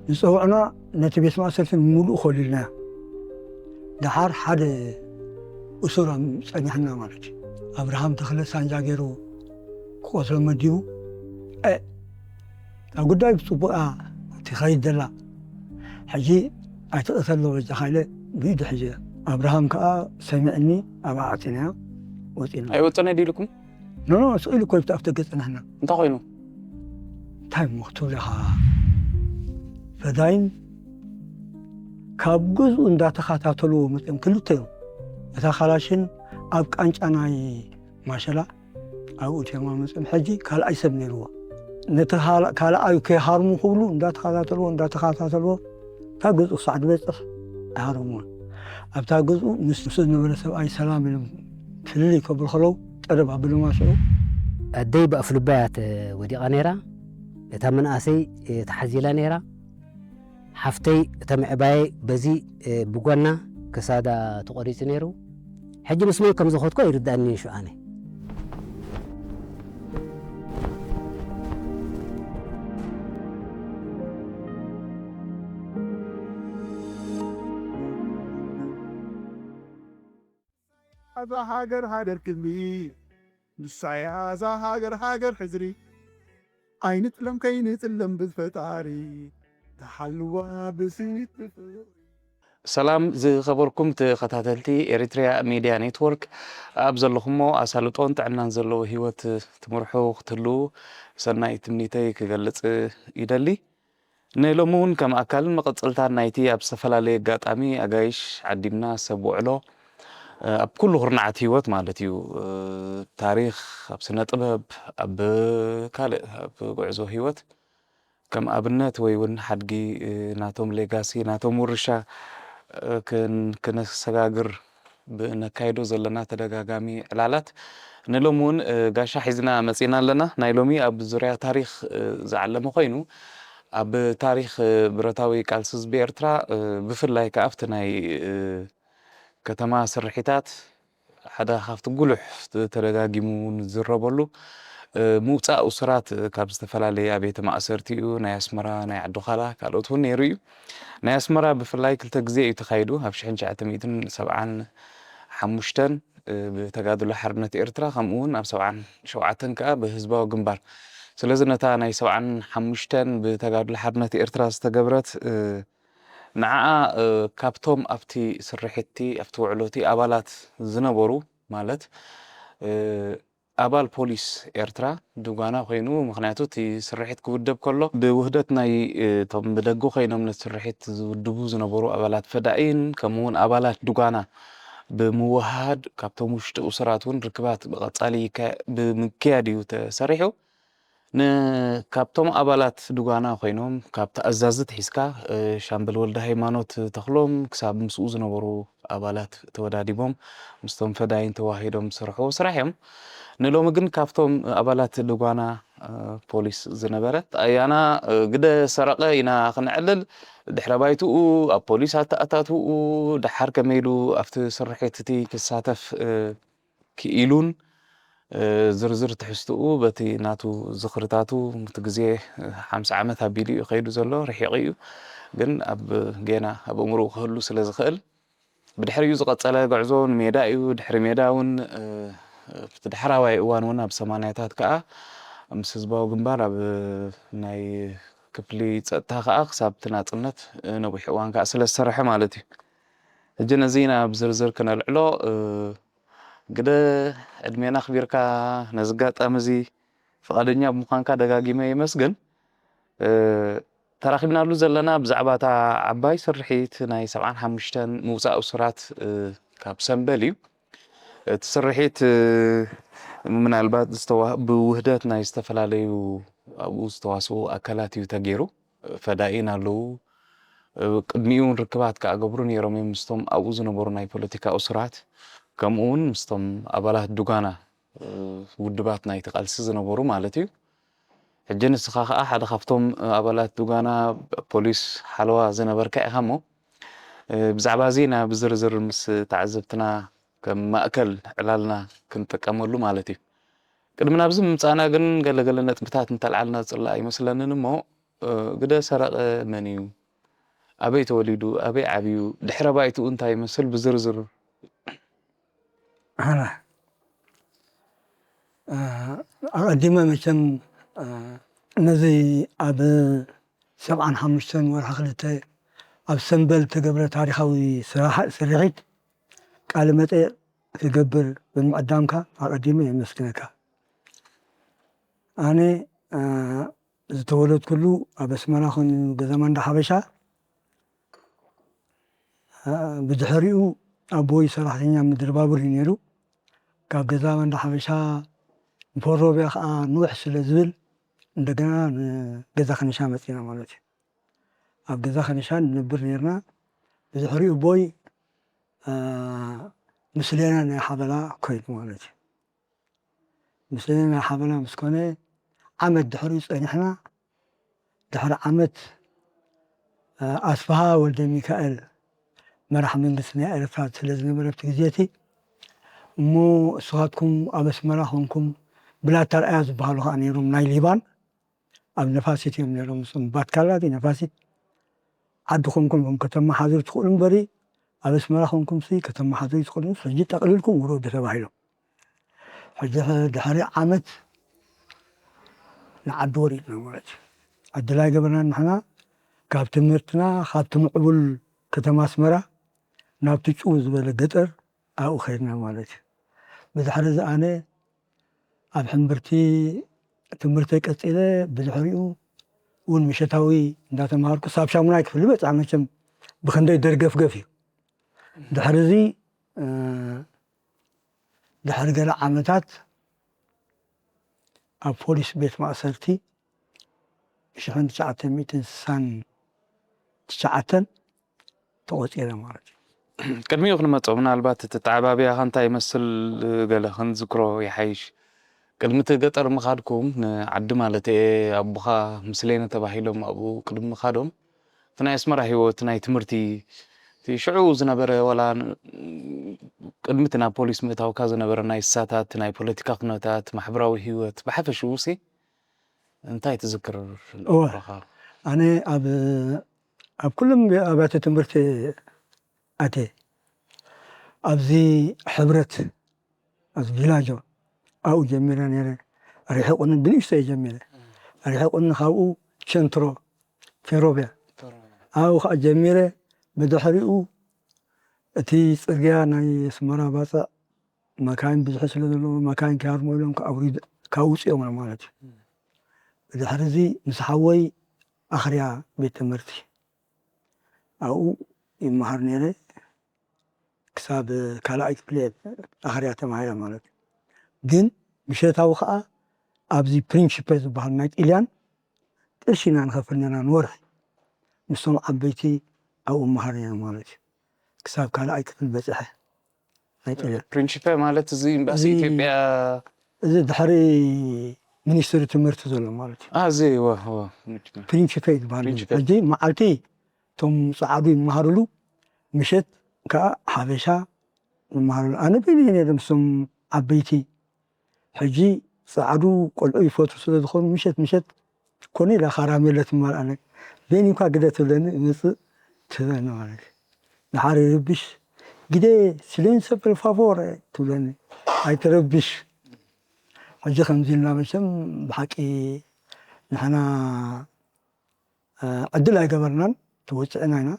ዝጸውዕና ነቲ ቤት ማእሰርቲ ንምሉእ ኮሊልናዮ። ደሓር ሓደ እሱር ጸኒሕና ማለት እዩ። ኣብርሃም ተኽለ ሳንጃ ገይሩ ክቐትሎ መዲቡ። እ፣ እታ ጉዳይ ብጽቡቕ እያ ትኸይድ ዘላ። ሕጂ ኣይትቕተሎ በጃኻ ኢለ ብኢዱ ሒዘ። ኣብርሃም ከኣ ሰሚዕኒ ኣብኣ ዓጺናዮ ወጺና። ኣይወጸነ ድኢልኩም? ኖ፣ ኖ፣ ስቕ ኢሉ እኮ ኣብቲ ኣፍደገ ጸናሕና። እንታይ ኮይኑ? እንታይ እሞ ክትብል ኢኻ? ፈዳይን ካብ ገዝኡ እንዳተኸታተልዎ መጺኦም ክልተ እዮም። እታ ካላሽን ኣብ ቃንጫ ናይ ማሸላ ኣብኡ እትዮም መጺኦም። ሕጂ ካልኣይ ሰብ ነይርዎ። ነቲ ካል-፣ ካልኣዩ ከይሃርሙ ክብሉ እንዳተኸታተልዎ፣ እንዳተኸታተልዎ፣ እታ ገዝኡ ክሳዕ ዝበጽሕ ኣይሃረምዎን። ኣብታ ገዝኡ ምስ፣ ምስ ዝነበረ ሰብኣይ ሰላም ኢሎም ፍልልይ ከብሉ ከለዉ፣ ጠደብ ኣቢሎም ኣስዑ። ኣደይ ብኣፍልባ እያ ተ-፣ ወዲቓ ነይራ። እታ መንእሰይ፣ እ፣ ተሓዚላ ነይራ። ሓፍተይ እታ ምዕባየ በዚ፣ እ፣ ብጎና ክሳዳ ተቖሪጹ ነይሩ። ሕጂ ምስ መን ከም ዝኸድኩ ኣይርድኣንን እዩ ሽኣነ። እዛ ሃገር ሃገር ክብሪ፣ ንሳያ እዛ ሃገር ሃገር ሕዝሪ። ኣይንጥለም ከይንጥለም ብፈጣሪ፣ ተሓልዋ ብስኒት ብፍቕሪ። ሰላም ዝኸበርኩም ተኸታተልቲ ኤሪትሪያ ሚድያ ኔትወርክ፣ ኣብ ዘለኹሞ ኣሳልጦን ጥዕናን ዘለዎ ህይወት ትምርሑ ክትህልዉ ሰናይ ትምኒተይ ክገልጽ ይደሊ። ንሎሚ እውን ከም ኣካልን መቐጸልታን ናይቲ ኣብ ዝተፈላለየ ኣጋጣሚ ኣጋይሽ ዓዲምና ሰብ ውዕሎ፣ ኣብ ኩሉ ኩርናዓት ህይወት ማለት እዩ፣ ታሪኽ፣ ኣብ ስነ ጥበብ፣ ኣብ ካልእ፣ ኣብ ጉዕዞ ህይወት ከም ኣብነት ወይ እውን ሓድጊ ናቶም ሌጋሲ፣ ናቶም ውርሻ ክን-፣ ክነሰጋግር ብነካይዶ ዘለና ተደጋጋሚ ዕላላት ንሎሚ እውን ጋሻ ሒዝና መጺና ኣለና። ናይ ሎሚ ኣብ ዙርያ ታሪኽ ዝዓለመ ኮይኑ፣ ኣብ ታሪኽ ብረታዊ ቃልሲ ህዝቢ ኤርትራ ብፍላይ ከኣ ኣብቲ ናይ ከተማ ስርሒታት ሓደ ካብቲ ጉሉሕ ተደጋጊሙ ዝዝረበሉ ምውጻእ እሱራት ካብ ዝተፈላለየ ኣብያተ ማእሰርቲኡ ናይ ኣስመራ፣ ናይ ዓዲ ዃላ፣ ካልኦት እውን ነይሩ እዩ። ናይ ኣስመራ ብፍላይ ክልተ ግዜ እዩ ተኻይዱ። ኣብ ሽሕን ትሽዓተ ሚእትን ሰብዓን ሓሙሽተን ብተጋድሎ ሓርነት ኤርትራ፣ ከምኡ እውን ኣብ ሰብዓን ሸውዓተን ከኣ ብህዝባዊ ግንባር። ስለዚ ነታ ናይ ሰብዓን ሓሙሽተን ብተጋድሎ ሓርነት ኤርትራ ዝተገብረት ንዓኣ ካብቶም ኣብቲ ስርሒትቲ ኣብቲ ውዕሎቲ ኣባላት ዝነበሩ ማለት ኣባል ፖሊስ ኤርትራ ድጓና ኮይኑ፣ ምኽንያቱ እቲ ስርሒት ክውደብ ከሎ ብውህደት ናይ እቶም ብደገ ኮይኖም ነቲ ስርሒት ዝውድቡ ዝነበሩ ኣባላት ፈዳኢን ከምኡ እውን ኣባላት ድጓና ብምውህሃድ ካብቶም ውሽጢ እሱራት እውን ርክባት ብቐጻሊ ይካ-፣ ብምክያድ እዩ ተሰሪሑ። ን-፣ ካብቶም ኣባላት ድጓና ኮይኖም፣ ካብ ተኣዛዝት ሒዝካ፣ እ፣ ሻምበል ወልደ ሃይማኖት ተኽሎም ክሳብ ምስኡ ዝነበሩ ኣባላት ተወዳዲቦም፣ ምስቶም ፈዳይን ተዋሂዶም ዝሰርሕዎ ስራሕ እዮም። ንሎሚ ግን ካብቶም ኣባላት ድጓና፣ እ፣ ፖሊስ ዝነበረ ኣያና፣ እ፣ ግደ ሰረቐ ኢና ክነዕልል፣ ድሕረ ባይትኡ፣ ኣብ ፖሊስ ኣተኣታትውኡ፣ ደሓር ከመይ ኢሉ ኣብቲ ስርሒት እቲ ክሳተፍ፣ እ፣ ክኢሉን፣ እ፣ ዝርዝር ትሕዝትኡ በቲ ናቱ ዝኽርታቱ፣ እቲ ግዜ ሓምሳ ዓመት ኣቢሉ እዩ ከይዱ ዘሎ፣ ርሒቑ እዩ። ግን ኣብ ጌና ኣብ ኣእምሮኡ ክህሉ ስለ ዝኽእል፣ ብድሕሪኡ ዝቐጸለ ጉዕዞ ንሜዳ እዩ። ድሕሪ ሜዳ እውን፣ እ፣ ኣብቲ ዳሕራዋይ እዋን እውን ኣብ ሰማንያታት ከኣ ምስ ህዝባዊ ግንባር ኣብ ናይ ክፍሊ ጸጥታ ከኣ ክሳብ እቲ ናጽነት፣ እ፣ ነዊሕ እዋን ከኣ ስለ ዝሰርሐ ማለት እዩ። ሕጂ ነዚ ኢና ብዝርዝር ክነልዕሎ፣ እ፣ ግደ ዕድሜና ኣኽቢርካ ነዚ ኣጋጣሚ እዚ ፍቓደኛ ብምዃንካ ደጋጊመ የመስግን። እ፣ ተራኺብናሉ ዘለና ብዛዕባ እታ ዓባይ ስርሒት ናይ ሰብዓን ሓሙሽተን ምውጻእ እሱራት፣ እ፣ ካብ ሰምበል እዩ። እቲ ስርሒት፣ እ፣ ምናልባት ዝተዋ-፣ ብውህደት ናይ ዝተፈላለዩ ኣብኡ ዝተዋስኡ ኣካላት እዩ ተገይሩ። ፈዳኢን ኣለዉ። ቅድሚኡ እውን ርክባት ክገብሩ ነይሮም እዮም ምስቶም ኣብኡ ዝነበሩ ናይ ፖለቲካ እሱራት፣ ከምኡ እውን ምስቶም ኣባላት ዱጋና፣ ውድባት ናይቲ ቃልሲ ዝነበሩ ማለት እዩ። ሕጂ ንስኻ ከኣ ሓደ ካብቶም ኣባላት ዱጋና ፖሊስ ሓለዋ ዝነበርካ ኢኻ እሞ፣ ብዛዕባ እዚ ኢና ብዝርዝር ምስ ተዓዘብትና ከም ማእከል ዕላልና ክንጥቀመሉ ማለት እዩ። ቅድሚ ናብዚ ምምጻእና ግን ገለገለ ነጥብታት እንተልዓልና ዝጽላእ ኣይመስለንን እሞ፣ ግደ ሰረቐ መን እዩ? ኣበይ ተወሊዱ? ኣበይ ዓብዩ? ድሕረ ባይትኡ እንታይ ይመስል? ብዝርዝር። ኣነ ኣቐዲመ መቸም ነዚ ኣብ ሰብዓን ሓሙሽተን ወርሒ ክልተ ኣብ ሰምበል ተገብረ ታሪኻዊ ስርሒት ቃለ መጠይቕ ክገብር ብምዕዳምካ ኣቐዲመ የመስግነካ። ኣነ ዝተወለድኩሉ ኣብ ኣስመራ ኮይኑ ገዛ ማንዳ ሓበሻ። ብድሕሪኡ ኣቦይ ሰራሕተኛ ምድሪ ባቡር እዩ ነይሩ። ካብ ገዛ ማንዳ ሓበሻ ንፎሮቢያ ከዓ ንውሕ ስለ ዝብል እንደገና ንገዛ ከነሻ መፂና ማለት እዩ። ኣብ ገዛ ከነሻ ንነብር ነርና። ብድሕሪኡ ኣቦይ ምስሌና ናይ ሓበላ ኮይኑ ማለት እዩ። ምስሌና ናይ ሓበላ ምስ ኮነ ዓመት ድሕሪኡ ፀኒሕና። ድሕሪ ዓመት ኣስፍሃ ወልደ ሚካኤል መራሕ መንግስቲ ናይ ኤርትራ ስለ ዝነበረ ኣብቲ ግዜ እቲ እሞ እስኻትኩም ኣብ ኣስመራ ኮንኩም ብላታ ርኣያ ዝበሃሉ ከዓ ነይሮም ናይ ሊባን ኣብ ነፋሲት እዮም ነይሮም። እሶም ባትካላት ነፋሲት ዓዲ ኮንኩም ከም ከተመሓዝሩ ትኽእሉ እምበሪ ኣብ ኣስመራ ኮንኩም ሲ ከተመሓዝሩ ትኽእሉ ሕጂ ጠቕሊልኩም ውረዱ ተባሂሎም። ሕጂ ድሕሪ ዓመት ንዓዲ ወሪድና ማለት እዩ። ዕድል ኣይገበርናን ንሕና ካብ ትምህርትና ካብቲ ምዕቡል ከተማ ኣስመራ ናብቲ ጭው ዝበለ ገጠር ኣብኡ ከይድና ማለት እዩ። ብድሕሪ እዚ ኣነ ኣብ ሕምብርቲ ትምህርተይ ቀፂለ ብድሕሪኡ እውን ምሸታዊ እንዳተምሃርኩ ሳብ ሻሙናይ ክፍሊ በፃ መቸም ብክንደይ ደርገፍገፍ እዩ። ድሕሪ እዚ ድሕሪ ገለ ዓመታት ኣብ ፖሊስ ቤት ማእሰርቲ ሽሕን ትሽዓተ ሚእትን ስሳን ትሽዓተን ተቖፂረ ማለት እዩ። ቅድሚኡ ክንመፅኦ ምናልባት እቲ ተዓባብያኻ እንታይ ይመስል ገለ ክንዝክሮ ይሓይሽ። ቅድሚ እቲ ገጠር ምኻድኩም ንዓዲ ማለት እየ ኣቦኻ ምስሌነ ተባሂሎም ኣብኡ ቅድሚ ምኻዶም እቲ ናይ ኣስመራ ህይወት ናይ ትምህርቲ እቲ ሽዑ ዝነበረ ዋላ ቅድሚ እቲ ናብ ፖሊስ ምእታውካ ዝነበረ ናይ እሳታት ናይ ፖለቲካ ኩነታት ማሕበራዊ ህይወት ብሓፈሽኡ ሲ እንታይ ትዝክር? ኣነ ኣብ ኣብ ኩሎም ኣብያተ ትምህርቲ ኣትየ ኣብዚ ሕብረት ኣብዚ ቪላጆ ኣብኡ ጀሚረ ነይረ። ርሒቑኒ ብንእሽቶ እየ ጀሚረ። ርሒቑኒ ካብኡ ቸንትሮ ፌሮቢያ ኣብኡ ከዓ ጀሚረ። ብድሕሪኡ እቲ ፅርግያ ናይ ኣስመራ ባፅዕ መካይን ብዝሒ ስለ ዘለዎ መካይን ከያርሞ ኢሎም ከውፅኦም ማለት እዩ። ብድሕሪ እዚ ምስ ሓወይ ኣኽርያ ቤት ትምህርቲ ኣብኡ ይመሃር ነይረ። ክሳብ ካልኣይ ክፍሊ ኣኽርያ ተማሂረ ማለት እዩ። ግን ምሸታዊ ከዓ ኣብዚ ፕሪንሺፐ ዝበሃል ናይ ጥልያን ቅርሺ ኢና ንኸፍል ነና ንወርሒ ምስቶም ዓበይቲ ኣብኡ መሃር ነና ማለት እዩ። ክሳብ ካልኣይ ክፍል በፅሐ ናይ ጥልያን። ፕሪንሺፐ ማለት እዚ ኤምባሲ ኢትዮጵያ እዚ ድሕሪ ሚኒስትሪ ትምህርቲ ዘሎ ማለት እዩ። እዚ ፕሪንሺፐ ይበሃል። ሕጂ መዓልቲ እቶም ፀዓዱ ይመሃርሉ፣ ምሸት ከዓ ሓበሻ ይመሃርሉ። ኣነ በይነ ነይረ ምስቶም ዓበይቲ። ሕጂ ፀዓዱ ቆልዑ ይፈትሩ ስለ ዝኾኑ ምሸት ምሸት ኮነ ኢላ ካራሜለ ትመልኣነ። በይኒ እኳ ግደ ትብለኒ እምፅእ ትህበኒ ማለት እዩ። ድሓር ይርብሽ ግደ ሲሌንሶ ፐር ፋቮረ ትብለኒ። ኣይትረብሽ። ሕጂ ከምዚ ኢልና መቸም ብሓቂ ንሕና ዕድል ኣይገበርናን ተወፅዕና ኢና።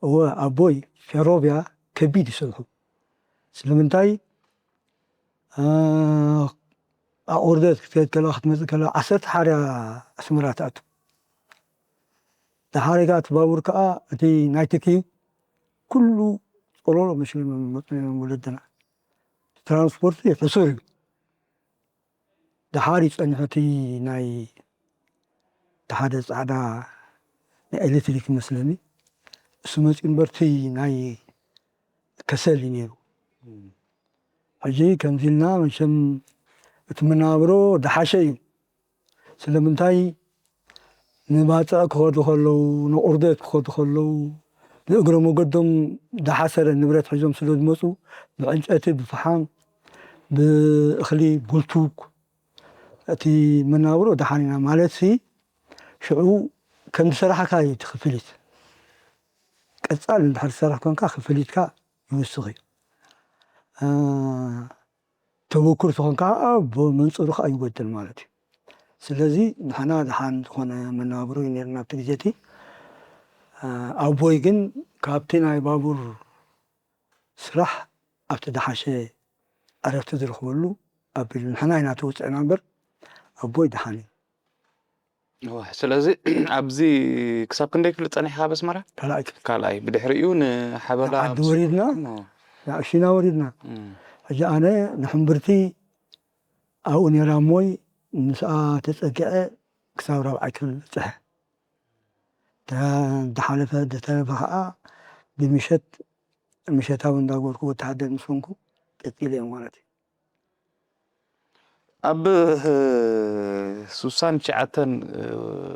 እወ ኣቦይ ፌሮብያ ከቢድ ይሰርሑ። ስለምንታይ ኣቑርደት ክትከድ ከላ ክትመፅእ ከላ ዓሰርተ ሓርያ ኣስመራ ትኣቱ። ድሓር ከኣ እቲ ባቡር ከኣ እቲ ናይ ትኪ ኩሉ ጸሎሎ መሲሎም እዮም ዝመጹ ነይሮም ወለድና። ትራንስፖርት ሕሱር እዩ። ድሓር እዩ ጸኒሑ እቲ ናይ እቲ ሓደ ጻዕዳ ናይ ኤሌክትሪክ ይመስለኒ እሱ መጺኡ እምበር እቲ ናይ ከሰል እዩ ነይሩ። ሕጂ ከምዚ ኢልና መቸም እቲ መነባብሮ ድሓሸ እዩ። ስለምንታይ ንባጽዕ ክኸዱ ከለዉ ንቑርደት ክኸዱ ከለዉ ንእግረ መገዶም ዝሓሰረ ንብረት ሒዞም ስለ ዝመፁ ብዕንጨቲ ብፍሓም ብእኽሊ ቡልቱግ እቲ መናብሮ ደሓን ኢና ማለት ሲ ሽዑ ከም ዝሰራሕካ እዩ እቲ ክፍሊት። ቀጻል እንድሕር ዝሰርሕ ኮንካ ክፍሊትካ ይውስኽ እዩ። እ፣ ተበኩር ተኾንካ ከዓ ብመንጽሩ ከዓ ይጎድል ማለት እዩ። ስለዚ ንሕና ደሓን ዝኾነ መነባብሮ እዩ ነይርና ኣብቲ ግዜ እቲ። እ፣ ኣቦይ ግን ካብቲ ናይ ባቡር ስራሕ ኣብቲ ደሓሸ ዕረፍቲ ዝረኽበሉ ኣቢሉ ንሕና ኢና ተወፅዕና እምበር ኣቦይ ደሓን እዩ። እወ፣ ስለዚ ኣብዚ ክሳብ ክንደይ ክፍሊ ጸኒሕካ ኣብ ኣስመራ? ካልኣይ ክፍሊ። ካልኣይ። ብድሕሪኡ ንሓበላ ዓዲ ምስ ወሪድና፣ እሞ፣ ናብ ሽና ወሪድና። እም። ሕጂ ኣነ ንሕምብርቲ ኣብኡ ነይራ እሞይ ምስኣ ተጸጊዐ ክሳብ ራብዓይ ክፍሊ በጽሐ። ተ-፣ ዝሓለፈ፣ ዝተረፈ ኸዓ ብምሸት፣ ምሸታዊ እንዳገበርኩ ወተሃደር ምስ ኮንኩ ቀጺለ እየ ማለት እዩ። ኣብ፣ እ፣ ስሳን ትሽዓተን፣ እ፣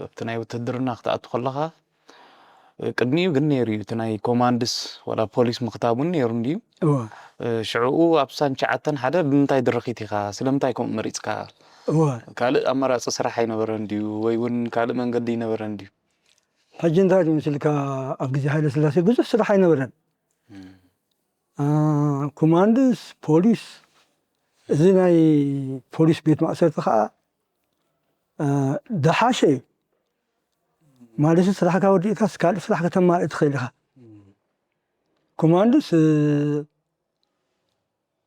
ኣብቲ ናይ ውትህድርና ክትኣቱ ከለኻ፣ እ፣ ቅድሚኡ ግን ነይሩ እዩ። እቲ ናይ ኮማንድስ ዋላ ፖሊስ ምኽታብ እውን ነይሩ እንድዩ። እወ። እ፣ ሽዕኡ ኣብ ስሳን ትሽዓተን ሓደ ብምንታይ ድርኺት ኢኻ? ስለምንታይ ከምኡ መሪጽካ? እወ። ካልእ ኣማራጺ ስራሕ ኣይነበረን ድዩ? ወይ እውን ካልእ መንገዲ ኣይነበረን ድዩ? ሕጂ እንታይ ድዩ ምስልካ፣ ኣብ ግዜ ሃይለ ስላሴ ብዙሕ ስራሕ ኣይነበረን። እም። አ፣ ኮማንድስ፣ ፖሊስ፣ እዚ ናይ ፖሊስ ቤት ማእሰርቲ ኸዓ፣ አ፣ ደሓሸ እዩ። ማለት ስራሕካ ወዲእካስ ካልእ ስራሕ ከተማልእ ትኽእል ኢኻ። እም። ኮማንድስ፣ እ፣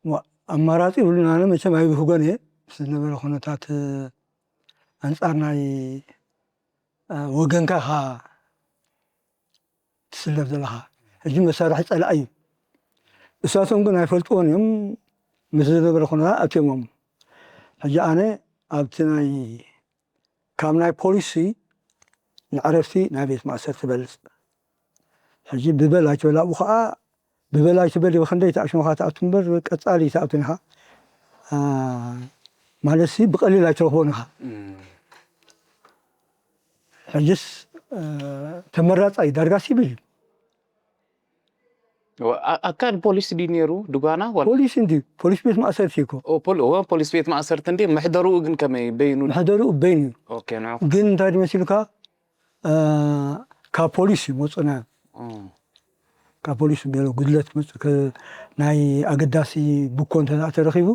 ዋ-፣ ኣማራጺ ይብሉን ኣነ መቸም ኣይብህጎን እየ። ምስ ዝነበረ ኩነታት፣ እ፣ ኣንጻር ናይ፣ እ፣ ወገንካ ኢኻ ትስለፍ ዘለኻ። ሕጂ መሳርሒ ጸላኢ እዩ። እሳቶም ግን ኣይፈልጥዎን እዮም። ምስ ዝነበረ ኩነታት ኣትዮሞም። ሕጂ ኣነ ኣብቲ ናይ፣ ካብ ናይ ፖሊሲ ንዕረፍቲ ናይ ቤት ማእሰርቲ ትበልጽ። ሕጂ ብበል ኣይትበል፣ ኣብኡ ኸዓ ብበል ኣይትበል፣ ብኽንደይ ተኣሽሞኻ ትኣቱ እምበር ቀጻሊ ትኣቱ ኢኻ። አ፣ ማለትሲ ብቐሊል ኣይትረኽቦን ኢኻ። እም። ሕጅስ፣ እ፣ ተመራጻይ ዳርጋ ሲቪል እዩ። ዋ-፣ ኣ-፣ ኣካል ፖሊስ ድዩ ነይሩ ድጓና? ዋላ ፖሊስ እንድዩ፣ ፖሊስ ቤት ማእሰርቲ እኮ። ኦ፣ ፖል-፣ ኦ፣ ፖሊስ ቤት ማእሰርቲ እንድዩ። መሕደርኡ ግን ከመይ በይኑ? መሕደርኡ በይኑ እዩ። ኦኬ፣ ንዑ። ግን እንታይ ድዩ መሲሉካ? እ፣ ካብ ፖሊስ እዩ መጹና። እም። ካብ ፖሊስ ገለ ጉድለት መጽ-፣ ከ-፣ ናይ ኣገዳሲ ብኮ እንተ ደኣ ተረኺቡ፣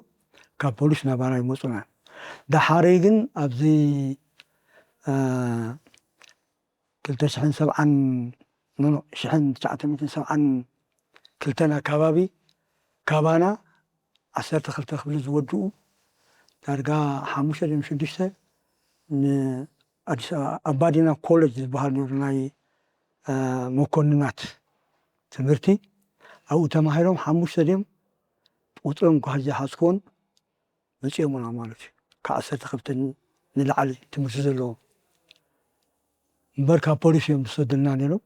ካብ ፖሊስ ናባና ይመጹና። ደሓረይ ግን ኣብዚ፣ እ፣ ክልተ ሽሕን ሰብዓን፣ ኖ፣ ኖ፣ ሽሕን ትሽዓተ ሚእትን ሰብዓን ክልተን ኣካባቢ ካባና ዓሰርተ ክልተ ክፍሊ ዝወድኡ ዳርጋ ሓሙሽተ ድዮም ሽዱሽተ ንኣዲስ ኣበባ፣ ኣባዲና ኮሌጅ ዝበሃል ነይሩ ናይ፣ እ፣ መኮንናት ትምህርቲ። ኣብኡ ተማሂሮም ሓሙሽተ ድዮም ቁጽሮም እኳ ዝሓዝክዎን መጺኦምና ማለት እዩ። ካብ ዓሰርተ ክልተ ንላዕሊ ትምህርቲ ዘለዎም። እምበር ካብ ፖሊስ እዮም ዝሰዱልና ነይሮም።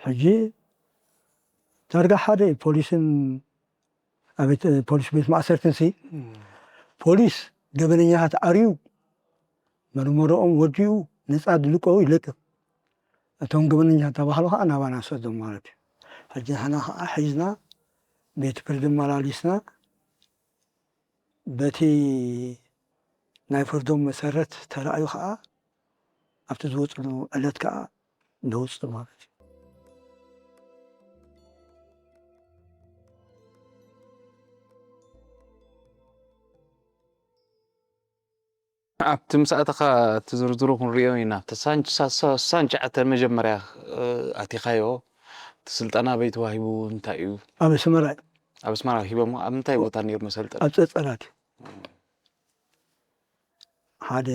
ሕጂ ዳርጋ ሓደ እዩ። ፖሊስን ኣብ ቤት፣ ፖሊስ ቤት ማእሰርትን ሲ፣ እም። ፖሊስ ገበነኛታት ኣርዩ፣ መርመሮኦም ወዲኡ፣ ነጻ ድልቀው ይለቅቕ። እቶም ገበነኛታት ተባህሉ ኸዓ ናባና ሰዶም ማለት እዩ። ሕጂ ንሕና ኸዓ ሒዝና ቤት ፍርዲ መላሊስና፣ በቲ ናይ ፍርዶም መሰረት ተራእዩ ኸዓ ኣብቲ ዝወፅሉ ዕለት ከኣ ነውፅእ ማለት እዩ። ኣብቲ ምስ ኣተኻ እቲ ዝርዝሩ ክንሪኦ ኢና። ኣብቲ ሳን-፣ ሳ-፣ ሳ-፣ ሳንቺ ኣተ መጀመርያ፣ እ፣ ኣቲኻዮ፣ እቲ ስልጠና ኣበይ ተዋሂቡ፣ እንታይ እዩ? ኣብ ኣስመራ እዩ። ኣብ ኣስመራ ሂቦሞ? ኣብ ምንታይ ቦታ ነይሩ መሰልጠኒ? ኣብ ጸጸራት እዩ። ሓደ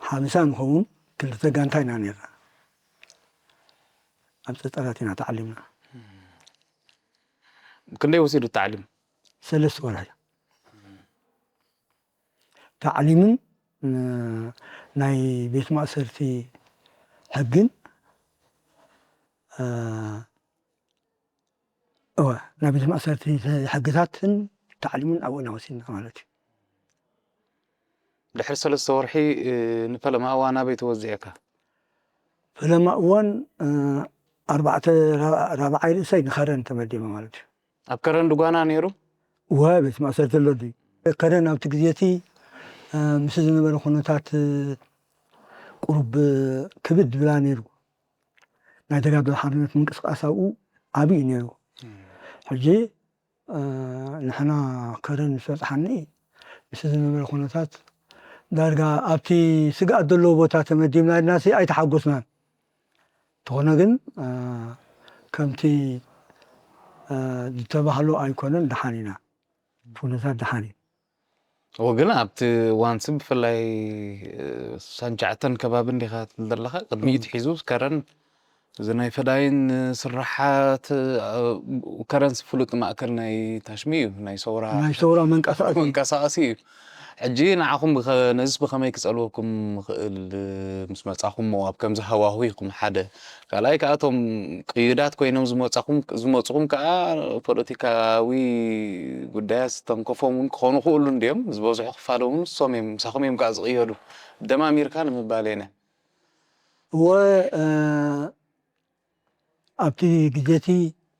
ሓምሳ ንኸውን ክልተ ጋንታ ኢና ነይርና። ኣብ ጸጸራት ኢና ተዓሊምና። ክንደይ ወሲዱ ታዕሊም? ሰለስተ ወርሒ። ታዕሊምን፣ እ፣ ናይ ቤት ማእሰርቲ ሕግን፣ እ፣ እወ፣ ናይ ቤት ማእሰርቲ ሕግታትን ታዕሊምን ኣብኡ ኢና ወሲድና ማለት እዩ። ድሕሪ ሰለስተ ወርሒ፣ እ፣ ንፈለማ እዋን ኣበይ ተወዚዕካ? ፈለማ እዋን፣ እ፣ ኣርባዕተ ራ-፣ ራብዓይ ርእሰይ ንኸረን ተመዲበ ማለት እዩ። ኣብ ከረን ድጓና ነይሩ? እወ፣ ቤት ማእሰርቲ ኣሎ ድዩ? ከረን ኣብቲ ግዜ እቲ፣ እ፣ ምስ ዝነበረ ኩነታት፣ እ፣ ቁሩብ ክብድ ዝብላ ነይሩ። ናይ ተጋድሎ ሓርነት ምንቅስቃስ ኣብኡ ዓብዪ እዩ ነይሩ። ሕጂ ንሕና ከረን ዝፈፅሓኒ ምስ ዝነበረ ኩነታት ዳርጋ ኣብቲ ስግኣት ዘለዎ ቦታ ተመዲብና ኢልናሲ ኣይተሓጎስናን። እንተኾነ ግን ከምቲ ዝተባህሎ ኣይኮነን፣ ደሓን ኢና። ኩነታት ደሓን እዩ። እዎ ግን ኣብቲ እዋንሲ ብፍላይ ሳንጃዕተን ከባቢ እንዲኻ ትብል ዘለኻ ቅድሚኡ ትሒዙ ከረን እዚ ናይ ፈዳይን ስራሓት ከረንሲ ፍሉጥ ማእከል ናይ ታሽሚ እዩ ናይ ሰውራ ናይ ሰውራ መንቀሳቀሲ መንቀሳቀሲ እዩ። ሕጂ ንዓኹም ነዚስ ብኸመይ ክጸልወኩም ይኽእል? ምስ መጻኹም ኣብ ከምዚ ሃዋሁ ኢኹም ሓደ ካልኣይ ከኣቶም ቅዩዳት ኮይኖም ዝመጻኹም ዝመጽኹም ከኣ ፖለቲካዊ ጉዳያት ዝተንከፎም እውን ክኾኑ ክእሉ እንዲዮም። ዝበዝሑ ክፋሎም እውን ንሶም እዮም ምሳኹም እዮም ከኣ ዝቕየዱ። ደማሚርካ ንምባል የነ እወ ኣብቲ ግዜ እቲ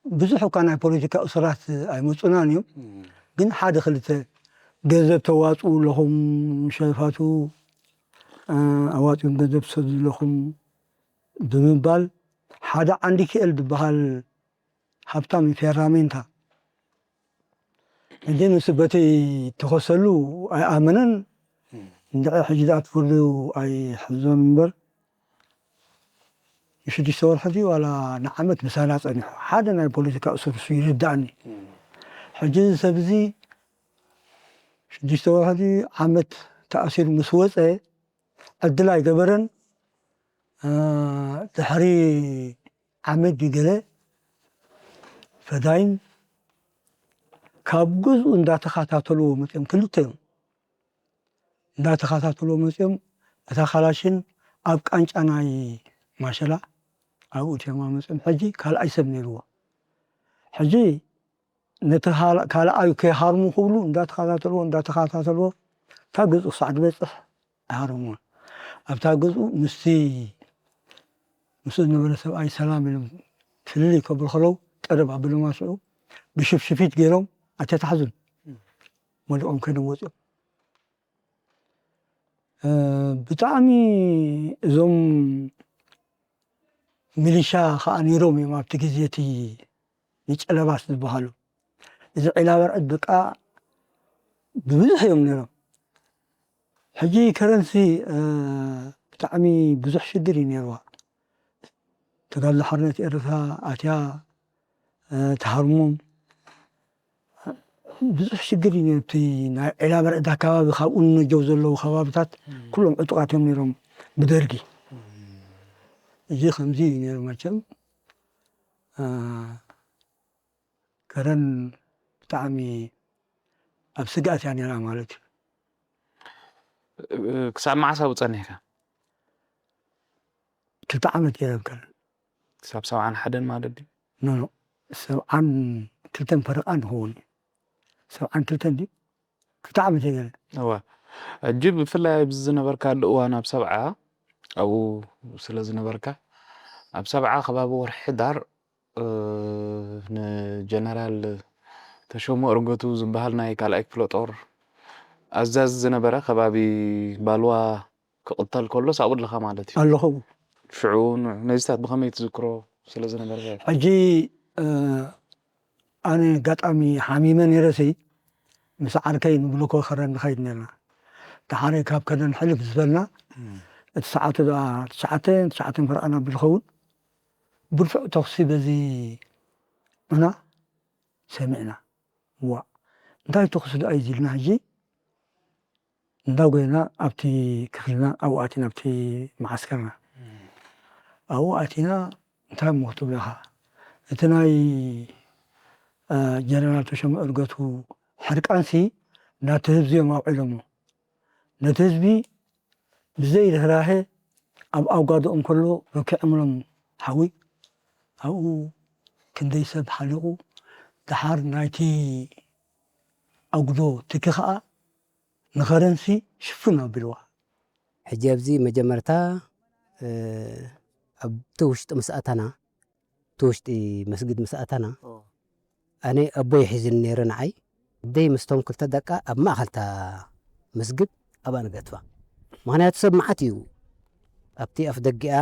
ብዙሕ እኳ ናይ ፖለቲካ እሱራት ኣይመፁናን እዮም፣ ግን ሓደ ክልተ ገንዘብ ተዋፅኡ ኣለኹም፣ ሸፋቱ ኣዋፂኦም ገንዘብ ትሰዱ ኣለኹም ብምባል ሓደ ዓንዲ ክእል ዝበሃል ሃብታም ፌራሜንታ ሕጂ ንሱ በቲ ተኸሰሉ ኣይኣመነን። እንድዒ ሕጂ ደኣ ትፍርዱ ኣይሕዞን እምበር ንሽዱሽተ ወርሒ ድዩ ዋላ ንዓመት ምሳና ጸኒሑ ሓደ ናይ ፖለቲካ እሱር እሱ ይርዳእኒ። ሕጂ እዚ ሰብ እዚ ሽዱሽተ ወርሒ ድዩ ዓመት ተኣሲሩ ምስ ወጸ ዕድል ኣይገበረን። ድሕሪ ዓመት ድዩ ገለ ፈዳይን ካብ ገዝኡ እንዳተኸታተልዎ መፅኦም ክልተ እዮም እንዳተኸታተልዎ መፅኦም እታ ካላሽን ኣብ ቃንጫ ናይ ማሸላ ኣብኡ ቴማ መፅኦም ሕጂ ካልኣይ ሰብ ነይርዎ ሕጂ ነቲ ካልኣዩ ከይሃርሙ ክብሉ እንዳተኸታተልዎ እንዳተኸታተልዎ እታ ገዝኡ ክሳዕ ዝበፅሕ ኣይሃረምዎን ኣብታ ገዝኡ ምስቲ ምስኡ ዝነበረ ሰብኣይ ሰላም ኢሎም ፍልልይ ከብሉ ከለዉ ጠረብ ኣቢሎም ኣስዑ ብሽፍሽፊት ገይሮም ኣተታሕዙን ወዲቖም ከይዶም ወፂኦም ብጣዕሚ እዞም ሚሊሻ ከዓ ነይሮም እዮም ኣብቲ ግዜ እቲ ንጨለባስ ዝበሃሉ እዚ ዒላ በርዕድ በቃ ብብዙሕ እዮም ነይሮም ሕጂ ከረንሲ ብጣዕሚ ብዙሕ ሽግር እዩ ነይርዋ ተጋድሎ ሓርነት ኤርትራ ኣትያ ተሃርሞም ብዙሕ ሽግር እዩ ነቲ ናይ ዒላ በርዕድ ኣካባቢ ካብኡ ንነጀው ዘለዉ ከባብታት ኩሎም ዕጡቃት እዮም ነይሮም ብደርጊ እዚ ከምዚ እዩ ነይሩ መቸም ከረን ብጣዕሚ ኣብ ስግኣት እያ ነይራ ማለት እዩ ክሳብ መዓስ ኣብኡ ጸኒሕካ ክልተ ዓመት ገይረ ኣብ ከረን ክሳብ ሰብዓን ሓደን ማለት ድዩ ኖ ኖ ሰብዓን ክልተን ፈረቓ ንኸውን እዩ ሰብዓን ክልተን ድዩ ክልተ ዓመት እየ ገይረ እዋ ሕጂ ብፍላይ ኣብዚ ዝነበርካሉ እዋን ኣብ ሰብዓ ኣብኡ ስለ ዝነበርካ ኣብ ሰብዓ ከባቢ ወርሒ ሕዳር ንጀነራል ተሾመ እርገቱ ዝበሃል ናይ ካልኣይ ክፍለ ጦር ኣዛዚ ዝነበረ ከባቢ ባልዋ ክቕተል ከሎስ ኣብኡ ኣለኻ ማለት እዩ ኣለኹ ሽዑ ነዚታት ብኸመይ ትዝክሮ ስለ ዝነበረ ሕጂ ኣነ ኣጋጣሚ ሓሚመ ነይረሲ ምስ ዓርከይ ንብሎኮ ከረን ንኸይድ ነርና ተሓረ ካብ ከረን ሕልፍ ዝበልና እቲ ሰዓቱ ደኣ ትሽዓተ ትሽዓተ ፈርቓና ብዝኸውን ብርቱዕ ተኹሲ በዚ ዑና ሰሚዕና። ዋእ እንታይ ተኹሲ ደኣ እዩ ኢልና ሕጂ እንዳጎየና ኣብቲ ክፍልና ኣብኡ ኣቲና ኣብቲ መዓስከርና ኣብኡ ኣቲና እንታይ እሞ ክትብለኻ እቲ ናይ ጀነራል ተሾመ እርገቱ ሕርቃንሲ ናቲ ህዝቢ እዮም ኣውዒሎሞ ነቲ ህዝቢ ብዘይ ርህራሄ ኣብ ኣውጋድኦም ከሎ ረኪዖምሎም ሓዊ ኣብኡ ክንደይ ሰብ ሓሊቑ ደሓር ናይቲ ኣጉዶ ትኪ ኸዓ ንኸረንሲ ሽፍን ኣቢልዋ። ሕጂ ኣብዚ መጀመርታ ኣብቲ ውሽጢ ምስ ኣተና እቲ ውሽጢ መስጊድ ምስ ኣተና ኣነ ኣቦይ ሒዝኒ ነይሩ ንዓይ ኣደይ ምስቶም ክልተ ደቃ ኣብ ማእኸል እታ መስጊድ ኣብኣ ንገትፋ ምኽንያቱ ሰብ መዓት እዩ ኣብቲ ኣፍ ደጊኣ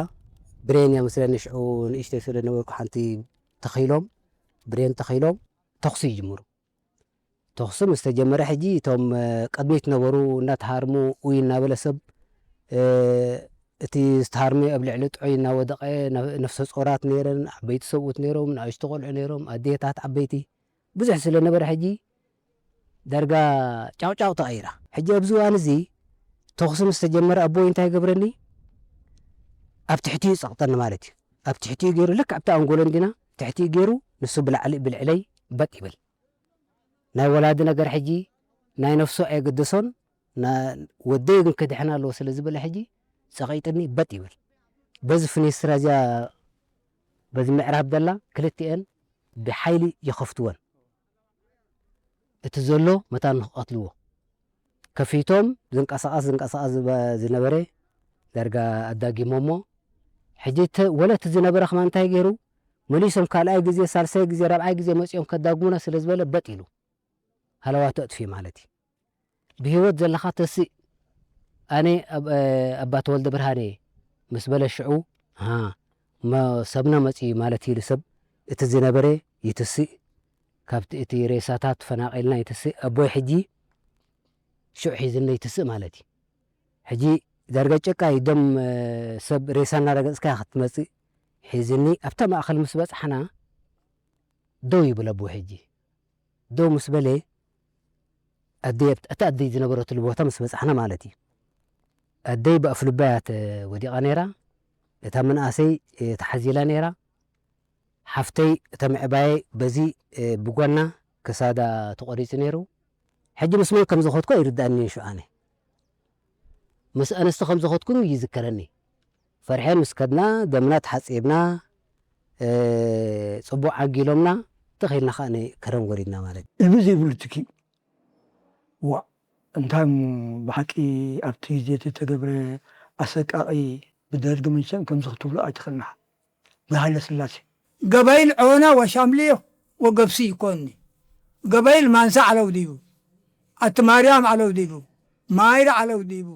ብሬን እያ መስለኒ፣ ሽዑ ንእሽተይ ስለ ነበርኩ ሓንቲ ተኺሎም፣ ብሬን ተኺሎም ተኹሲ ይጅምሩ። ተኹሲ ምስ ተጀመረ ሕጂ እቶም፣ እ፣ ቅድሚት ነበሩ እናተሃርሙ፣ ኡይ እናበለ ሰብ፣ እ፣ እቲ ዝተሃርመ ኣብ ልዕሊ ጥዑይ እናወደቐ፣ ነ-፣ ነፍሰ ጾራት ነይረን፣ ዓበይቲ ሰብኡት ነይሮም፣ ንኣሽቱ ቆልዑ ነይሮም፣ ኣዴታት ዓበይቲ ብዙሕ ስለ ነበረ ሕጂ ዳርጋ ጫውጫው ተቐይራ። ሕጂ ኣብዚ እዋን እዚ ተኹሲ ምስ ተጀመረ ኣቦይ እንታይ ይገብረኒ? ኣብ ትሕቲኡ ይጸቕጠኒ ማለት እዩ። ኣብ ትሕቲኡ ገይሩ ልክዕ ኣብቲ ኣንጎሎ እንዲና ትሕቲኡ ገይሩ ንሱ ብላዕሊ ብልዕለይ በጥ ይብል። ናይ ወላዲ ነገር ሕጂ ናይ ነፍሱ ኣየገደሶን፣ ና-፣ ወደይ ግን ክድሕን ኣለዎ ስለ ዝበለ ሕጂ ጸቒጥኒ በጥ ይብል። በዚ ፍኒስትራ እዚኣ በዚ ምዕራብ ደላ ክልቲኤን ብሓይሊ ይኸፍትወን። እቲ ዘሎ መታን ንክቐትልዎ ከፊቶም ዝንቀሳቐስ ዝንቀሳቐስ ዝባ-፣ ዝነበረ ዳርጋ ኣዳጊሞሞ። ሕጂ እተ-፣ ወለ እቲ ዝነበረ ከማ እንታይ ገይሩ? መሊሶም ካልኣይ ግዜ፣ ሳልሳይ ግዜ፣ ራብዓይ ግዜ መጺኦም ከዳግሙና ስለ ዝበለ በጥ ኢሉ ሃለዋቱ ኣጥፍዩ ማለት እዩ። ብህይወት ዘለኻ ተስእ፣ ኣነ ኣብ-፣ ኣባ ተወልደ ብርሃነ ምስ በለ ሽዑ፣ ሃ፣ መ-፣ ሰብና መጺኡ ማለት እዩ፣ ሰብ እቲ ዝነበረ ይትስእ፣ ካብቲ እቲ ሬሳታት ፈናቒልና ይትስእ። ኣቦይ ሕጂ ሽዑ ሒዝኒ ይትስእ ማለት እዩ። ሕጂ ዳርጋ ጨቃ እዩ ደም፣ እ፣ ሰብ ሬሳ እናረገጽካ ክትመጽእ ሒዝኒ። ኣብታ ማእከል ምስ በጻሕና ደው ይብል ኣቦይ ሕጂ። ደው ምስ በለ ኣደይ ኣብት-፣ እታ ኣደይ ዝነበረትሉ ቦታ ምስ በጻሕና ማለት እዩ። ኣደይ ብኣፍልባ እያ ተ-፣ ወዲቓ ነይራ። እታ መንእሰይ፣ እ፣ ተሓዚላ ነይራ። ሓፍተይ እታ ምዕባየ በዚ፣ እ፣ ብጓና ክሳዳ ተቖሪጹ ነይሩ። ሕጂ ምስ መን ከም ዝኸድኩ ኣይርድኣንን ሽዑ ኣነ። ምስ ኣንስቲ ከም ዝኸድኩን ይዝከረኒ። ፈርሐን ምስ ከድና፣ ደምና ተሓጺብና፣ እ፣ ጽቡቕ ዓጊሎምና፣ ተኸይልና ከኣ ንከረን ወሪድና ማለት እዩ። እቢ ዘይብሉ ትኪ። ዋእ፣ እንታይ እሞ ብሓቂ ኣብቲ ግዜ እቲ ተገብረ ኣሰቃቒ ብደርጊ መቸም ከምዚ ክትብሎ ኣይትኽእልን ኢኻ። ብሃይለ ስላሴ። ገባይል ዖና ወሻምልዮ ወገብሲ ይኮኒ። ገባይል ማንሳ ዓለው ዲቡ፣ ኣቲ ማርያም ዓለው ዲቡ፣ ማይራ ዓለው ዲቡ፣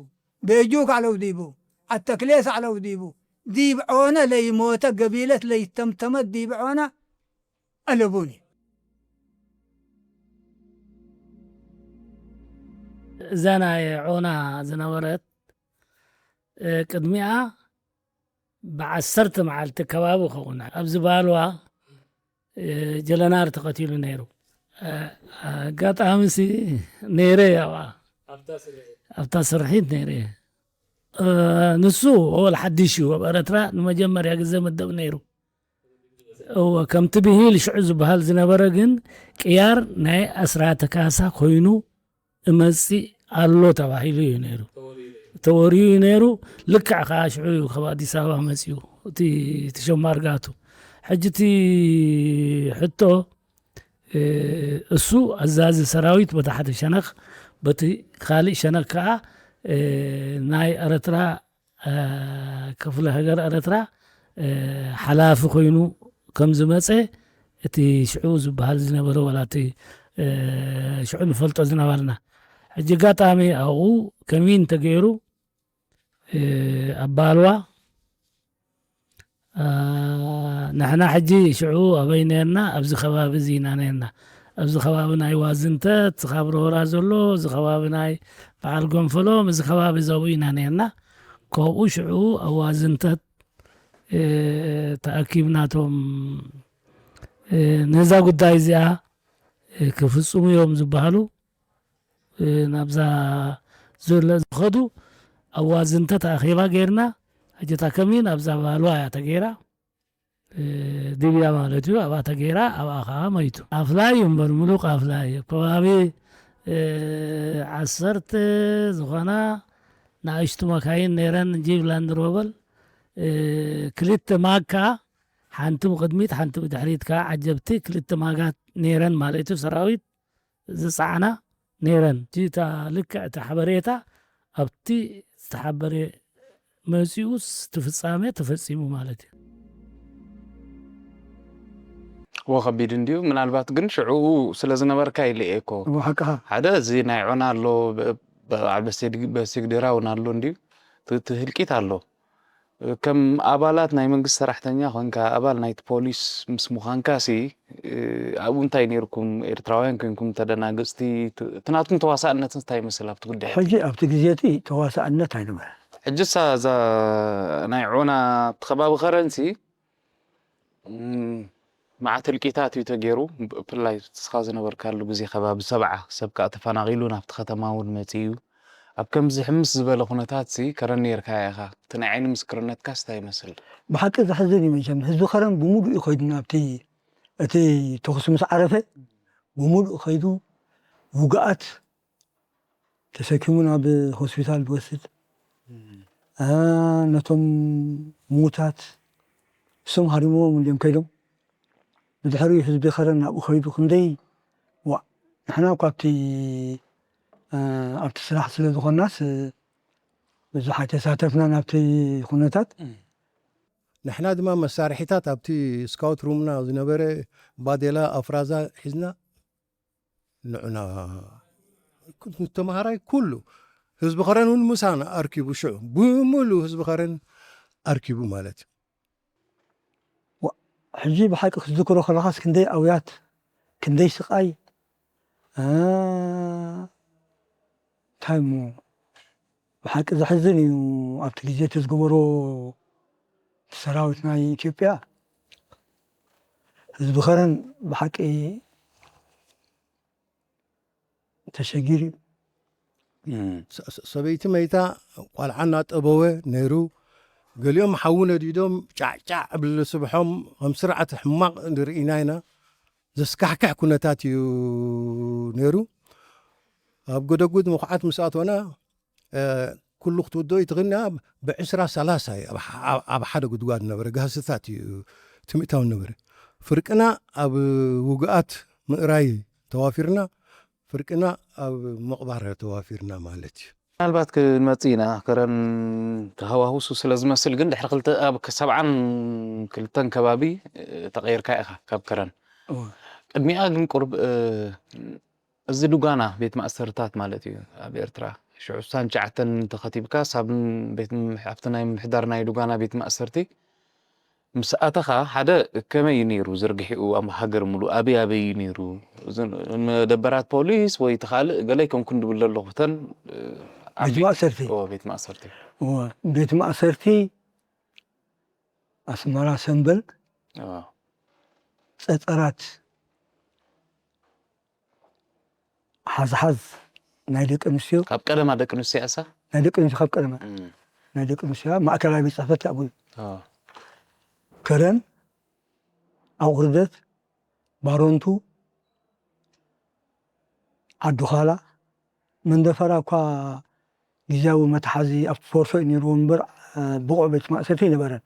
ቤጁክ ዓለው ዲቡ፣ ኣተክሌስ ዓለው ዲቡ፣ ዲብ ዖነ ለይሞተ ገቢለት ለይተምተመት ዲብ ዖነ ኣለቡኒ። እዛ ናይ ዖና ዝነበረት፣ እ፣ ቅድሚኣ ብዓሰርተ መዓልቲ ከባቢ ከውን ኣብዚ ባልዋ፣ እ፣ ጀለናር ተቐቲሉ ነይሩ። እ፣ ኣጋጣሚ ሲ ነይረ እየ ኣብኣ። ኣብታ ስርሒት ነይረ እየ። እ፣ ንሱ ወላ ሓድሽ እዩ ኣብ ኤረትራ ንመጀመርያ ግዜ መደብ ነይሩ። እወ፣ ከምቲ ብሂል ሽዑ ዝበሃል ዝነበረ ግን ቅያር ናይ ኣስራተ ካሳ ኮይኑ እመጽእ ኣሎ ተባሂሉ እዩ ነይሩ። ተወርዩ እዩ ነይሩ። ልክዕ ከኣ ሽዑ እዩ ካብ ኣዲስ ኣበባ መጺኡ እቲ፣ እቲ ሸማርጋቱ። ሕጂ እቲ ሕቶ፣ እ፣ እሱ ኣዛዚ ሰራዊት በቲ ሓደ ሸነኽ፣ በቲ ካልእ ሸነኽ ከኣ፣ እ፣ ናይ ኤረትራ፣ እ፣ ክፍለ ሃገር ኤረትራ፣ እ፣ ሓላፊ ኮይኑ ከም ዝመጸ እቲ ሽዑ ዝበሃል ዝነበረ ዋላ እቲ፣ እ፣ ሽዑ ንፈልጦ ዝነበርና። ሕጂ ኣጋጣሚ ኣብኡ ከሚን ተገይሩ፣ እ፣ ኣብ ባልዋ፣ እ፣ ንሕና ሕጂ ሽዑ ኣበይ ነርና? ኣብዚ ከባቢ እዚ ኢና ነርና። ኣብዚ ከባቢ ናይ ዋዝንተት፣ እዚ ካብ ሮራ ዘሎ፣ እዚ ከባቢ ናይ በዓል ጎንፈሎም፣ እዚ ከባቢ እዚ ኣብኡ ኢና ነርና። ካብኡ ሽዑ ኣብ ዋዝንተት፣ እ፣ ተኣኪብና እቶም፣ እ፣ ነዛ ጉዳይ እዚኣ፣ እ፣ ክፍጽሙ እዮም ዝበሃሉ፣ እ፣ ናብዛ ዘሎ ዝኸዱ ኣብ ዋዝንተት ኣኼባ ጌርና። ሕጂ እታ ከሚን ኣብዛ ባልዋ እያ ተገይራ። እ፣ ሊብያ ማለት እዩ። ኣብኣ ተገይራ፣ ኣብኣ ኸዓ መይቱ። ኣፍላይ እዩ እምበር፣ ምሉእ ኣፍላይ እዩ። ከባቢ፣ እ፣ ዓሰርተ ዝኾና ንኣሽቱ መካይን ነይረን፣ ጂፕ ላንድ ሮቨር፣ እ፣ ክልተ ማግ ከኣ፣ ሓንቲ ብቕድሚት፣ ሓንቲ ብድሕሪት ከኣ ዓጀብቲ ክልተ ማጋት ነይረን ማለት እዩ። ሰራዊት ዝጸዓና ነይረን። እቲ፣ እታ ልክዕ እቲ ሓበሬታ ኣብቲ ዝተሓበረ መጺኡስ እቲ ፍጻሜ ተፈጺሙ ማለት እዩ። እወ፣ ከቢድ እንድዩ። ምናልባት ግን ሽዑኡ ስለ ዝነበርካ ኢለ እየ እኮ። እወ፣ ሓቅኻ። ሓደ እዚ ናይ ዖና ኣሎ፣ ብ-፣ ብ-፣ በዓል በሴድ-፣ በሲግድራ እውን ኣሎ እንድዩ። እቲ፣ እቲ ህልቂት ኣሎ። ከም ኣባላት ናይ መንግስቲ ሰራሕተኛ ኮንካ፣ ኣባል ናይቲ ፖሊስ ምስ ምዃንካ ሲ፣ እ፣ ኣብኡ እንታይ ነይርኩም? ኤርትራውያን ኮንኩም ተደናገጽቲ፣ ት-፣ እቲ ናትኩም ተዋሳእነት እንታይ ይመስል ኣብቲ ጉዳይ? ሕጂ ኣብቲ ግዜ እቲ ተዋሳእነት ኣይነበረ። ሕጂ ሳ እዛ ናይ ዖና ኣብቲ ከባቢ ከረንሲ፣ እም፣ መዓት ህልቂታት እዩ ተገይሩ። ብፍላይ ንስኻ ዝነበርካሉ ግዜ ከባቢ ሰብዓ ሰብ ከኣ ተፈናቒሉ ናብቲ ከተማ እውን መጺኡ እዩ። ኣብ ከምዚ ሕምስ ዝበለ ኩነታት ሲ ከረን ነይርካ ኢኻ። እቲ ናይ ዓይኒ ምስክርነትካስ እንታይ ይመስል? ብሓቂ ዘሕዝን እዩ መቸም። ህዝቢ ከረን ብምሉእ እዩ ከይዱ ናብቲ፣ እቲ ተኹሲ ምስ ዓረፈ ብምሉእ ከይዱ ውግኣት ተሰኪሙ ናብ ሆስፒታል ዝወስድ፣ እ፣ ነቶም ምዉታት እሶም ሃሪሞም እንድዮም ከይዶም። ብድሕሪኡ ህዝቢ ከረን ናብኡ ከይዱ ክንደይ፣ ዋእ፣ ንሕና እኳ ኣብቲ፣ እ፣ ኣብቲ ስራሕ ስለ ዝኾንናስ ብዙሕ ኣይተሳተፍናን ኣብቲ ኩነታት። ንሕና ድማ መሳርሒታት ኣብቲ ስካውት ሩምና ዝነበረ ባዴላ፣ ኣፍራዛ ሒዝና ንዑና ኩ-፣ ተምሃራይ ኩሉ ህዝቢ ከረን እውን ምሳና ኣርኪቡ፣ ሽዑ ብምሉእ ህዝቢ ከረን ኣርኪቡ ማለት እዩ። ዋ-፣ ሕጂ ብሓቂ ክትዝክሮ ከለኻስ ክንደይ ኣውያት፣ ክንደይ ስቓይ፣ እ፣ እንታይ እሞ ብሓቂ ዘሕዝን እዩ። ኣብቲ ግዜ እቲ ዝገበሮ ሰራዊት ናይ ኢትዮጵያ፣ ህዝቢ ከረን ብሓቂ ተሸጊሩ እዩ። እም። ሰ-፣ ሰ-፣ ሰበይቲ መይታ፣ ቆልዓ እናጠበወ ነይሩ። ገሊኦም ሓዊ ነዲዶም ጫዕጫዕ እብል ስብሖም ከም ስርዓት ሕማቕ ንርኢ ኢና ኢና። ዘስካሕክሕ ኩነታት እዩ ነይሩ። ኣብ ጎደጉድ ምኹዓት ምስ ኣቶና፣ እ፣ ኩሉ ክትውድኦ ይትኽእልና፣ ብዕስራ ሰላሳ እዩ ኣብ ሓ-፣ ኣብ ሓደ ጉድጓድ ነበረ። ጋህስታት እዩ ትምእታው ነበረ። ፍርቅና ኣብ ውግኣት ምእራይ ተዋፊርና፣ ፍርቅና ኣብ ምቕባር ተዋፊርና ማለት እዩ። ምናልባት ክንመጽእ ኢና፣ ከረን ተሃዋሁሱ ስለ ዝመስል፣ ግን ድሕሪ ክልተ፣ ኣብ ሰብዓን ክልተን ከባቢ፣ እ፣ ተቐይርካ ኢኻ ካብ ከረን። እወ። ቅድሚኣ ግን ቁርብ፣ እ፣ እዚ ዱጋና ቤት ማእሰርታት ማለት እዩ ኣብ ኤርትራ። ሽዑ ስሳን ትሽዓተን እንተኸቲብካ፣ ሳብ ቤት ምሕ-፣ ኣብቲ ናይ ምምሕዳር ናይ ዱጋና ቤት ማእሰርቲ ምስ ኣተኻ፣ ሓደ ከመይ እዩ ነይሩ ዝርግሒኡ ኣብ ሃገር ሙሉእ? ኣበይ ኣበይ እዩ ነይሩ? እዚ መደበራት ፖሊስ ወይ እቲ ካልእ ገለ ኣይኮንኩን ድብል ኣለኹ። እተን፣ እ፣ ቤት ዓበይቲ ማእሰርቲ? እዎ፣ ቤት ማእሰርቲ። እዎ፣ ቤት ማእሰርቲ ኣስመራ ሰምበል፣ እዎ። ጸጸራት ሓዝሓዝ ናይ ደቂ ኣንስትዮ። ካብ ቀደማ ደቂ ኣንስትዮ እሳ? ናይ ደቂ ኣንስትዮ ካብ ቀደማ። እም። ናይ ደቂ ኣንስትዮ ማእከላይ ቤት ጽሕፈት ኣብኡ እዩ። ኣዎ። ከረን፣ ኣቑርደት፣ ባሮንቱ፣ ዓዱኻላ፣ መንደፈራ እኳ ግዝያዊ መትሓዚ ኣብቲ ፎርሶ እዩ ነይርዎ እምበር፣ እ፣ ብቑዕ ቤት ማእሰርቲ ኣይነበረን።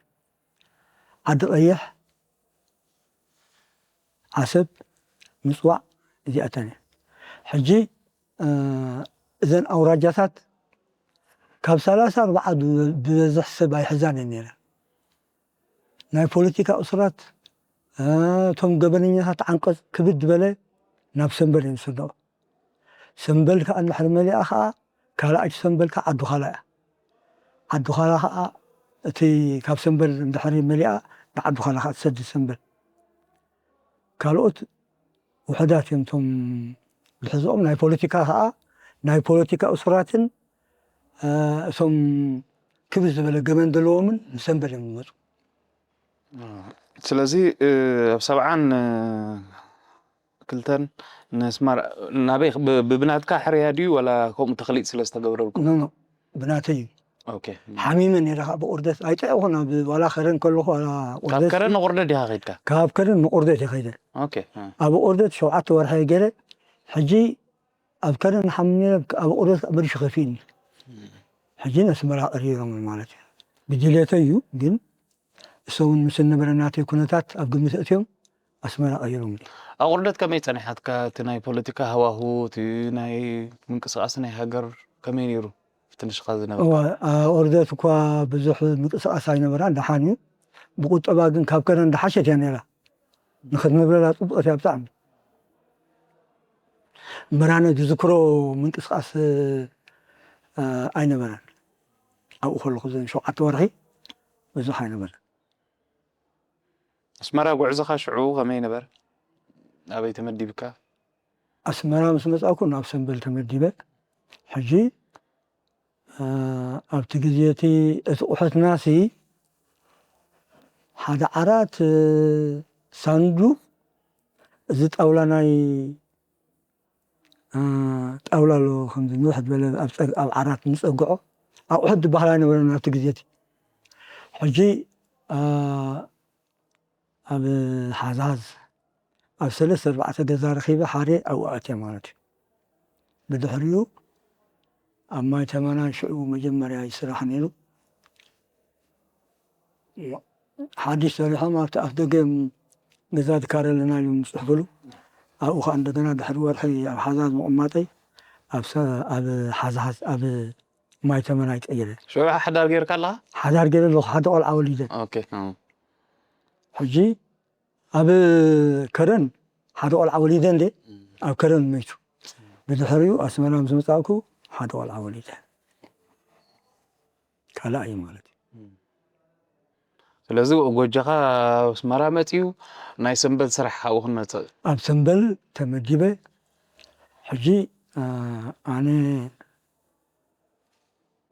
ዓዲ ቀይሕ፣ ዓሰብ፣ ምጽዋዕ፣ እዚኣተን እየን። ሕጂ፣ እ፣ እዘን ኣውራጃታት ካብ ሰላሳ ኣርባዓ ብ-፣ ብበዝሕ ሰብ ኣይሕዛን እየን ነይረን። ናይ ፖለቲካ እሱራት፣ እ፣ እቶም ገበነኛታት ዓንቀጽ ክብድ ዝበለ ናብ ሰምበል እዮም ዝስደቑ። ሰምበል ከኣ እንድሕሪ መሊኣ ከኣ፣ ካልኣይቲ ሰምበል ከኣ ዓዱኻላ እያ። ዓዱኻላ ከኣ እቲ ካብ ሰምበል እንድሕሪ መሊኣ ንዓዱኻላ ከኣ ትሰድድ ሰምበል። ካልኦት ውሑዳት እዮም እቶም ዝሕዝኦም። ናይ ፖለቲካ ከኣ፣ ናይ ፖለቲካ እሱራትን፣ እ፣ እቶም ክብር ዝበለ ገበን ዘለዎምን ንሰምበል እዮም ዝመጹ። እ፣ ስለዚ፣ እ፣ ኣብ ሰብዓን፣ እ፣ ክልተን ንስማር ናበይ ብ-፣ ብብናትካ ሕርያ ድዩ ዋላ ከምኡ ተኽሊጥ ስለ ዝተገብረልኩም? ኖ፣ ኖ፣ ብናተይ እዩ። ኦኬ። ሓሚመ ነይረ ከዓ ብቑርደት ኣይጥዕኹን፣ ኣብ ዋላ ከረን ከለኹ ዋላ ካብ ቁርደት ከረን ንቑርደት ዲኻ ከይድካ? ካብ ከረን ንቑርደት እየ ከይደ። ኦኬ፣ እ። ኣብ ቁርደት ሸውዓተ ወርሒ እየ ገይረ። ሕጂ ኣብ ከረን ሓሚመ ነይረ፣ ኣብ ቁርደት ከዓ መሪሹ ከፊእኒ። ሕጂ ነስመራ ቀሪሮም ማለት እዩ። ብድሌተይ እዩ፣ ግን እሶም ምስ ነበረ ናተይ ኩነታት ኣብ ግምት ኣእትዮም ኣስመራ ቀይሮም። ኣቑርደት ከመይ ጸኒሓትካ? እቲ ናይ ፖለቲካ ሃዋሁ፣ እቲ ናይ ምንቅስቓስ ናይ ሃገር ከመይ ነይሩ? እቲ ንስኻ ዝነበርካ? እዋ፣ ኣቑርደት እኳ ብዙሕ ምንቅስቓስ ኣይነበራን፣ ደሓን እዩ። ብቁጠባ ግን ካብ ከረን ደሓሸት እያ ነይራ። ንኽትነብረላ ጽቡቐት እያ ብጣዕሚ። እምበር ኣነ ዝዝክሮ ምንቅስቓስ፣ እ፣ ኣይነበረን። ኣብኡ ከለኹ ዘን ሸውዓተ ወርሒ ብዙሕ ኣይነበረ። ኣስመራ ጉዕዞኻ ሽዑ ከመይ ነበር? ኣበይ ተመዲብካ? ኣስመራ ምስ መጻእኩ ናብ ሰምበል ተመዲበ። ሕጂ ኣብቲ ግዜ እቲ እቲ ቑሑትና ሲ ሓደ ዓራት ሳንዱቕ እዚ ጣውላ ናይ ጣውላ ኣሎ ከምዚ ንውሕ ዝበለ ኣብ ዓራት ንፀግዖ ኣቑሑት ዝበሃል ኣይነበረን ኣብቲ ግዜ እቲ። ሕጂ ኣብ ሓዝሓዝ ኣብ ሰለስተ ኣርባዕተ ገዛ ረኺበ ሓደ ኣብኡ ኣትየ ማለት እዩ። ብድሕሪኡ ኣብ ማይ ተመናን ሽዑ መጀመርያ ይስራሕ ነይሩ። ሓድሽ ሰሪሖም ኣብቲ ኣፍ ደገ ገዛ ድካር ኣለና ኢሎም ዝፅሕፍሉ። ኣብኡ ከዓ እንደገና ድሕሪ ወርሒ ኣብ ሓዛዝ ምቕማጠይ ኣብ ሓዛዝ ኣብ ማይ ተመና ይቀይረ። ሽዑ ሓዳር ጌርካ ኣለኻ? ሓዳር ገይረ ኣለኹ። ሓደ ቆልዓ ወሊደ። ሕጂ ኣብ ከረን ሓደ ቆልዓ ወሊደ እንደ ኣብ ከረን መይቱ። ብድሕሪኡ ኣስመራ ምስ መጻእኩ ሓደ ቆልዓ ወሊደ። ካልኣይ ማለት እዩ። ስለዚ ጎጆኻ ኣስመራ መፅዩ ናይ ሰንበል ስራሕ ኣብኡ ክንመፅእ። ኣብ ሰንበል ተመዲበ። ሕጂ ኣነ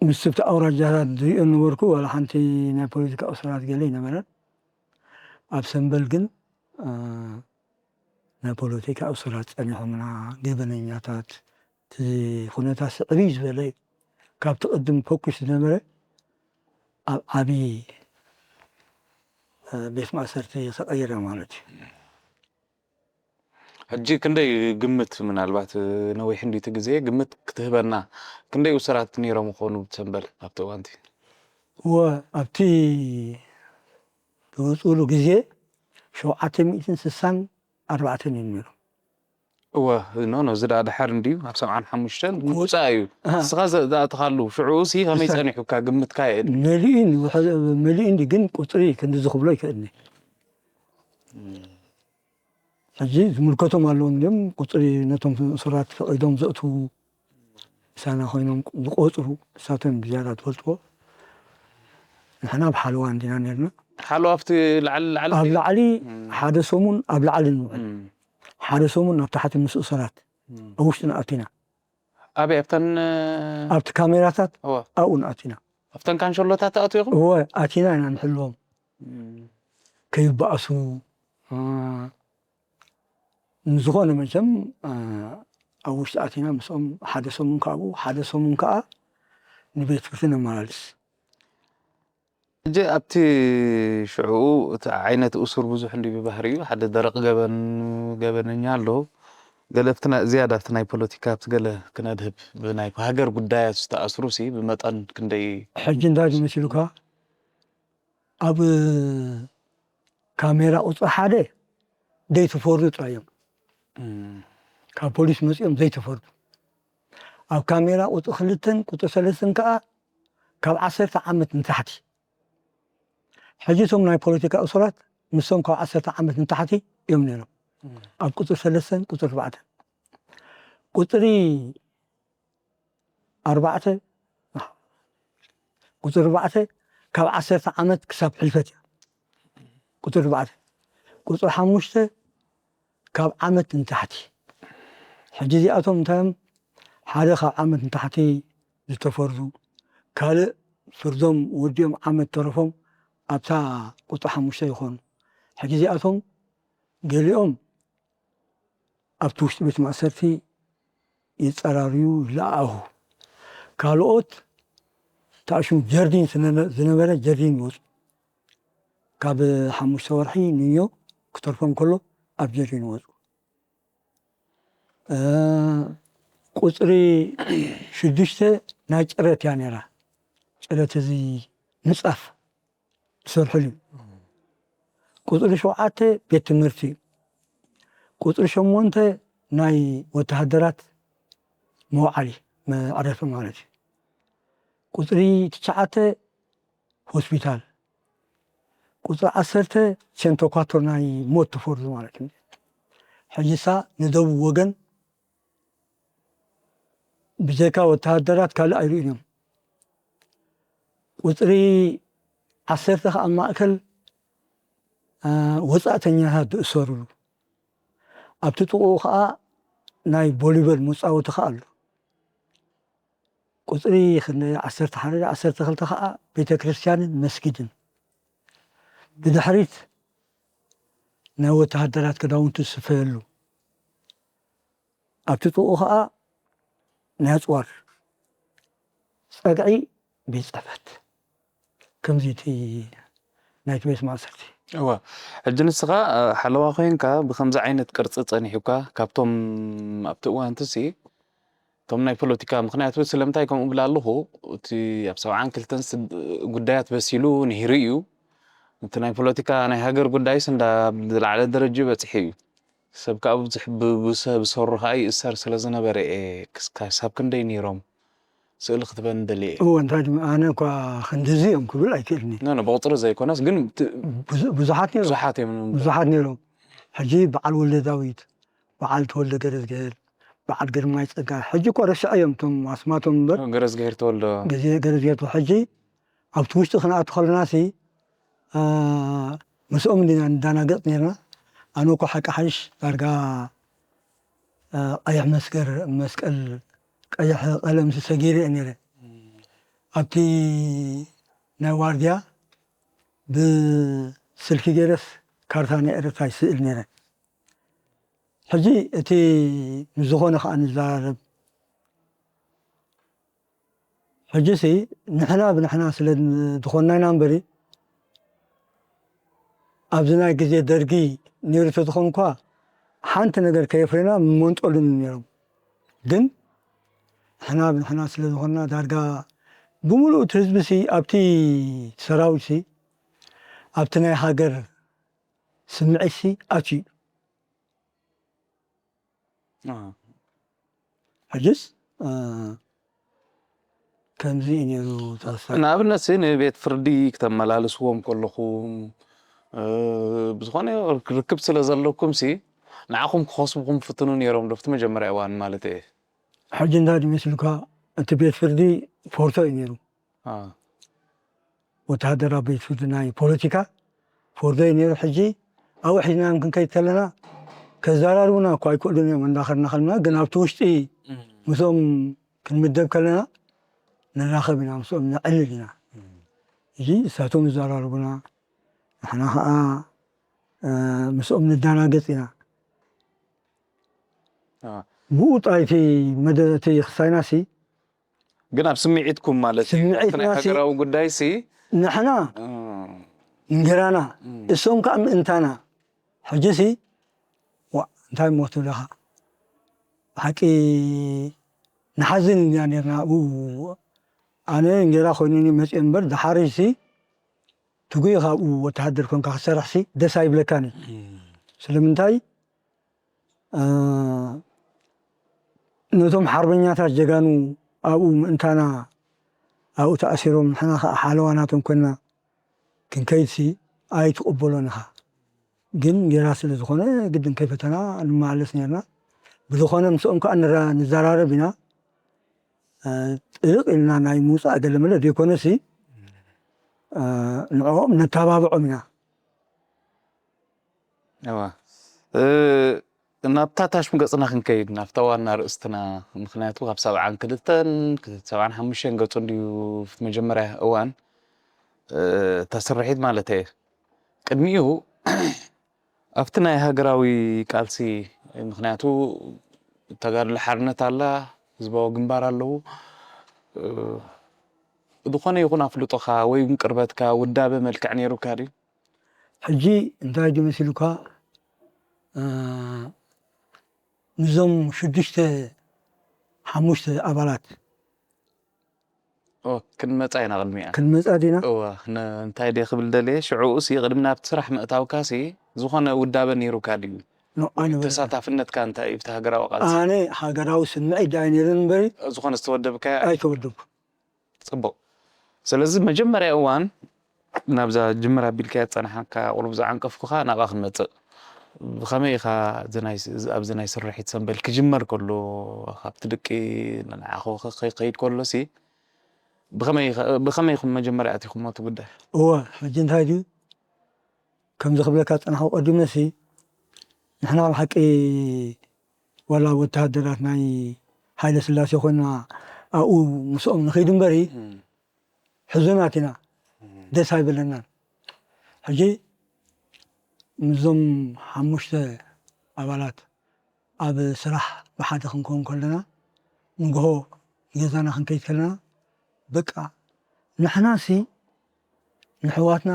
ምስ ኣብቲ ኣውራጃታት ዝሪኦ ነበርኩ። ዋላ ሓንቲ ናይ ፖለቲካ እሱራት ገለ ኣይነበረን። ኣብ ሰንበል ግን ናይ ፖለቲካ እሱራት ጸኒሖምና፣ ገበነኛታት፣ እቲ ኩነታት ስዕብይ ዝበለ እዩ። ካብቲ ቅድም ፈኩስ ዝነበረ ኣብ ዓብዪ ቤት ማእሰርቲ ተቐይረ ማለት እዩ። ሕጂ ክንደይ ግምት፣ ምናልባት ነዊሕ እንዲቲ ግዜ ግምት ክትህበና፣ ክንደይ እሱራት ነይሮም ይኾኑ ብሰንበል ኣብቲ እዋንቲ? እወ ኣብቲ ዝወፅሉ ግዜ ሸውዓተ ሚእትን ስሳን ኣርባዕተን እዮም ነይሮም። እወ ኖ ኖ እዚ ደኣ ድሓር እንድዩ ኣብ ሰብዓን ሓሙሽተን ምውፃእ እዩ። ንስኻ ዝኣተኻሉ ሽዑ ሲ ከመይ ጸኒሑካ ግምትካ የእል? መሊኡ እንዲ መሊኡ እንዲ ግን ቁፅሪ ክንዲ ዝኽብሎ ይክእልኒ። ሕጂ ዝምልከቶም ኣለዎም እዮም። ቁፅሪ ነቶም እሱራት ፈቒዶም ዘእትዉ ምሳና ኮይኖም ዝቆፅሩ እሳቶም ብዝያዳ ትፈልጥዎ። ንሕና ኣብ ሓለዋ እንዲና ነርና። ሓለዋ ኣብቲ ላዕሊ ላዕሊ ኣብ ላዕሊ ሓደ ሰሙን ኣብ ላዕሊ ንውዕል። ሓደ ሰሙን ኣብ ታሕቲ ምስ እሱራት ኣብ ውሽጥና ኣቲና። ኣበይ ኣብተን ኣብቲ ካሜራታት ኣብኡ ንኣቲና። ኣብተን ካንሸሎታት ትኣትዉ ኢኹም? እወ ኣቲና ኢና ንሕልዎም ከይበኣሱ። ንዝኾነ መቸም ኣብ ውሽጢ ኣቲና ምስኦም ሓደ ሰሙን ካብኡ ሓደ ሰሙን ከዓ ንቤት ፍርዲ ነመላልስ። ሕጂ ኣብቲ ሽዑኡ እቲ ዓይነት እሱር ብዙሕ እንዲ ብባህሪኡ ሓደ ደረቕ ገበን ገበነኛ ኣሎ። ገለ ኣብቲ ዝያዳ ኣብቲ ናይ ፖለቲካ ኣብቲ ገለ ክነድህብ ብናይ ሃገር ጉዳያት ዝተኣስሩ ሲ ብመጠን ክንደይ? ሕጂ እንታይ ዝመሲሉካ ኣብ ካሜራ ቁፅሪ ሓደ ዘይተፈርዱ ጥራይ እዮም። ካብ ፖሊስ መፂኦም ዘይተፈርዱ። ኣብ ካሜራ ቁፅሪ ክልተን ቁፅሪ ሰለስተን ከዓ ካብ ዓሰርተ ዓመት ንታሕቲ። ሕጂ እቶም ናይ ፖለቲካ እሱራት ንሶም ካብ ዓሰርተ ዓመት ንታሕቲ እዮም ነይሮም። ኣብ ቁፅሪ ሰለስተን ቁፅሪ ኣርባዕተን ቁፅሪ ኣርባዕተ ቁፅሪ ኣርባዕተ ካብ ዓሰርተ ዓመት ክሳብ ሕልፈት እያ። ቁፅሪ ኣርባዕተ ቁፅሪ ሓሙሽተ ካብ ዓመት ንታሕቲ። ሕጂ እዚኣቶም እንታይ እዮም? ሓደ ካብ ዓመት ንታሕቲ ዝተፈርዱ ካልእ ፍርዶም ወዲኦም ዓመት ተረፎም ኣብታ ቁፅሪ ሓሙሽተ ይኾኑ። ሕጂ እዚኣቶም ገሊኦም ኣብቲ ውሽጢ ቤት ማእሰርቲ ይፀራርዩ ይለኣኣኹ። ካልኦት ተኣሽሙ ጀርዲን ዝነበረ ጀርዲን ይወፁ። ካብ ሓሙሽተ ወርሒ ንዮ ክተርፎም ከሎ ኣብ ጀርዲን ይወፁ። ቁፅሪ ሽዱሽተ ናይ ጭረት እያ ነይራ። ጭረት እዚ ምፃፍ ትሰርሐሉ እዩ። ቁፅሪ ሸውዓተ ቤት ትምህርቲ እዩ። ቁፅሪ ሸሞንተ ናይ ወተሃደራት መውዓሊ መዕረፊ ማለት እዩ። ቁፅሪ ትሽዓተ ሆስፒታል፣ ቁፅሪ ዓሰርተ ሴንቶኳቶር ናይ ሞት ተፈርዱ ማለት እዩ። ሕጂሳ ንደቡብ ወገን ብጀካ ወተሃደራት ካልእ ኣይርእዩን እዮም። ቁፅሪ ዓሰርተ ከዓ ኣብ ማእከል ወፃእተኛታት ዝእሰርሉ፣ ኣብቲ ጥቕኡ ከዓ ናይ ቮሊበል መፃወቲ ከዓ ኣሎ። ቁፅሪ ክንደይ፣ ዓሰርተ ሓደ ዓሰርተ ክልተ ከዓ ቤተ ክርስቲያንን መስጊድን፣ ብድሕሪት ናይ ወተሃደራት ክዳውንቲ ዝስፈየሉ፣ ኣብቲ ጥቕኡ ከዓ ናይ ኣፅዋር ፀግዒ ቤት ፅሕፈት። ከምዚ እቲ ናይቲ ቤት ማእሰርቲ። እዋ፣ ሕጂ ንስኻ ሓለዋ ኮይንካ ብከምዚ ዓይነት ቅርፂ ፀኒሑካ ካብቶም ኣብቲ እዋንትሲ እቶም ናይ ፖለቲካ፣ ምክንያቱ ስለምንታይ ከምኡ ብላ ኣለኹ፣ እቲ ኣብ ሰብዓን ክልተን ጉዳያት በሲሉ ንሂሩ እዩ። እቲ ናይ ፖለቲካ ናይ ሃገር ጉዳይስ እንዳ ዝለዓለ ደረጃ በፂሑ እዩ። ሰብ ከዓ ብዙሕ ብሰብ ዝሰሩ ከዓ ይእሰር ስለ ዝነበረ እየ ክሳብ ክንደይ ነይሮም ስእሊ ክትበን ደልየ እየ። እወ እንታይ ድማ ኣነ እኳ ክንድዚ እዮም ክብል ኣይክእልን እየ። ኖ ኖ ብቁፅሪ ዘይኮነስ ግን ብዙሓት ነይሮም። ብዙሓት እዮም። ብዙሓት ነይሮም። ሕጂ በዓል ወልደ ዳዊት፣ በዓል ተወልደ ገረዝግሄር፣ በዓል ግርማይ ፀጋ፣ ሕጂ እኮ ረስዐ እዮም እቶም ኣስማቶም እምበር። ገረዝግሄር ተወልደ። ገረዝግሄር ተወልደ። ሕጂ ኣብቲ ውሽጢ ክንኣቱ ከለና ሲ ምስኦም እንዲና ንዳናገፅ ነርና። ኣነ እኮ ሓቂ ሓይሽ ዳርጋ ቀይሕ መስገር መስቀል ቀይሕ ቀለም ሲ ሰጊረ እየ ነይረ። ኣብቲ ናይ ዋርድያ ብስልኪ ገይረስ ካርታ ናይ ኤረትራ ይስእል ነይረ። ሕጂ እቲ ምስ ዝኾነ ከዓ ንዘራረብ። ሕጂ ሲ ንሕና ብንሕና ስለ ዝኾንና ኢና እምበሪ ኣብዚ ናይ ግዜ ደርጊ ነይሩ ተዝኾን እኳ ሓንቲ ነገር ከየፍረና ምመንጠሉኒ ነይሮም። ግን ንሕና ብንሕና ስለ ዝኾንና ዳርጋ ብምሉእ እቲ ህዝቢ ሲ ኣብቲ ሰራዊት ሲ ኣብቲ ናይ ሃገር ስምዒት ሲ ኣትዩ እዩ። ሕጅስ ከምዚ እዩ ነይሩ ተወሳኺ። ንኣብነት ሲ ንቤት ፍርዲ ክተመላልስዎም ከለኹም ብዝኾነ ርክብ ስለ ዘለኩም ሲ ንዓኹም ክኸስብኹም ፍትኑ ነይሮም ዶ ኣብቲ መጀመርያ እዋን ማለት እየ። ሕጂ እንታይ ድመስልካ እቲ ቤት ፍርዲ ፎርቶ እዩ ነይሩ። ወተሃደራዊ ቤት ፍርዲ ናይ ፖለቲካ ፎርዶ እዩ ነይሩ። ሕጂ ኣብኡ ሒዝናዮም ክንከይድ ከለና ከዘራርቡና እኳ ኣይክእሉን እዮም። እንዳኸድና ከለና ግን ኣብቲ ውሽጢ ምስኦም ክንምደብ ከለና ንራኸብ ኢና፣ ምስኦም ነዕልል ኢና። ሕጂ እሳቶም ይዘራርቡና፣ ንሕና ከዓ ምስኦም ንዳናገፅ ኢና። ብኡ ጥራይ እቲ መደ እቲ ክሳይና ሲ ግን ኣብ ስምዒትኩም ማለት እዩ። ስምዒትና እቲ ናይ ሲ- ሃገራዊ ጉዳይ ሲ ንሕና እም፣ እንጀራና እም፣ እሶም ከዓ ምእንታና። ሕጂ ሲ ዋ እንታይ እሞ ክትብለኻ ብሓቂ ንሓዝን ኢና ነርና። ኣብኡ ኣነ እንጀራ ኮይኑኒ መፅእ እምበር ድሓር ሲ ትጉይ ካብኡ ወተሃደር ኮንካ ክሰርሕ ሲ ደስ ኣይብለካን እዩ። እም፣ ስለምንታይ ነቶም ሓርበኛታት ጀጋኑ ኣብኡ ምእንታና ኣብኡ ተኣሲሮም ንሕና ከዓ ሓለዋ ናቶም ኮይንና ክንከይድሲ ኣይትቕበሎን ኢኻ። ግን ጌራ ስለ ዝኾነ ግድን ከይፈተና ንመላለስ ነርና። ብዝኾነ ምስኦም ከዓ ንዘራረብ ኢና። ጥልቕ ኢልና ናይ ምውፃእ ገለመለ ዘይኮነሲ ንዕኦም ነተባብዖም ኢና። እዋ ናብታ ታሽም ገፅና ክንከይድ ናብታ ዋና ርእስትና፣ ምክንያቱ ካብ ሰብዓን ክልተን ሰብዓን ሓሙሽተን ገፁ እንድዩ መጀመርያ እዋን እታ ስርሒት ማለት እየ። ቅድሚኡ ኣብቲ ናይ ሃገራዊ ቃልሲ፣ ምክንያቱ ተጋድሎ ሓርነት ኣላ፣ ህዝባዊ ግንባር ኣለዉ። ዝኾነ ይኹን ኣፍልጦኻ ወይ እውን ቅርበትካ ውዳበ መልክዕ ነይሩካ ድዩ? ሕጂ እንታይ ድዩ መሲሉካ ምዞም ሽዱሽተ ሓሙሽተ ኣባላት ክንመፃ ኢና ቅድሚኣ ክንመፃ ዲና እዋ እንታይ ደ ክብል ደልየ ሽዑኡ ሲ ቅድሚ ናብቲ ስራሕ ምእታውካ ሲ ዝኾነ ውዳበ ነይሩካ ድዩ ተሳታፍነትካ እንታይ እዩ ብቲ ሃገራዊ ቃልሲ ኣነ ሃገራዊ ስምዒት ዳይ ነይሩ እምበሪ ዝኾነ ዝተወደብካ ኣይተወደብኩ ፅቡቕ ስለዚ መጀመርያ እዋን ናብዛ ጅምር ኣቢልካ ዝፀናሓካ ቁሩብ ዝዓንቀፍኩኻ ናብኣ ክንመፅእ ብኸመይ ኢኻ ኣብዚ ናይ ስርሒት ሰንበል ክጅመር ከሎ ካብቲ ድቂ ንዓኹ ከይድ ከሎ ሲ ብኸመይ ኢኸ- ብኸመይ ኢኹም መጀመርያ ኣቲኹሞ እቲ ጉዳይ? እወ፣ ሕጂ እንታይ ድዩ ከምዚ ክብለካ ዝጸናሕኩ ቀዲመሲ፣ ንሕና ብሓቂ ዋላ ወተሃደራት ናይ ሃይለ ስላሴ ኮይና ኣብኡ ምስኦም ንኸይድ እምበሪ፣ ሕዙናት ኢና፣ ደስ ኣይብለናን። ሕጂ ምስዞም ሓሙሽተ ኣባላት ኣብ ስራሕ ብሓደ ክንከውን ከለና፣ ንግሆ ገዛና ክንከይድ ከለና፣ በቃ ንሕናሲ ንሕዋትና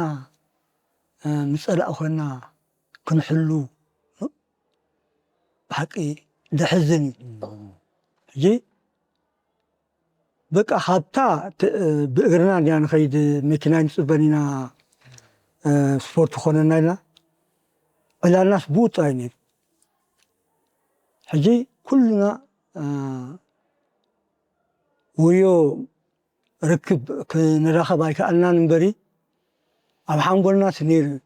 ምጸላእ ኮይና ክንሕሉ ብሓቂ ደሕዝን እዩ። ሕጂ በቃ ካብታ ብእግርና እንዲያ ንኸይድ፣ መኪና ንፅበን ኢና፣ ስፖርት ኮነና ኢልና ዕላልናስ ብኡ ጥራይ ነይሩ። ሕጂ ኩልና ወዮ ርክብ ክንራኸብ ኣይከኣልናን እምበሪ፣ ኣብ ሓንጎልና እቲ ነይሩ እዩ፣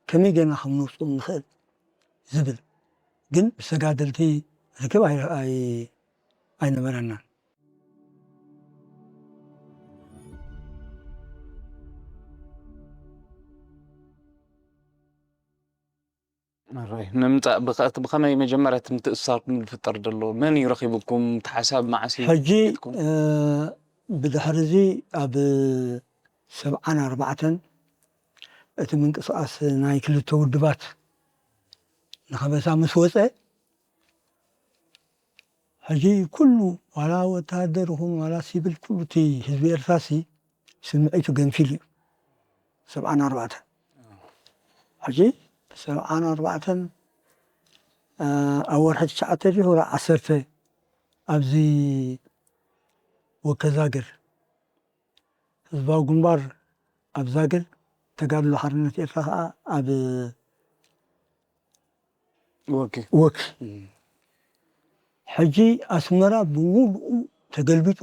ከመይ ጌርና ከም ነውፅኦም ንኽእል ዝብል። ግን ምስ ተጋደልቲ ርክብ ኣይ- ኣይ- ኣይነበረናን። ኣራይ ንምጻእ ብኸ- እቲ ብኸመይ መጀመርያ እቲ ምትእስሳርኩም ዝፍጠር ዘሎ መን እዩ ረኺቡኩም? እቲ ሓሳብ መዓስ እዩ ሕጂ ፈሊጥኩም? እ፣ ብድሕሪ እዚ ኣብ ሰብዓን ኣርባዕተን እቲ ምንቅስቃስ ናይ ክልተ ውድባት ንኸበሳ ምስ ወፀ፣ ሕጂ ኩሉ ዋላ ወተሃደር ይኹን ዋላ ሲቪል ኩሉ እቲ ህዝቢ ኤርትራሲ ስምዒቱ ገንፊል እዩ። ሰብዓን ኣርባዕተን ሕጂ ሰብዓን ኣርባዕተን እ፣ ኣብ ወርሒ ትሽዓተ ድዩ ወርሒ ዓሰርተ ኣብዚ ወከዛግር ህዝባዊ ግንባር ኣብ ዛግር፣ ተጋድሎ ሓርነት ኤርትራ ከዓ ኣብ ወኪ ወክ። ሕጂ ኣስመራ ብምሉኡ ተገልቢጡ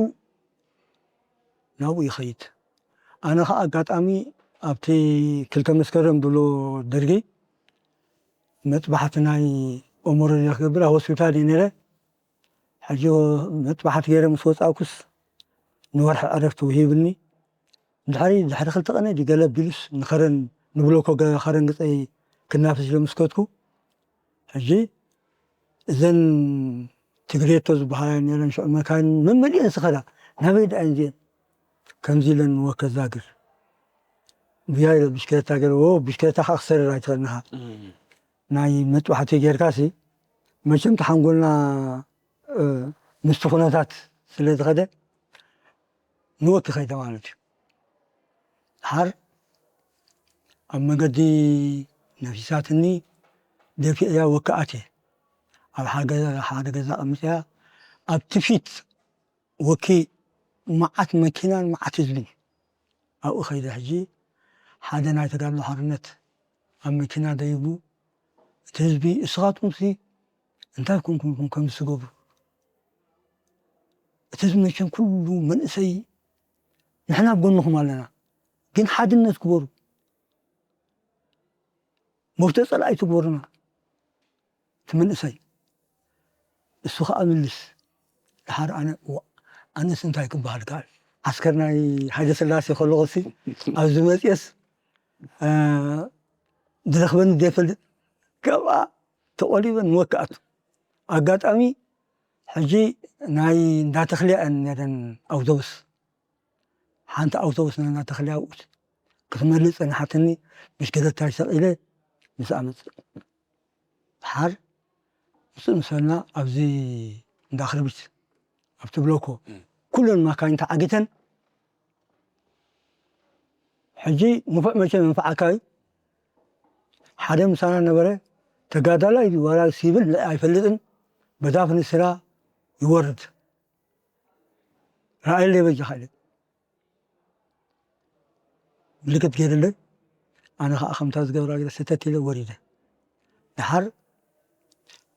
ናብኡ ይኸይድ። ኣነ ከዓ ኣጋጣሚ ኣብቲ ክልተ መስከረም ዝብሎ ደርጊ መጥባሕቲ ናይ ኦሞሮድያ ክገብር ኣብ ሆስፒታል እየ ነይረ። ሕጂ መጥባሕቲ ገይረ ምስ ወፃእኩስ ንወርሒ ዕረፍቲ ውሂብኒ። ድሕሪ ድሕሪ ክልተ ቀነ ድዩ ገለ ቢሉስ ንኸረን ንብሎኮ ገ- ኸረን ግፀይ ክናፍስ ኢለ ምስ ከድኩ፣ ሕጂ እዘን ትግሬቶ ዝበሃላ ነረን ሽዑ መካይን መመሊአን ስኸዳ ናበይ ደኣን እዚአን ከምዚ ኢለን ወከዛግር ብያ ኢለ ብሽክለታ ገለ ወ ብሽክለታ ከዓ ክሰርር ኣይትኽእልንኻ ናይ መጥባሕቲ ጌርካ ሲ መቸም ተሓንጎልና ምስቲ ኩነታት ስለ ዝኸደ ንወኪ ኸይደ ማለት እዩ። ድሓር ኣብ መገዲ ነፊሳትኒ ደፊእያ ወክኣት እየ ኣብ ሓደ ገዛ ቀሚጥያ ኣብቲ ፊት ወኪ መዓት መኪናን መዓት ህዝብን ኣብኡ ኸይደ ሕጂ ሓደ ናይ ተጋድሎ ሓርነት ኣብ መኪና ደይቡ እቲ ህዝቢ እስኻትኩም ሲ እንታይ ኮንኩም ኢኹም ከምዚ ትገብሩ እቲ ህዝቢ መቸም ኩሉ መንእሰይ ንሕና ኣብ ጎንኹም ኣለና ግን ሓድነት ግበሩ መፍቶ ፀላኢ ትግበሩና እቲ መንእሰይ እሱ ከዓ ምልስ ድሓር ኣነ ኣነስ እንታይ ክበሃል ከኣል ዓስከር ናይ ሃይለ ስላሴ ከለኹሲ ኣብዚ መፅኤስ ዝረኽበኒ ዘይፈልጥ ገባ ተቆሊበ ንወክኣቱ ኣጋጣሚ ሕጂ ናይ እንዳተኽልያ እየን ነረን ኣውቶቡስ ሓንቲ ኣውቶቡስ ናይ እንዳተኽልያ ክትመልእ ፀንሓትኒ ብሽክለታይ ሰቂለ ምስ ኣመፅእ ሓር ምስ እንሰልና ኣብዚ እንዳክርቢት ኣብቲ ብሎኮ ኩለን ማካይን ተዓጊተን ሕጂ ንፉዕ መቸ መንፍዓካ እዩ ሓደ ምሳና ነበረ ተጋዳላይ ዋላ ሲብል ኣይፈልጥን በዛፍ ንስራ ይወርድ ረኣየለይ በጃኻ ኢለ ምልክት ገይርለይ ኣነ ከዓ ከምታ ዝገብራ ገለ ስተት ኢለ ወሪደ ድሓር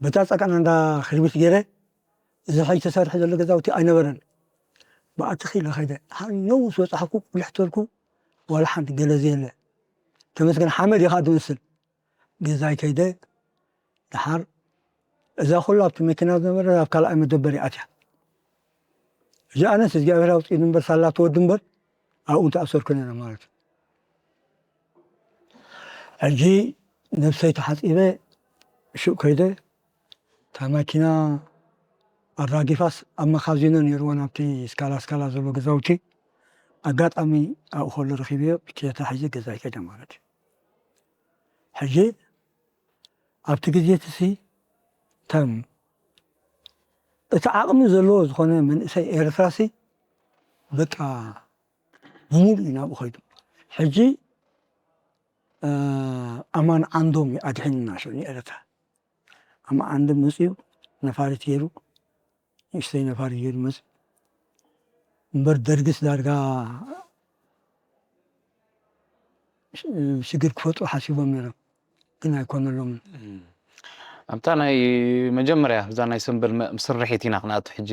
በታ ፀቀና እንዳ ክርቢት ገይረ እዚ ሕጂ ተሰርሐ ዘሎ ገዛውቲ ኣይነበረን ብኣቲ ኺለ ኸይደ ድሓር ነውስ በፃሕኩ ቁልሕ ተልኩ ዋላ ሓንቲ ገለ ዘየለ ተመስገን ሓመድ ኢኻ ትመስል ገዛይ ከይደ ድሓር እዛ ኩሉ ኣብቲ መኪና ዝነበረ ኣብ ካልኣይ መደበር ይኣትያ እዚ ኣነስ እግዚኣብሔር ኣውፅኢኒ እምበር ሳላ ትወዲ እምበር ኣብኡ ተኣሰርኩ ነይረ ማለት እዩ። ሕጂ ነብሰይ ተሓፂበ ሹቅ ከይደ እታ ማኪና ኣራጊፋስ ኣብ መኻዚኖ ነይርዎ ናብቲ ስካላ ስካላ ዘሎ ገዛውቲ ኣጋጣሚ ኣብኡ ከሎ ረኺብዮ ብቸታ ሒዘ ገዛይ ከይደ ማለት እዩ። ሕጂ ኣብቲ ግዜ እቲ ሲ ተም እቲ ዓቕሚ ዘለዎ ዝኾነ መንእሰይ ኤርትራ ሲ በቃ ብምሉእ እዩ ናብኡ ከይዱ። ሕጂ ኣማን ዓንዶም እዩ ኣድሒንና ሽዑ ንኤረትራ። ኣማን ዓንዶም መፅዩ ነፋሪት ገይሩ ንእሽተይ ነፋሪት ገይሩ መፅዩ እምበር ደርግስ ዳርጋ ሽግር ክፈጥሩ ሓሲቦም ነይሮም ግን ኣይኮነሎምን። ኣብታ ናይ መጀመርያ እዛ ናይ ሰምበል ስርሒት ኢና ክንኣቱ ሕጂ።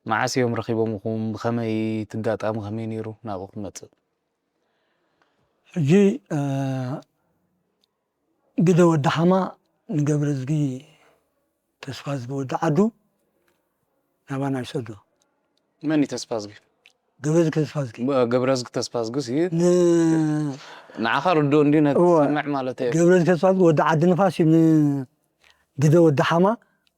መዓስ እዮም ረኺቦምኹም? ብኸመይ ትጋጣሚ ከመይ ነይሩ ናብኡ ክመፅእ? ሕጂ ግደ ወዲ ሓማ ንገብረዝጊ ተስፋዝጊ ወዲ ዓዱ ናባና ይሰዶ። መን እዩ ተስፋዝጊ? ገብረዝጊ ተስፋዝጊ። ገብረዝጊ ተስፋዝጊ ሲ ን- ንዓኻ ርድኦ እንዲ ነቲ እወ። ሰምዕ ማለት እየ። ገብረዝጊ ተስፋዝጊ ወዲ ዓዲ ንፋስ እዩ። ንግደ ወዲ ሓማ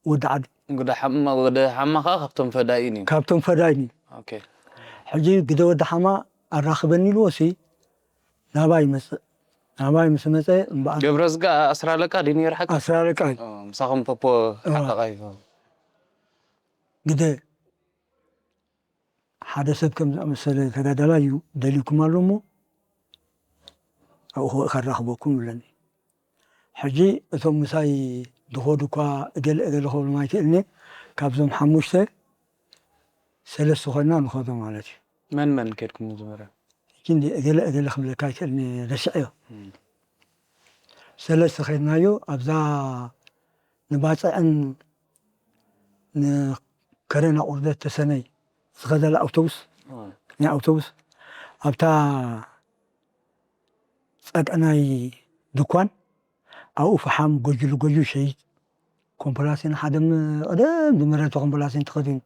ወዲ ዓዱ ግደ ሓማ ወደ ሓማ ከዓ ካብቶም ፈዳይን እዩ። ካብቶም ፈዳይን እዩ። ኦኬ። ሕጂ ግደ ወዲ ሓማ ኣራኽበኒ ኢልዎ ሲ ናባይ ይመፅእ። ናባይ ምስ መፀ እምበኣር ገብረዝጊ ኣስራ ኣለቃ ድዩ ነይሩ ሓቂ? ኣስራ ኣለቃ እዩ። ኦ፣ ምሳኹም ፖፖ ሓቃቃ እዩ። ግደ ሓደ ሰብ ከም ዝኣመሰለ ተጋዳላይ እዩ ደልዩኩም ኣሎ እሞ ኣብኡ ከራኽበኩም ይብለኒ። ሕጂ እቶም ምሳይ ዝኸዱ እኳ እገለ እገለ ክብሎም ኣይክእልን እየ። ካብዞም ሓሙሽተ ሰለስተ ኮይና ንኸዶ ማለት እዩ። መን መን ከድኩም ዝመረ? ሕጂ እንዲ እገለ እገለ ክብለካ ኣይክእልን እየ፣ ረሲዐዮ። ሰለስተ ከድናዮ ኣብዛ ንባፅዕን ንከረና ቁርደት ተሰነይ ዝኸደላ ኣውቶቡስ ናይ ኣውቶቡስ ኣብታ ፀቀናይ ድኳን ኣብኡ ፈሓም ጎጅሉ ጎጅሉ ሸይጥ ኮምፕላሲን ሓደ ም- ቀደም ዝመረተ ኮምፕላሲን ተኸዲኑ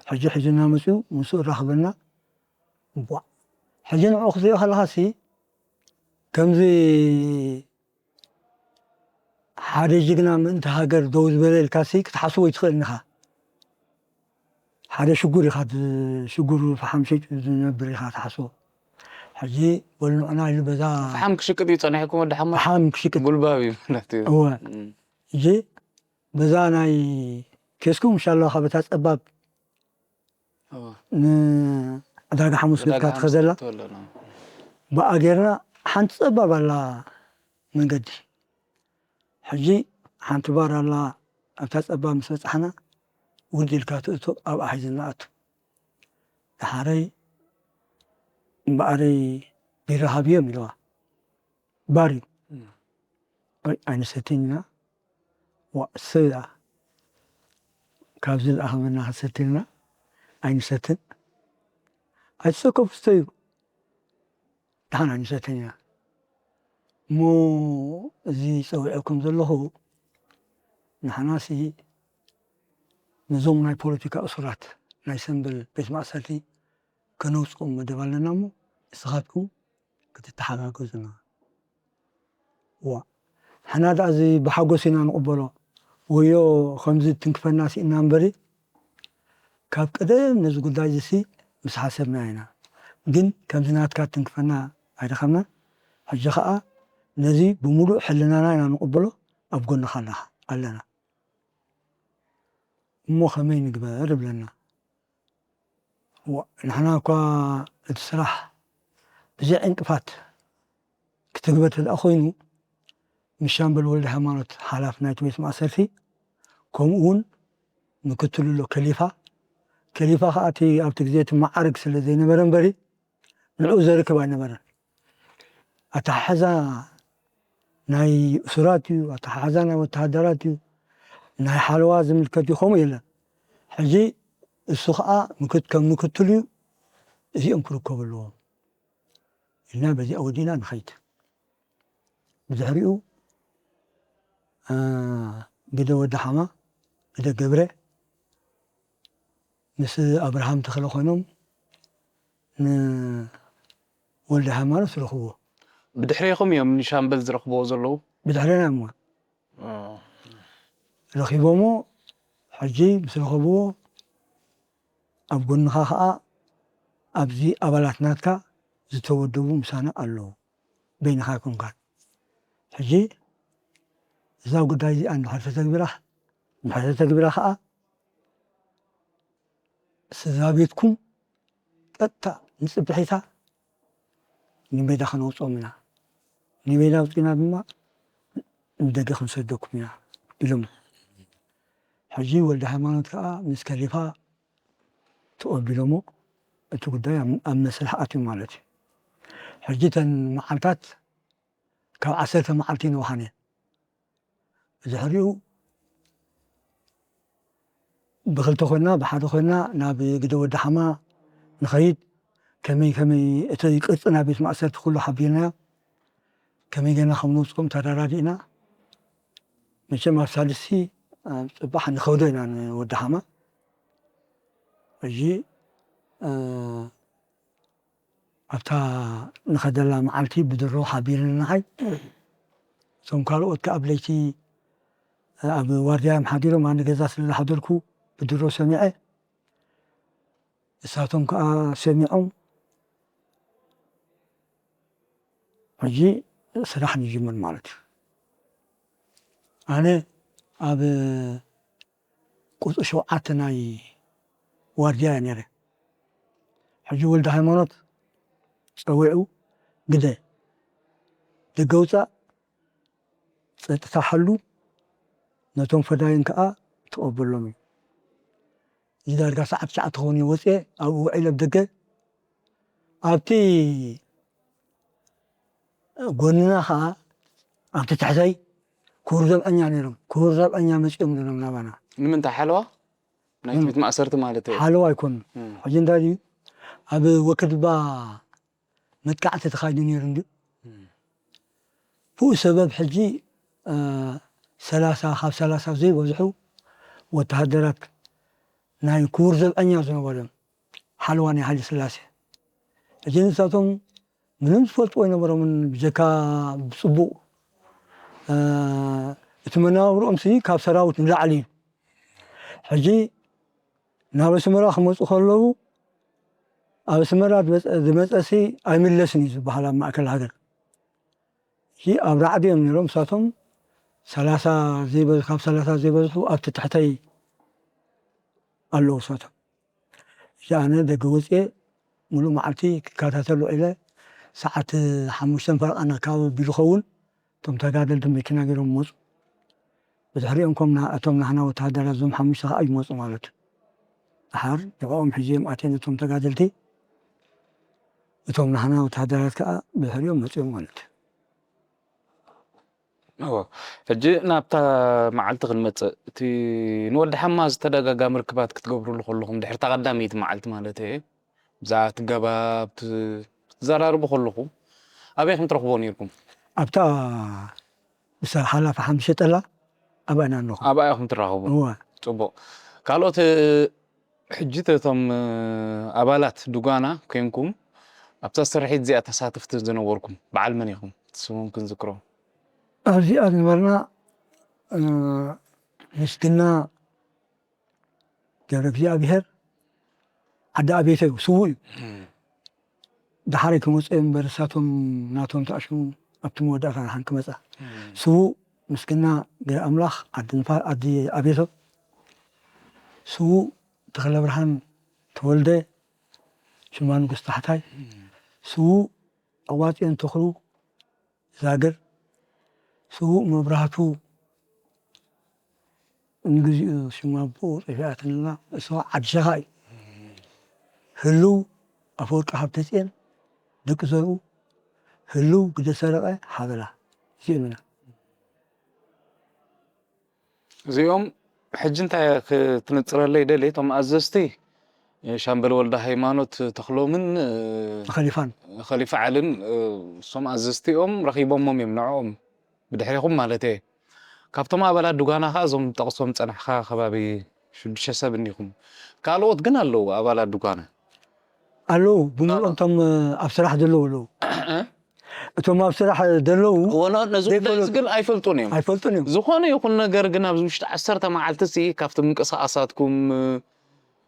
ሕጂ ሒዙና መፅኡ ምስኡ ራኽበና። ቧዕ። ሕጂ ንዕኡ ክትሪኦ ከለኻሲ ከምዚ ሓደ ጅግና ምእንቲ ሃገር ደው ዝበለ ኢልካሲ ክትሓስቦ ይትኽእል ኢኻ። ሓደ ሽጉር ኢኻ ት- ሽጉር ፈሓም ሸይጡ ዝነብር ኢኻ ትሓስቦ። ሕጂ በሉ ንዑና ኢሉ በዛ ፈሓም ክሽቅጥ እዩ ጸኒሕኩም ወዲ ሓማ? ፈሓም ክሽቅጥ ጉልባብ እዩ ማለት እዩ። እወ እም። ሕጂ በዛ ናይ ኬስኩም እንሻላ ካብ እታ ጸባብ እወ። ንዕዳጋ ሓሙስ ዕዳጋ ገብካ ሓሙስ ትኸደላ ትወለና። ብኣ ጌርና ሓንቲ ጸባብ ኣላ መንገዲ። ሕጂ ሓንቲ ባር ኣላ ኣብታ ጸባብ ምስ በጻሕና ውርድ ኢልካ ትእቶ ኣብኣ ሒዝና ኣቱ። ደሓረይ እምበኣረይ ቢራ ሃብዮም ኢለዋ። ባር እዩ። እም። ኣይ ኣይንሰትን ኢና። ዋ ሰብ ደኣ ካብዚ ደኣ ከመና ክንሰትን ኢና ኣይንሰትን። ኣይትሰከፉ ስተዩ። ደሓን ኣይንሰትን ኢና። እሞ እዚ ጸዊዐኩም ዘለኹ ንሕናሲ ነዞም ናይ ፖለቲካ እሱራት ናይ ሰምበል ቤት ማእሰርቲ ከነውፅኦም መደብ ኣለና እሞ ንስኻትኩም ክትተሓጋገዙና። ዋ ንሕና ደኣ እዚ ብሓጎስ ኢና ንቕበሎ። ወዮ ከምዚ ትንክፈና ስኢና እምበሪ ካብ ቀደም ነዚ ጉዳይ እዚ ሲ ምስ ሓሰብና ኢና። ግን ከምዚ ናትካ ትንክፈና ኣይረኸብናን። ሕጂ ኸኣ ነዚ ብምሉእ ሕልናና ኢና ንቕበሎ። ኣብ ጎንኻ ኣለኻ ኣለና። እሞ ከመይ ንግበር እብለና። ዋ ንሕና እኳ እቲ ስራሕ ብዘይ ዕንቅፋት ክትግበር ተደኣ ኮይኑ ምስ ሻምበል ወልደ ሃይማኖት ሓላፍ ናይቲ ቤት ማእሰርቲ ከምኡ እውን ምክትሉ ኣሎ ከሊፋ። ከሊፋ ከዓ እቲ ኣብቲ ግዜ እቲ መዓርግ ስለ ዘይነበረ እምበሪ ንዕኡ ዘርክብ ኣይነበረን። ኣተሓሕዛ ናይ እሱራት እዩ፣ ኣተሓሕዛ ናይ ወተሃደራት እዩ፣ ናይ ሓለዋ ዝምልከት እዩ ከምኡ የለን። ሕጂ እሱ ከዓ ምክት ከም ምክትል እዩ እዚኦም ክርከቡ ኣለዎም ኢልና በዚኣ ወዲና ንኸይድ። ብድሕሪኡ ግደ ወዲ ሓማ ግደ ገብረ ምስ ኣብርሃም ተኽለ ኮይኖም ን- ወልደ ሃይማኖት ረኽብዎ። ብድሕሬኹም እዮም ንሻምበል ዝረኽብዎ ዘለዉ። ብድሕሬና እሞ ረኺቦሞ። ሕጂ ምስ ረኸብዎ ኣብ ጎንኻ ከዓ ኣብዚ ኣባላት ናትካ ዝተወደቡ ምሳና ኣለዉ። በይንኻ ኣይኮንካን። ሕጂ እዛ ጉዳይ እዚኣ እንድሕር ተተግቢራ እንድሕር ተተግቢራ ከዓ ስድራ ቤትኩም ቀጥታ ንፅብሒታ ንሜዳ ከነውፅኦም ኢና። ንሜዳ ኣውፂና ድማ ንደገ ክንሰደኩም ኢና ኢሎም። ሕጂ ወልደ ሃይማኖት ከዓ ምስ ከሊፋ ተቐቢሎሞ እቲ ጉዳይ ኣብ ኣብ መስርሕ ኣትዩ ማለት እዩ። ሕጂ እተን መዓልታት ካብ ዓሰርተ መዓልቲ ንውሓን እየን። ብድሕሪኡ ብኽልተ ኮይና ብሓደ ኮይና ናብ ግደ ወዲ ሓማ ንኸይድ ከመይ ከመይ እቲ ቅርፂ ናይ ቤት ማእሰርቲ ኩሉ ሓቢርና ከመይ ገና ከም ንውፅኦም ተረዳዲእና መቸም ኣብ ሳልስቲ ኣብ ፅባሕ ንኸብዶ ኢና ንወዲ ሓማ ሕጂ ኣብታ ንኸደላ መዓልቲ ብድሮ ሓቢርኒ ንዓይ እቶም ካልኦት ከኣ ኣብ ለይቲ ኣብ ዋርድያ እዮም ሓዲሮም ኣነ ገዛ ስለ ዝሓደርኩ ብድሮ ሰሚዐ እሳቶም ከኣ ሰሚዖም ሕጂ ስራሕ ንጅምር ማለት እዩ ኣነ ኣብ ቁፅሪ ሸውዓተ ናይ ዋርድያ እየ ነይረ ሕጂ ወልደ ሃይማኖት ፀዊዑ ግደ ደገ ውፃእ ፀጥታ ሓሉ ነቶም ፈዳይን ከዓ ተቐበሎም እዩ እዚ ዳርጋ ሰዓት ትሽዓተ ክኸውን እዩ ወፅኤ ኣብኡ ውዒለ ኣብ ደገ ኣብቲ ጎንና ከዓ ኣብቲ ትሕተይ ክቡር ዘብዐኛ ነይሮም ክቡር ዘብዐኛ መፂኦም ነይሮም ናባና ንምንታይ ሓለዋ ናይቲ ቤት ማእሰርቲ ማለት እዩ ሓለዋ ኣይኮኑ ሕጂ እንታይ ድዩ ኣብ ወክድባ መጥቃዕቲ ተኻይዱ ነይሩ እንድዩ ብኡ ሰበብ ሕጂ ሰላሳ ካብ ሰላሳ ዘይበዝሑ ወተሃደራት ናይ ክቡር ዘብዐኛ ዝነበሩ እዮም ሓለዋ ናይ ሃይለ ስላሴ ሕጂ ንሳቶም ምንም ዝፈልጥዎ ኣይነበሮምን ብጀካ ብፅቡቕ እቲ መነባብርኦም ሲ ካብ ሰራዊት ንላዕሊ እዩ ሕጂ ናብ ኣስመራ ክመፁ ከለዉ ኣብ ኣስመራ ዝመፀ ሲ ኣይምለስን እዩ ዝበሃል ኣብ ማእከል ሃገር እዚ ኣብ ራዕዲ እዮም ነይሮም ንሳቶም ሰላሳ ካብ ሰላሳ ዘይበዝሑ ኣብቲ ትሕተይ ኣለዉ ንሳቶም እዚ ኣነ ደገ ወፅኤ ሙሉእ መዓልቲ ክከታተል ውዒለ ሰዓት ሓሙሽተን ፈረቓ ኣካባቢ ዝኸውን እቶም ተጋደልቲ መኪና ገይሮም መፁ ብድሕሪኦም ከም እቶም ናህና ወተሃደራት እዞም ሓሙሽተ ከዓ ይመፁ ማለት ድሓር ንዕኦም ሒዘዮም ኣትየ ነቶም ተጋደልቲ እቶም ናህና ወተሃደራት ከዓ ብድሕሪኦም መፅኦም ማለት እዎ ሕጂ ናብታ መዓልቲ ክንመፅእ እቲ ንወዲ ሓማ ዝተደጋጋሚ ርክባት ክትገብርሉ ከለኹም ድሕርታ ቀዳመይቲ መዓልቲ ማለት እየ ብዛዕባ እቲ ገባብ ክትዘራርቡ ከለኹም ኣበይ ከም ትረኽቦ ነይርኩም ኣብታ ምስ ሓላፊ ሓምሸጠላ ኣብኣ ኢና ኣለኹ ኣብኣ ኢኹም ትራኸቡ እወ ፅቡቕ ካልኦት ሕጂ እቶም ኣባላት ዱጋና ኮንኩም ኣብታ ስርሒት እዚኣ ተሳተፍቲ ዝነበርኩም በዓል መን ኢኹም ስሞም ክንዝክሮ ኣብዚኣ ዝነበርና ምስግና ገብረ እግዚኣብሔር ዓዲ ኣቤተ እዩ ስዉእ እዩ ደሓረይ ክመፁ እዮም እምበር እሳቶም ናቶም ተኣሽሙ ኣብቲ መወዳእታ ደሓን ክመፃ ስዉእ ምስግና ገረ ኣምላኽ ዓዲ ንፋ ዓዲ ኣቤተ ስዉእ ተኽለ ብርሃን ተወልደ ሽማ ንጉስ ታሕታይ ስዉእ ኣዋፅዮን ተኽሉ ዛግር ስዉእ መብራህቱ ንግዚኡ ሽማ ኣቦኡ ጠፊኣትንና እሱ ዓዲ ሸኻ እዩ ህልው ኣፈወርቂ ሃብተፅዮን ደቂ ዘርኡ ህልው ግደ ሰረቐ ሓበላ እዚኦም ኢና እዚኦም ሕጂ እንታይ ክትንፅረለይ ደሊ እቶም ኣዘዝቲ ሻምበል ወልደ ሃይማኖት ተኽሎምን ኸሊፋን ኸሊፋ ዓልን እሶም ኣዘዝቲኦም ረኺቦሞም እዮም ንዕኦም ብድሕሪኹም ማለት እየ ካብቶም ኣባላት ዱጋና ከዓ እዞም ጠቕሶም ፀናሕካ ከባቢ ሽዱሽተ ሰብ እንዲኹም ካልኦት ግን ኣለዉ ኣባላት ዱጋና ኣለዉ ብምልኦም እቶም ኣብ ስራሕ ዘለዉ ኣለዉ እቶም ኣብ ስራሕ ዘለዉ ወላ ነዚ ጉዳይ ዘይፈለጡ- ግን ኣይፈልጡን እዮም። ኣይፈልጡን እዮም። ዝኾነ ይኹን ነገር ግን ኣብዚ ውሽጢ ዓሰርተ መዓልቲ ሲ ካብቲ ምንቅስቃሳትኩም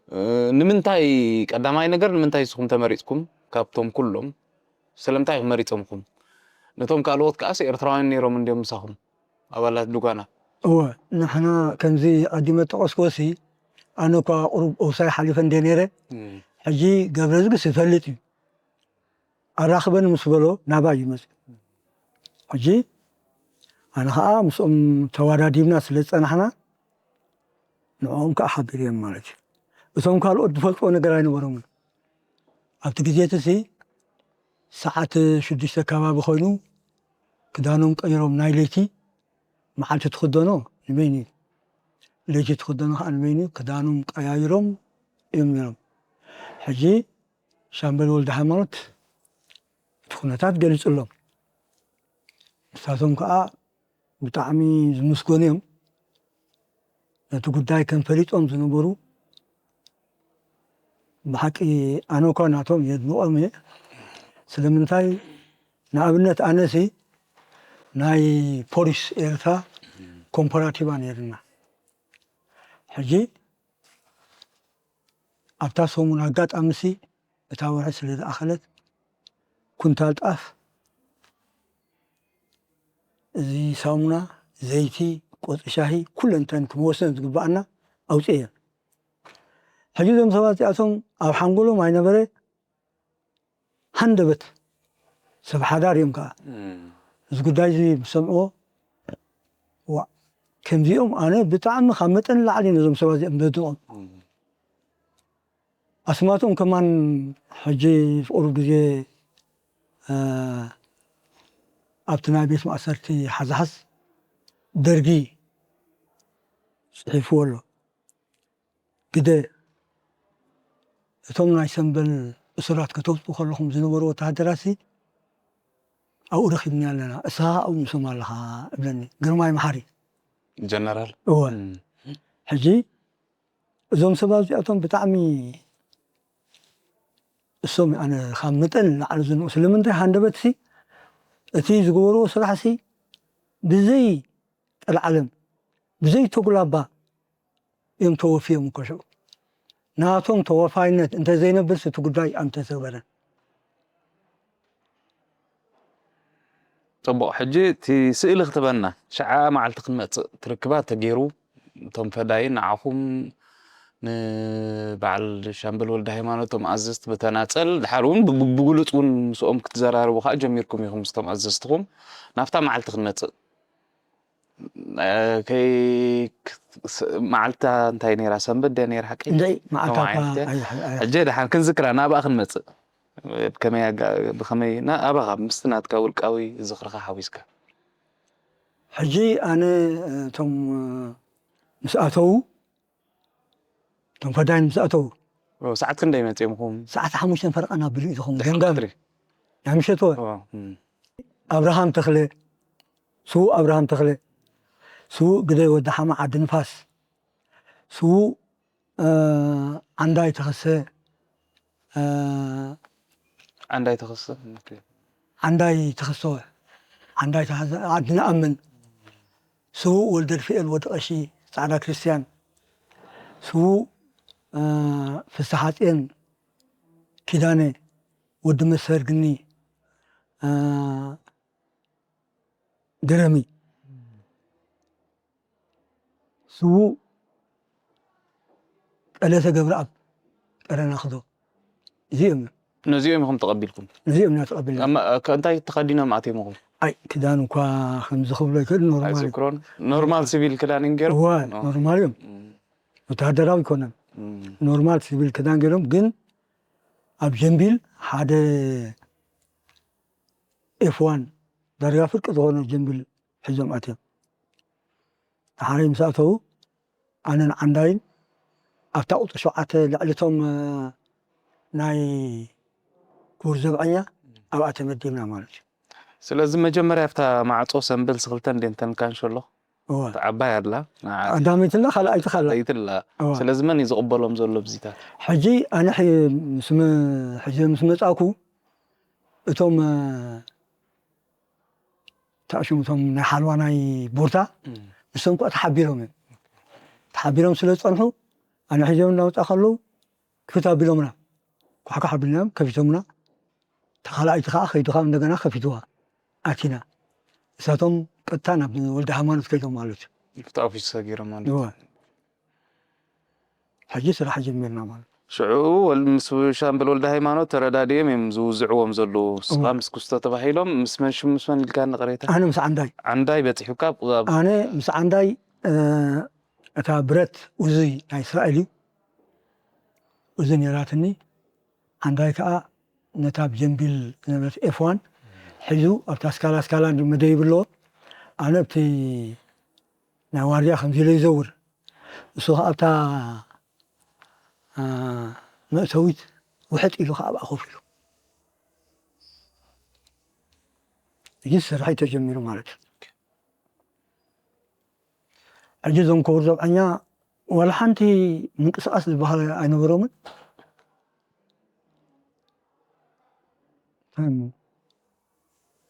እ፣ ንምንታይ ቀዳማይ ነገር ንምንታይ ንስኹም ተመሪፅኩም ካብቶም ኩሎም ስለምንታይ መሪፆምኩም? ነቶም ካልኦት ከዓስ ኤርትራውያን ነይሮም እንዲዮም ምሳኹም ኣባላት ዱጋና። እወ ንሕና ከምዚ ቀዲመ ጠቀስኩዎ ሲ ኣነ እኳ ቁሩብ ኦብሳይ ሓሊፈ እንደ ነይረ ሕጂ ገብረዝግስ ይፈልጥ እዩ ኣራኽበን ምስ በሎ ናባይ እዩ መፅኡ። ሕጂ ኣነ ከዓ ምስኦም ተዋዳዲብና ስለ ዝፀናሕና ንዕኦም ከዓ ሓቢረዮም ማለት እዩ። እቶም ካልኦት ዝፈልጥዎ ነገር ኣይነበሮምን። ኣብቲ ግዜ እቲ ሲ ሰዓት ሽዱሽተ ከባቢ ኮይኑ ክዳኖም ቀይሮም ናይ ለይቲ መዓልቲ ትኽደኖ ንበይኑ እዩ። ለይቲ ትኽደኖ ከዓ ንበይኑ እዩ። ክዳኖም ቀያይሮም እዮም ነይሮም። ሕጂ ሻምበል ወልደ ሃይማኖት እቲ ኩነታት ገሊፁሎም። ንሳቶም ከዓ ብጣዕሚ ዝምስገኑ እዮም። ነቲ ጉዳይ ከም ፈሊጦም ዝነበሩ ብሓቂ ኣነ እኳ ናቶም የድንቖም እየ። ስለምንታይ ንኣብነት ኣነሲ ናይ ፖሊስ ኤርትራ ኮምፓራቲቫ ነይርና። ሕጂ ኣብታ ሰሙን ኣጋጣሚ ሲ እታ ወርሒ ስለ ዝኣኸለት ኩንታል ጣፍ፣ እዚ ሳሙና፣ ዘይቲ፣ ቆጽሊ ሻሂ፣ ኩለን እተን ክመወሰን ዝግብኣና ኣውፅኤ እየን። ሕጂ እዞም ሰባት እዚኣቶም ኣብ ሓንጎሎም ኣይነበረ ሃንደበት ሰብ ሓዳር እዮም ከዓ እዚ ጉዳይ እዚ ምስ ሰምዕዎ ዋ ከምዚኦም ኣነ ብጣዕሚ ካብ መጠን ላዕሊ ነዞም ሰባት እዚኦም ዘድንቖም። ኣስማቶም ከማን ሕጂ ቁሩብ ግዜ ኣብቲ ናይ ቤት ማእሰርቲ ሓዝሓዝ ደርጊ ፅሒፍዎ ኣሎ። ግደ እቶም ናይ ሰምበል እሱራት ከተውፅኡ ከለኹም ዝነበሩ ወተሃደራሲ ኣብኡ ረኺብኒ ኣለና፣ እስኻ ኣብኡ ምስኦም ኣለኻ እብለኒ ግርማይ መሓሪ። ጀነራል እወ ሕጂ እዞም ሰባት እዚኣቶም ብጣዕሚ እሶም ኣነ ካብ መጠን ንላዕሊ ዝንኡ ስለምንታይ ሃንደበት ሲ እቲ ዝገበርዎ ስራሕ ሲ ብዘይ ቀልዓለም ብዘይ ተጉላባ እዮም ተወፍዮም እኮ ሽዑ ናቶም ተወፋይነት እንተዘይነብር እቲ ጉዳይ ኣምተሰበረን። ፅቡቕ ሕጂ እቲ ስእሊ ክትበና ሽዓ መዓልቲ ክንመፅእ ትርክባ ተገይሩ እቶም ፈዳይን ንዓኹም ንበዓል ሻምበል ወልደ ሃይማኖት እቶም ኣዘዝቲ ብተናፀል ድሓር እውን ብግሉፅ እውን ምስኦም ክትዘራረቡ ከዓ ጀሚርኩም ኢኹም ምስቶም ኣዘዝትኹም ናብታ መዓልቲ ክንመፅእ ከይ መዓልታ እንታይ ነይራ ሰንበት ደ ነይራ ሓቂ እንደ መዓልታ ሕጂ ድሓን ክንዝክራ ናብኣ ክንመፅእ ብከመይ ብከመይ ኣባኻ ምስቲ ናትካ ውልቃዊ ዝኽርኻ ሓዊስካ ሕጂ ኣነ እቶም ምስ ኣተዉ እቶም ፈዳይን ምስ ኣተዉ ሰዓት ክንደይ መፂኦምኹም ሰዓት ሓሙሽተን ፈረቃ ናብ ብልኡ ዝኸውን ገምጋም ናይ ምሸት ወ ኣብርሃም ተኽለ ስዉእ ኣብርሃም ተኽለ ስዉእ ግደይ ወዲ ሓማ ዓዲ ንፋስ ስዉእ ዓንዳይ ተኸሰ ዓንዳይ ተኸሰ ዓንዳይ ተኸሰ ዓንዳይ ተኸሰ ዓዲ ንኣምን ስዉእ ወልደድፍኤል ወዲ ቀሺ ፃዕዳ ክርስትያን ስዉእ ፍስሓፅየን ኪዳነ ወዲ መሰርግኒ ገረሚ ስዉእ ቀለተ ገብረኣብ ቀረናኽዶ እዚኦም እዮም። ነዚኦም ኢኹም ተቐቢልኩም? ነዚኦም ኢና ተቐቢልና። ኣማ- ከ- እንታይ ተኸዲኖም ኣትዮም ኢኹም? ኣይ ክዳን እኳ ከምዚ ክብሎ ይክእል ኖርማል እዩ። ኣይዝክሮን። ኖርማል ሲቪል ክዳን እዮም ገይሮም? እወ ኖ። ኖርማል እዮም። ወተሃደራዊ ኣይኮነን። ኖርማል ሲቪል ክዳን ገይሮም ግን ኣብ ጀምቢል ሓደ ኤፍ ዋን ዳርጋ ፍርቂ ዝኾነ ጀምቢል ሒዞም ኣትዮም። ደሓረይ ምስ ኣተዉ ኣነን ዓንዳይን ኣብታ ቁፅሪ ሸውዓተ ልዕሊ እቶም ናይ ክቡር ዘብዐኛ ኣብኣ ተመዲብና ማለት እዩ። ስለዚ መጀመርያ ኣብታ ማዕፆ ሰምብል ስክልተን ደንተን ካንሸሎ እወ። እታ ዓባይ ኣላ ንዓ ቀዳመይቲ ኣላ ካልኣይቲ ካላ ለይትላ እወ። ስለዚ መን እዩ ዝቕበሎም ዘሎ ብዚታት ሕጂ ኣነ ሕ- ምስ መ- ሕጂ ምስ መፃእኩ እቶም ተኣሽሙ እቶም ናይ ሓልዋ ናይ ቡርታ፣ ንሶም ከዓ ተሓቢሮም እዮም። ተሓቢሮም ስለ ዝፀንሑ ኣነ ሒዞም እናወፃ ከለዉ ክፍት ኣቢሎምና፣ ኳሕኳሕ ኣቢልናዮም ከፊቶምና። ተኻልኣይቲ ከዓ ከይዱ ከዓ እንደገና ከፊትዋ ኣቲና። እሳቶም ቀጥታ ናብ ወልደ ሃይማኖት ከይዶም ማለት እዩ። ኣብቲ ኦፊስ ሰጊሮም ማለት እዩ። እወ። ሕጂ ስራሕ ጀሚርና ማለት እዩ። ሽዑ ወል ምስ ሻምበል ወልደ ሃይማኖት ተረዳዲኦም እዮም ዝውዝዕዎም ዘለዉ። ንስኻ ምስ ኩስቶ ተባሂሎም ምስ መን ሽም ምስ መን ኢልካ ንቕሬታ? ኣነ ምስ ዓንዳይ ዓንዳይ በፂሑካ ኣብ ኣነ ምስ ዓንዳይ እ፣ እታ ብረት ውዙይ ናይ እስራኤል እዩ። ውዙይ ነይራትኒ። ዓንዳይ ከዓ ነታ ብጀምቢል ዝነበረት ኤፍዋን ሒዙ ኣብታ ስካላ ስካላ እንዲ መደይብ ኣለዎ። ኣነ ኣብቲ ናይ ዋርድያ ከምዚ ኢለ ይዘውር። እሱ ከዓ ኣብታ እ፣ መእተዊት ውሕጥ ኢሉ ከዓ ኣብኣ ኮፍ ኢሉ እዚ ስርሒ ተጀሚሩ ማለት እዩ። ሕጂ እዞም ክቡር ዘብዐኛ ዋላ ሓንቲ ምንቅስቃስ ዝበሃል ኣይነበሮምን።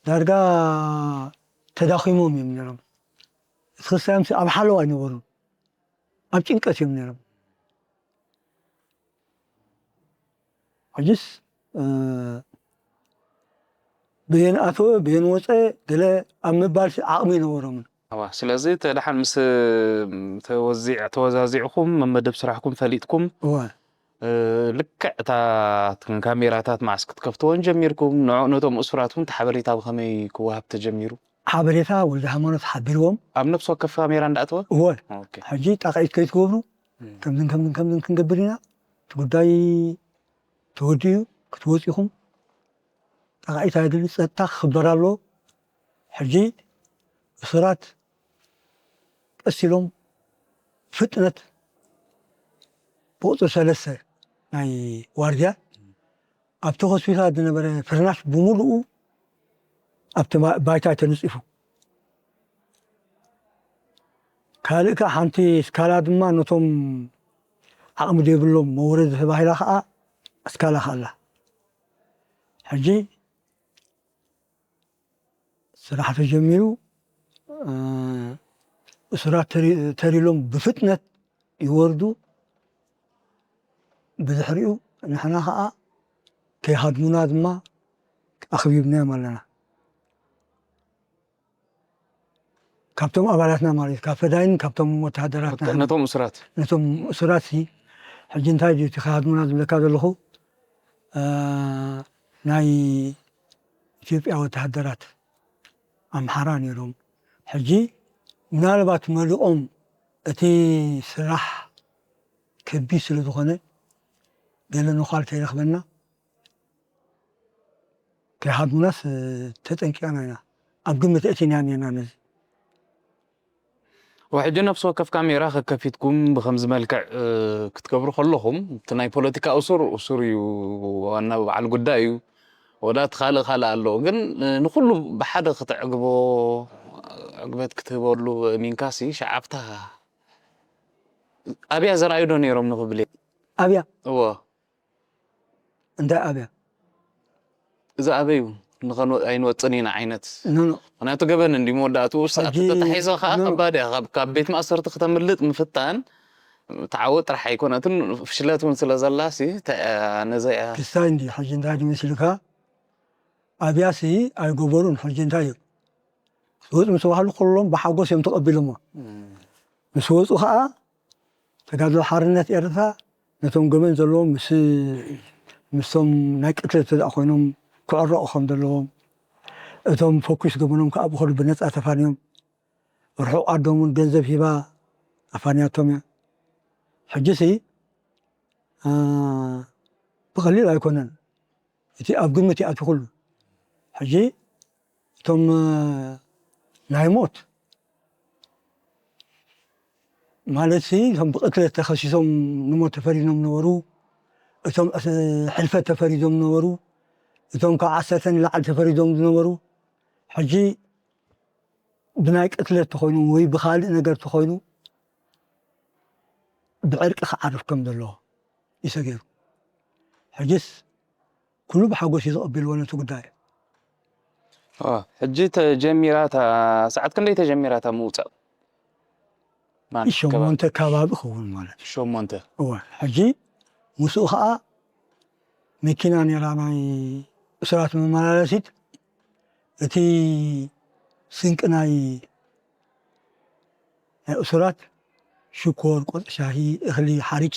ዳርጋ ተዳኺሞም እዮም ነይሮም። እቲ ክርስትያንሲ ኣብ ሓለዋ ኣይነበሩን፣ ኣብ ጭንቀት እዮም ነይሮም። ሕጅስ ብየን ኣተወ ብየን ወፀ ገለ ኣብ ምባል ዓቕሚ ይነበሮምን። ስለዚ ተደሓን ምስ ተወዚዕ ተወዛዚዕኩም መመደብ ስራሕኩም ፈሊጥኩም እወ ልክዕ እታ ካሜራታት መዓስ ክትከፍትወን ጀሚርኩም? ንዕኡ ነቶም እሱራት እውን ሓበሬታ ብኸመይ ክወሃብ ተጀሚሩ? ሓበሬታ ወልደ ሃይማኖት ሓቢርዎም። ኣብ ነፍሲ ወከፍ ካሜራ እንዳእተወ እወ ኦኬ። ሕጂ ጣቕዒት ከይትገብሩ ከምዝን ከምዝን ከምዝን ክንገብር ኢና። እቲ ጉዳይ ተወዲኡ ክትወፁ ኢኹም። ጣቕዒት ኣየድሊ፣ ፀጥታ ክኽበር ኣለዎ። ሕጂ እሱራት ቀስ ኢሎም ፍጥነት ብቁፅሪ ሰለስተ ናይ ዋርድያ ኣብቲ ሆስፒታል ዝነበረ ፍርናሽ ብምሉኡ ኣብቲ ማ- ባይታ ተነፂፉ። ካልእ ከዓ ሓንቲ ስካላ ድማ ነቶም ዓቕሚ ዘይብሎም መውረዲ ተባሂላ ከዓ ስካላ ከኣላ። ሕጂ ስራሕ ተጀሚሩ። እሱራት ተሪሎም ብፍጥነት ይወርዱ። ብድሕሪኡ ንሕና ከዓ ከይሃድሙና ድማ ኣኽቢብናዮም ኣለና። ካብቶም ኣባላትና ማለት ካብ ፈዳይን ካብቶም ወተሃደራትና ነቶም እሱራት ነቶም እሱራት ሲ ሕጂ እንታይ ድዩ እቲ ከሃድሙና ዝብለካ ዘለኹ ናይ ኢትዮጵያ ወተሃደራት ኣምሓራ ነይሮም። ሕጂ ምናልባት መሊቖም እቲ ስራሕ ከቢድ ስለ ዝኾነ ገለ ነዃል ከይረኽበና ከይሃድሙናስ ተጠንቂቕና ኢና። ኣብ ግምት እቲና ኔና ነዚ ወሕጂ ነፍሲ ወከፍ ካሜራ ከከፊትኩም ብከምዚ መልክዕ ክትገብሩ ከለኹም እቲ ናይ ፖለቲካ እሱር እሱር እዩ፣ ዋና በዓል ጉዳይ እዩ። ወዳት ካልእ ካልእ ኣለዎ፣ ግን ንኩሉ ብሓደ ክትዕግቦ ዕግበት ክትህበሉ ሚንካሲ ሸዓብታ ኣብያ ዘርኣዩ ዶ ነይሮም ንክብል እየ። ኣብያ እዎ እንታይ ኣብያ እዚ ኣበዩ ንኸን ኣይንወፅን ኢና ዓይነት ኖ ኖ ምክንያቱ ገበን እንዲ መወዳእትኡ ሰዓት ሕጂ ተታሒዞ ከዓ ኖ። ከባድ እያ። ካብ ካብ ቤት ማእሰርቲ ከተምልጥ ምፍታን ተዓወት ጥራሕ ኣይኮነትን፣ ፍሽለት እውን ስለ ዘላ ሲ ተ- ነዘ እያ ክስታይ እንዲ ሕጂ እንታይ ድመስልካ ኣብያሲ ኣይገበሩን። ሕጂ እንታይ እዩ ክወፁ ምስ በሃሉ ኩሎም ብሓጎስ እዮም ተቐቢሎሞ። ምስ ወፁ ከዓ ተጋድሎ ሓርነት ኤርትራ ነቶም ገበን ዘለዎም ምስ ምስቶም ናይ ቅትለት ተደኣ ኮይኖም ክዕረቑ ከም ዘለዎም እቶም ፈኩስ ገበኖም ከዓ ብኸሉ ብነፃ ተፋንዮም ርሑቕ ዓዶም እውን ገንዘብ ሂባ ኣፋንያቶም እያ። ሕጂሲ አ፣ ብቐሊል ኣይኮነን እቲ ኣብ ግምት ይኣቲ ኩሉ። ሕጂ እቶም አ፣ ናይ ሞት ማለት ሲ እቶም ብቅትለት ተኸሲሶም ንሞት ተፈሪዶም ነበሩ። እቶም እ፣ ሕልፈት ተፈሪዶም ነበሩ። እቶም ካብ ዓሰርተ ንላዕሊ ተፈሪዶም ዝነበሩ ሕጂ ብናይ ቅትለት ተኾይኑ ወይ ብኻልእ ነገር ተኾይኑ ብዕርቂ ክዓርፍ ከም ዘለዎ እዩ ሰጊሩ። ሕጅስ ኩሉ ብሓጎስ እዩ ዝቐቢልዎ ነቲ ጉዳይ። ኦ፣ ሕጂ ተጀሚራ እታ፣ ሰዓት ክንደይ ተጀሚራ እታ ምውጻእ? ማለት ከባቢ ሸሞንተ ከባቢ ክኸውን ማለት እዩ። ሸሞንተ። እወ፣ ሕጂ ምስኡ ኸዓ መኪና ነይራ፣ ናይ እሱራት መመላለሲት። እቲ ስንቂ ናይ፣ ናይ እሱራት ሽኮር፣ ቆጽሊ ሻሂ፣ እኽሊ፣ ሓርጭ፣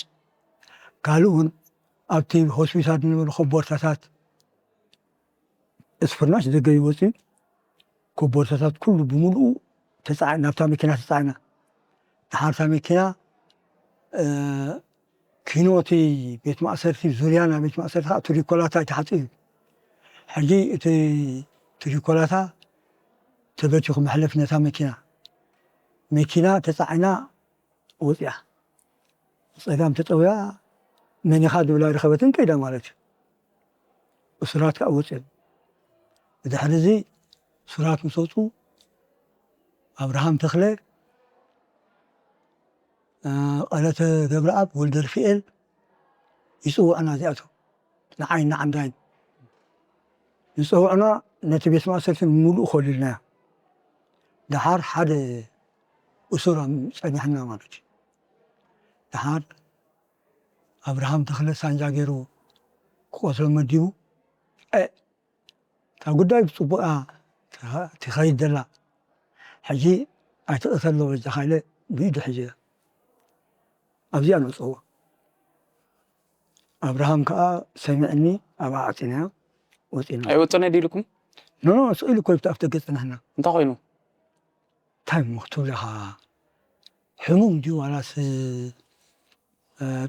ካልእ እውን ኣብቲ ሆስፒታል ንብል ኮቦርታታት፣ እቲ ፍርናሽ ደገ ይወፅእ እዩ። ኮቦርታታት ኩሉ ብምሉኡ ተፃዒ-፣ ናብታ መኪና ተፃዒና። ድሓር እታ መኪና፣ እ፣ ኪኖ እቲ ቤት ማእሰርቲ፣ ዙርያ ናይ ቤት ማእሰርቲ ከዓ ትሪኮላታ ተሓፂቡ እዩ። ሕጂ እቲ ትሪኮላታ ተበቲኹ መሕለፊ ነታ መኪና። መኪና ተፃዒና ወፂኣ። ፀጋም ተጠውያ፣ መን ኢኻ ዝብላ ኣይረኸበትን፣ ከይዳ ማለት እዩ። እሱራት ከዓ ወፂኦም። ብድሕሪ እዚ እሱራት ምስ ወፁ፣ ኣብርሃም ተኽለ፣ እ፣ ቀለተ ገብረኣብ፣ ወልደ ርፍኤል ይፅውዑና እዚኣቶም። ንዓይን ንዓንዳይን ዝፀውዑና፣ ነቲ ቤት ማእሰርቲ ምሉእ ኮሊልናዮ። ደሓር ሓደ እሱር ጸኒሕና ማለት እዩ። ደሓር ኣብርሃም ተኽለ ሳንጃ ገይሩ ክቆስሎ መዲቡ፣ እ፣ እታ ጉዳይ ብጽቡቕ እያ ትኸይድ ዘላ። ሕጂ ኣይትቕተሎ በጃኻ ኢለ ብኢዱ ሒዘ ኣብዚኣ ነውጽእዎ። ኣብርሃም ከኣ ሰሚዕኒ፣ ኣብኣ ዓጺናዮ ወጺና። ኣይወጸነ ድዩ ኢልኩም? ኖ፣ ኖ፣ ስቕ ኢሉ እኮ ኣብቲ ኣፍደገ ጸናሕና። እንታይ ኮይኑ? እንታይ እሞ ክትብል ኢኻ? ሕሙም ድዩ ዋላስ፣ እ፣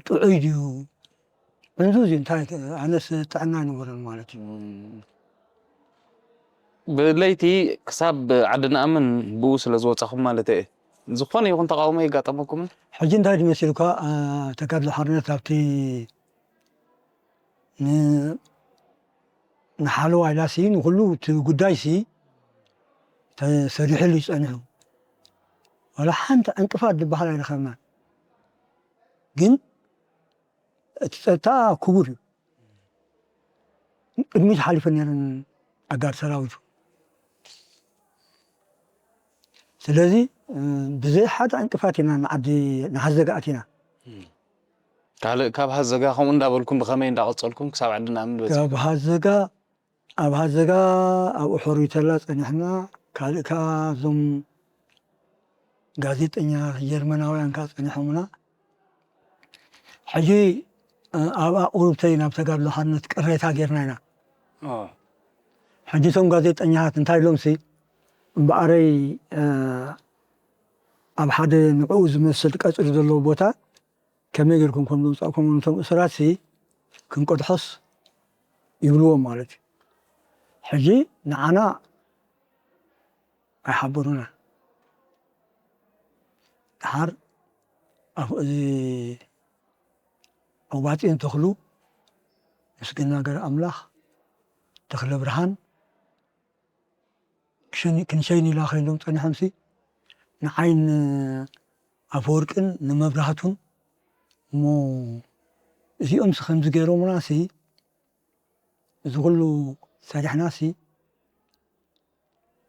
ጥዑይ ድዩ? ዕንዙዝ እዩ። እንታይ፣ ኣነስ ጥዕና ኣይነበሮን ማለት እዩ። እም። ብለይቲ ክሳብ ዓዲ ንኣምን ብኡ ስለ ዝወጻኹም ማለት እየ። ዝኾነ ይኹን ተቃውሞ የጋጠመኩምን? ሕጂ እንታይ ድዩ መሲልካ፣ እ፣ ተጋድሎ ሓርነት ኣብቲ ን-፣ ንሓለዋ ኢላሲ ንኹሉ እቲ ጉዳይሲ ተሰሪሕሉ እዩ ጸኒሑ። ዋላ ሓንቲ ዕንቅፋት ዝበሃል ኣይረኸብናን። ግን እቲ ጸጥታ ክቡር እዩ። ቅድሚት ሓሊፈን ነይረን ኣጋር ሰራዊቱ። ስለዚ፣ እ፣ ብዘይ ሓደ ዕንቅፋት ኢና ንዓዲ ንሃዘጋ ኣቲና። ካልእ ካብ ሃዘጋ ከምኡ እንዳበልኩም ብኸመይ እንዳቐጸልኩም ክሳብ ዓዲ ንኣምን በጺሕኩም? ካብ ሃዘጋ፣ ኣብ ሃዘጋ ኣብኡ ሕሩይ ተላ ጸኒሕና። ካልእ ከኣ እዞም ጋዜጠኛ ጀርመናውያን ከኣ ጸኒሖምና። ሕጂ፣ እ፣ ኣብኣ ቁሩብተይ ናብ ተጋድሎ ሓርነት ቅሬታ ጌርና ኢና። ኦ። ሕጂ እቶም ጋዜጠኛታት እንታይ ኢሎምሲ፣ እምበኣረይ፣ እ፣ ኣብ ሓደ ንዕኡ ዝመስል ቀጽሪ ዘለዎ ቦታ ከመይ ጌርኩም ከም ዘውጻእኩሞም ነቶም እሱራትሲ ክንቀድሖስ ይብልዎም ማለት እዩ። ሕጂ ንዓና ኣይሓበሩና። ደሓር ኣብ እዚ ኣዋጺን ተኽሉ፣ ምስግና ገረ ኣምላኽ፣ ተኽለ ብርሃን፣ ክሸኒ-፣ ክንሸይን ኢላ ከይዶም ጸኒሖምሲ፣ ንዓይን ኣፈወርቅን ንመብራህቱን፣ እሞ እዚኦምሲ ከምዚ ገይሮምናሲ፣ እዚ ኩሉ ሰሪሕናሲ፣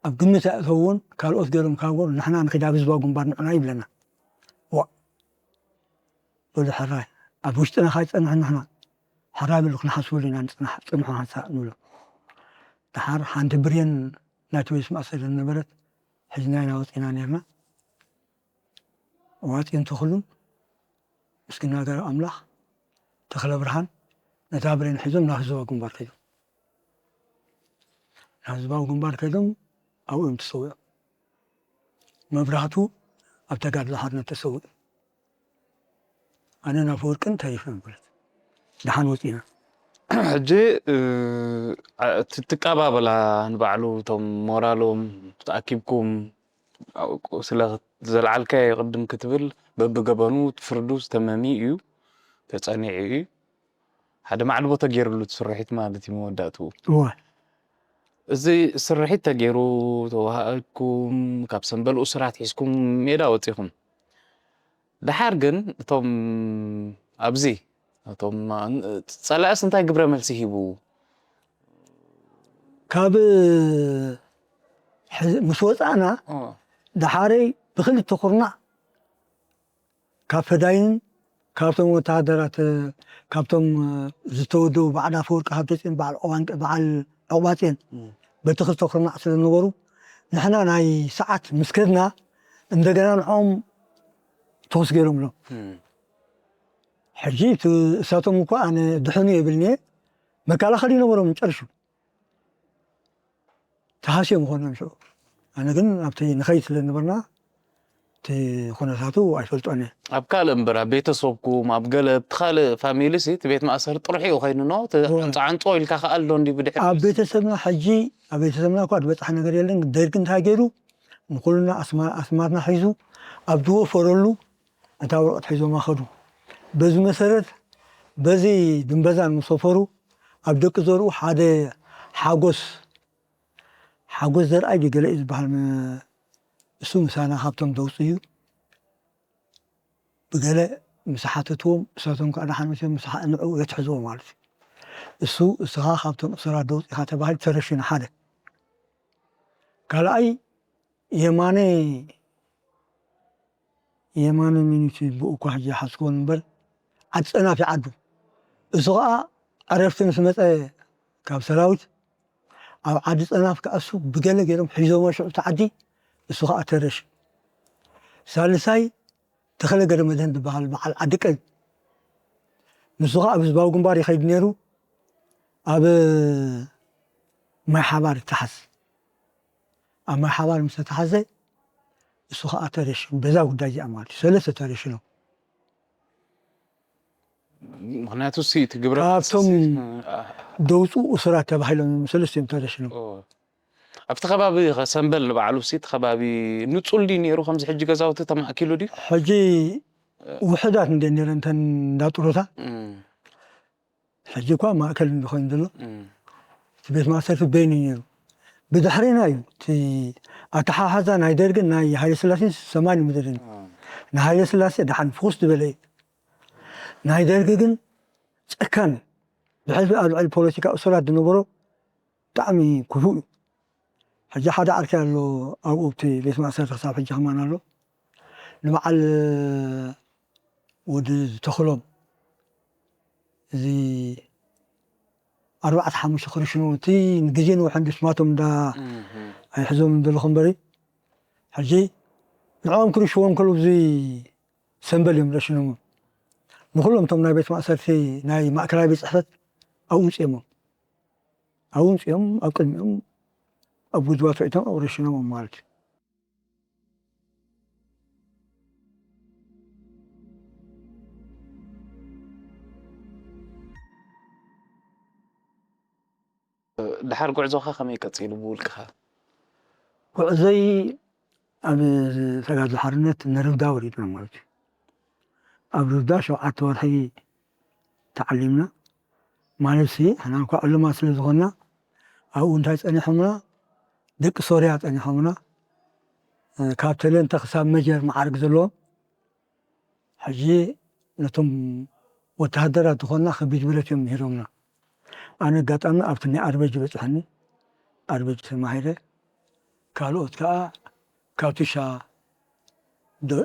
ኣብ ግምት ኣእተውዎን ካልኦት ገይሮም ካብ ገሩ ንሕና ንኺድ ኣብ ህዝባዊ ግንባር ንዑና ይብለና። ዋእ! በሉ ሕራይ፣ ኣብ ውሽጥና ካይጸንሐ ንሕና ሕራይ በሉ ክንሓስበሉ ኢና ንጽናሕ፣ ጽንሑ ሓንሳእ ንብሎ። ደሓር ሓንቲ ብሬን ናይቲ ቤት ማእሰሪ ዝነበረት ሒዝና ኢና ወጺና ነይርና። ዋጺን ተኽሉን ምስግና ገረ ኣምላኽ ተኽለ ብርሃን ነታ ብሬን ሒዞም ናብ ህዝባዊ ግንባር ከይዶም። ናብ ህዝባዊ ግንባር ከይዶም ኣብኡ እዮም ተሰዊኦም። መብራህቱ ኣብ ተጋድሎ ሓርነት ተሰዊኡ። ኣነን ኣፈወርቅን ተሪፍና ማለት ደሓን ወጺና። ሕጂ፣ እ፣ አ-፣ እቲ ትቀባበላ ንባዕሉ እቶም ሞራሎም ተኣኪብኩም፣ ኣብኡ ስለ ዘልዓልካዮ ቅድም ክትብል በብገበኑ ፍርዱ ዝተመሚ እዩ፣ ተጸኒዑ እዩ። ሓደ ማዕልቦ ተገይሩሉ እቲ ስርሒት ማለት እዩ መወዳእትኡ። እወ። እዚ ስርሒት ተገይሩ ተዋሃእኩም፣ ካብ ሰንበል እሱራት ሒዝኩም ሜዳ ወጺኹም። ደሓር ግን እቶም ኣብዚ፣ እቶም ጸላእስ እንታይ ግብረ መልሲ ሂቡ? ካብ ሕዚ ምስ ወፃእና ዳሓረይ ብክልተ ኩርናዕ ካብ ፈዳይን ካብቶም ወተሃደራት፣ ካብቶም ዝተወደቡ በዓል ኣፈወርቂ ሃብተፅዮን፣ በዓል ዕቁባን በዓል ዕቁባፅዮን በቲ ክልተ ኩርናዕ ስለ ዝነበሩ፣ ንሕና ናይ ሰዓት ምስ ከድና እንደገና ንዕኦም ተኹስ ገይሮምሎም። ሕጂ እቲ እሳቶም እኳ ኣነ ድሕኑ የብልኒ፣ መከላኸሊ ነበሮም ጨርሹ። ተሃስዮም ይኾኑ እዮም ሽዑ። ኣነ ግን ኣብቲ ንኸይድ ስለ ዝነበርና እቲ ኩነታቱ ኣይፈልጦን እየ። ኣብ ካልእ እምበር፣ ኣብ ቤተሰብኩም፣ ኣብ ገለ ኣብቲ ካልእ ፋሚሊ ሲ እቲ ቤት ማእሰርቲ ጥርሑ እዩ ኮይኑ ኖ? እቲ እወ። ዓንጾ ኢልካ ከኣ ኣሎ እንዲ ብድሕሪ ኣብ ቤተሰብና ሕጂ፣ ኣብ ቤተሰብና እኳ ዝበጽሐ ነገር የለን። ደርጊ እንታይ ገይሩ ንኹልና ኣስማ-፣ ኣስማትና ሒዙ ኣብ ዝወፈረሉ እታ ወረቐት ሒዞማ ከዱ። በዚ መሰረት በዚ ድንበዛን ምስ ወፈሩ ኣብ ደቂ ዘርኡ ሓደ ሓጎስ ሓጎስ ዘርኣይ ብገለ እዩ ዝበሃል። ም-፣ እሱ ምሳና ካብቶም ዘውፅኡ እዩ። ብገለ ምስ ሓተትዎም እሳቶም ከዓ ደሓን መሲሎም ምስ ሓ-፣ ንዕኡ የትሕዝዎ ማለት እዩ። እሱ እስኻ ካብቶም እሱራት ዘውፅእኻ ተባሂሉ ተረሽኑ ሓደ። ካልኣይ የማነ የማነ ሚኒት ብኡ እኳ ሕጂ ሓስክዎን እምበር ዓዲ ጸናፍ ይዓዱ። እሱ ኸዓ ዕረፍቲ ምስ መጸ ካብ ሰራዊት ኣብ ዓዲ ጸናፍ ክኣሱ ብገለ ገይሮም ሒዞሞ ሽዑ እቲ ዓዲ እሱ ኸዓ ተረሽ። ሳልሳይ ተኸለ ገረ መድህን ዝበሃል በዓል ዓዲ ቀን ንሱ ኸዓ ኣብ ህዝባዊ ግንባር ይኸይድ ነይሩ። ኣብ ማይ ሓባር ይተሓዝ። ኣብ ማይ ሓባር ምስ ተተሓዘ እሱ ኸዓ ተረሽኑ። በዛ ጉዳይ እዚኣ ማለት እዩ ሰለስተ ተረሽኖም። ምክንያቱ ሲ እቲ ግብረ ካብቶም ደውፁ እሱራት ተባሂሎም ሰለስቲኦም ተረሽኖም። ኣብቲ ከባቢ ከ ሰንበል ንባዕሉ ሲ እቲ ከባቢ ንፁል ድዩ ነይሩ? ከምዚ ሕጂ ገዛውቲ ተማእኪሉ ድዩ? ሕጂ ውሕዳት እንደ ነይረ እንተን እንዳጥሮታ ሕጂ እኳ ማእከል እንዲ ኮይኑ ዘሎ እቲ ቤት ማእሰርቲ በይኑ እዩ ነይሩ። ብድሕሪና እዩ እቲ ኣተሓሓዛ ናይ ደርግን ናይ ሃይለ ስላሴን ሰማይን ምድርን እዩ። ንሃይለ ስላሴ ደሓን ፍኹስ ዝበለ እዩ። ናይ ደርጊ ግን ጨካን ብሕዝቢ ኣብ ልዕሊ ፖለቲካ እሱራት ዝነበሮ ብጣዕሚ ክፉእ እዩ። ሕጂ ሓደ ዓርኪ ኣሎ ኣብኡ ኣብቲ ቤት ማእሰርቲ ክሳብ ሕጂ ከማን ኣሎ። ንበዓል ወዲ ተኽሎም እዚ ኣርባዕተ ሓሙሽተ ክርሽኑ እቲ ንግዜ ንውሕ እንዲ ስማቶም እንዳ ኣይሕዞም እንደለኹ እምበሪ ሕጂ ንዕኦም ክርሽዎም ከሉ እዚ ሰንበል እዮም ረሽኖም። ንኩሎም እቶም ናይ ቤት ማእሰርቲ ናይ ማእከላይ ቤት ጽሕፈት ኣብኡ ውፅኦሞ ኣብኡ ውፅኦም ኣብ ቅድሚኦም ኣብ ጉድባቶ እቶም ኣብኡ ረሽኖም ማለት እዩ። ድሓር ጉዕዞኻ ከመይ ቀፂሉ ብውልቅኻ? ጉዕዞይ ኣብ ተጋድሎ ሓርነት ንርብዳ ወሪድና ማለት እዩ። ኣብ ርብዳ ሸውዓተ ወርሒ ተዓሊምና ማለት ሲ ሕና እንኳ ዕሉማ ስለ ዝኾንና ኣብኡ እንታይ ፀኒሖምና ደቂ ሶርያ ፀኒሖምና ካብ ተለንተ ክሳብ መጀር መዓርግ ዘለዎም ሕጂ ነቶም ወተሃደራት ዝኾንና ከቢድ ብረት እዮም ምሂሮምና። ኣነ ኣጋጣሚ ኣብቲ ናይ ኣርበጅ በፅሐኒ ኣርበጅ ተማሂረ ካልኦት ከዓ ካቱሻ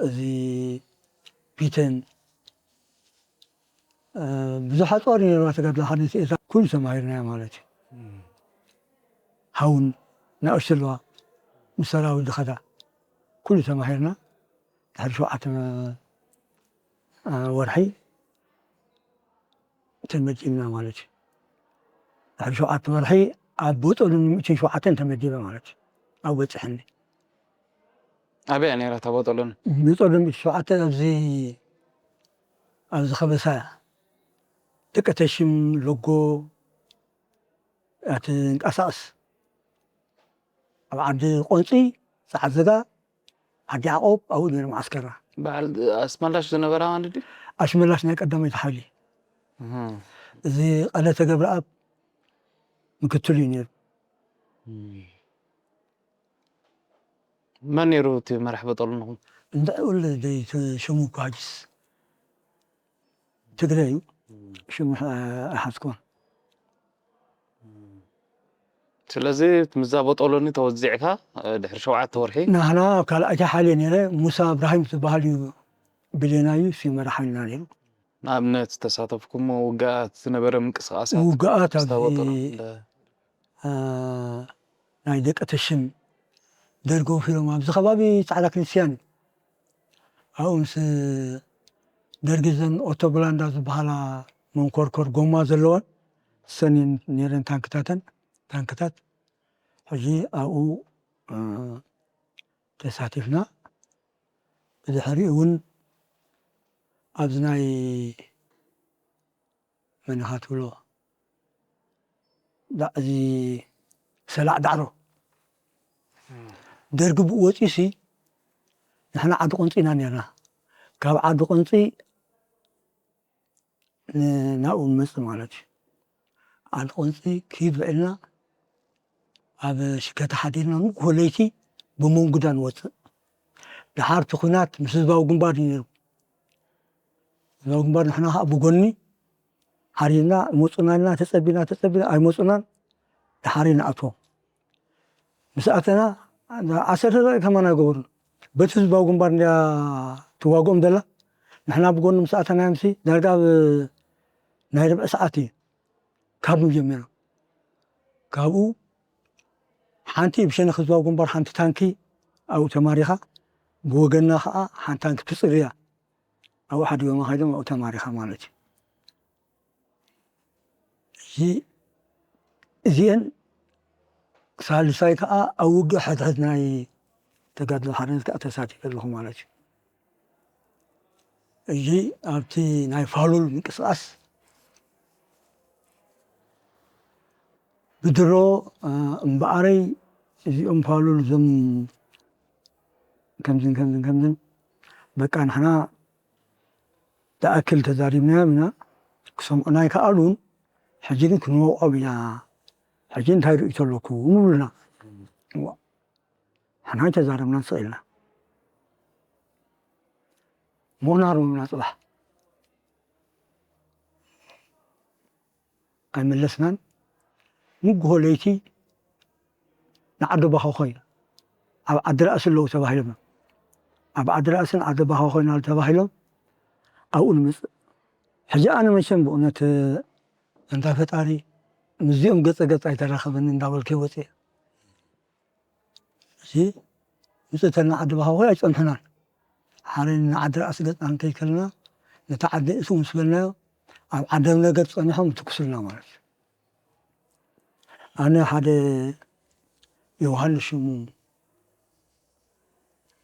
እዚ ፒተን ብዙሓት ጦር ነይርዋ ተጋድሎ ሓርነት ኤርትራ ኩሉ ተማሂርናዮ ማለት እዩ። ሃውን ንኣሽቱ ኣለዋ ምስ ሰራዊት ዝኸዳ ኩሉ ተማሂርና ድሕሪ ሸውዓተ ወርሒ ተመዲብና ማለት እዩ። ድሕሪ ሸውዓተ ወርሒ ኣብ ቦጦሎኒ ሚእትን ሸውዓተን ተመዲበ ማለት እዩ። ኣብ በፅሐኒ ኣበይ እያ ነይራ እታ ቦጦሎኒ? ቦጦሎኒ ሚእቲ ሸውዓተ ኣብዚ ኣብዚ ከበሳ እያ። ደቂ ተሽም ሎጎ እያ ትንቀሳቐስ። ኣብ ዓዲ ቆንፂ፣ ፃዕዘጋ፣ ዓዲ ዓቆብ ኣብኡ ነይሩ መዓስከራ። በዓል ኣስመላሽ ዝነበራ ማለት ድዩ? ኣሽመላሽ ናይ ቀዳማይቲ ሓይሊ። እዚ ቀለተ ገብረኣብ ምክትሉ እዩ ነይሩ። መን ነይሩ እቲ መራሕ በጠሉንኹም? እንታይ ወለደይ ሽሙ እኮ ሓጅስ ትግረ እዩ። ሽሙ ኣይሓዝኩን። ስለዚ ምስዛ ቦጦሎኒ ተወዚዕካ ድሕሪ ሸውዓተ ወርሒ? ናህና ኣብ ካልኣይቲ ሓይሊ ነይረ። ሙሳ እብራሂም ዝበሃል እዩ ብሌናዩ፣ ሲመራ ሓይልና ነይሩ። ንኣብነት ዝተሳተፍኩሞ ውግኣት ዝነበረ ምንቅስቃሳት? ውግኣት ኣብዚ ናይ ደቂ ተሽም ደርጊ ወፊሮም ኣብዚ ከባቢ ጻዕዳ ክርስትያን እዩ። ኣብኡ ምስ ደርጊ ዘን ኦቶብላንዳ ዝበሃላ መንኮርኮር ጎማ ዘለወን ሰን ነይረን ታንክታተን ታንክታት። ሕጂ ኣብኡ ተሳቲፍና። ብድሕሪኡ እውን ኣብዚ ናይ መን ኢኻ ትብሎ፣ ዳ- እዚ ሰላዕ ዳዕሮ ደርጊ ብኡ ወፂኡሲ ንሕና ዓዲ ቆንፂ ኢና ነርና። ካብ ዓዲ ቆንፂ ን- ናብኡ ንመፅእ ማለት እዩ። ዓዲ ቆንፂ ክይድ ውዒልና ኣብ ሽከታ ሓዲርና ንግሆ ለይቲ ብመንጉዳ ንወፅእ። ድሓር እቲ ኲናት ምስ ህዝባዊ ግንባር እዩ ነይሩ። ህዝባዊ ግንባር ንሕና ከዓ ብጎኒ ሓሪድና ይመፁና ኢልና ተፀቢና ተፀቢና ኣይመፁናን። ድሓር ንኣትዎም ምስ ኣተና ዓሰርተ ደቂቕ ከማን ኣይገበሩን። በቲ ህዝባዊ ግንባር እንድያ ትዋግኦም ዘላ። ንሕና ብጎኒ ምስ ኣተናዮምሲ ዳርጋ ኣብ ናይ ርብዒ ሰዓት እዩ ካብኡ ጀሚሮም። ካብኡ ሓንቲ ብሸነኽ ህዝባዊ ግንባር ሓንቲ ታንኪ ኣብኡ ተማሪኻ፣ ብወገንና ከዓ ሓንቲ ታንኪ ትፅርያ ኣብኡ ሓዲጎማ ከይዶም ኣብኡ ተማሪኻ ማለት እዩ። እዚ እዚአን ሳልሳይ ከዓ ኣብ ውግእ ሕድሕድ ናይ ተጋድሎ ሓርነት ከዓ ተሳቲፈ ኣለኹ ማለት እዩ። እዚ ኣብቲ ናይ ፋሉል ምንቅስቃስ ብድሮ እምበኣረይ እዚኦም ፋሉል እዞም ከምዝን ከምዝን ከምዝን በቃ ንሕና ዝኣክል ተዛሪብናዮም ኢና ክሰምዑና ኣይከኣሉን። ሕጂ ግን ክንወቕዖም ኢና። ሕጂ እንታይ ርእይቶ ኣለኩም ይብሉና። እዋ፣ ንሕና ኣይተዛረብናን ስቕ ኢልና ምኽናሮምና ፅባሕ ኣይመለስናን። ንግሆ ለይቲ ንዓዲ ባኾ ኮይና ኣብ ዓዲ ራእሲ ኣለዉ ተባሂሎም እዮም። ኣብ ዓዲ ራእስን ዓዲ ባኾ ኮይና ተባሂሎም ኣብኡ ንምፅእ። ሕጂ ኣነ መቸም ብእውነት እንታ ፈጣሪ ምስዚኦም ገፀ ገፅ ኣይተራኸበኒ እንዳበልከ ወፅየ። እዚ ውፅእተና ዓዲ ባኮ ኣይፀንሑናን። ሓደ ንዓዲ ራእሲ ገፅና ንከይድ ከለና ነቲ ዓዲ እሱ ምስ በልናዮ ኣብ ዓደም ነገር ፀኒሖም ይትኩሱልና ማለት እዩ። ኣነ ሓደ ዮሃንስ ሽሙ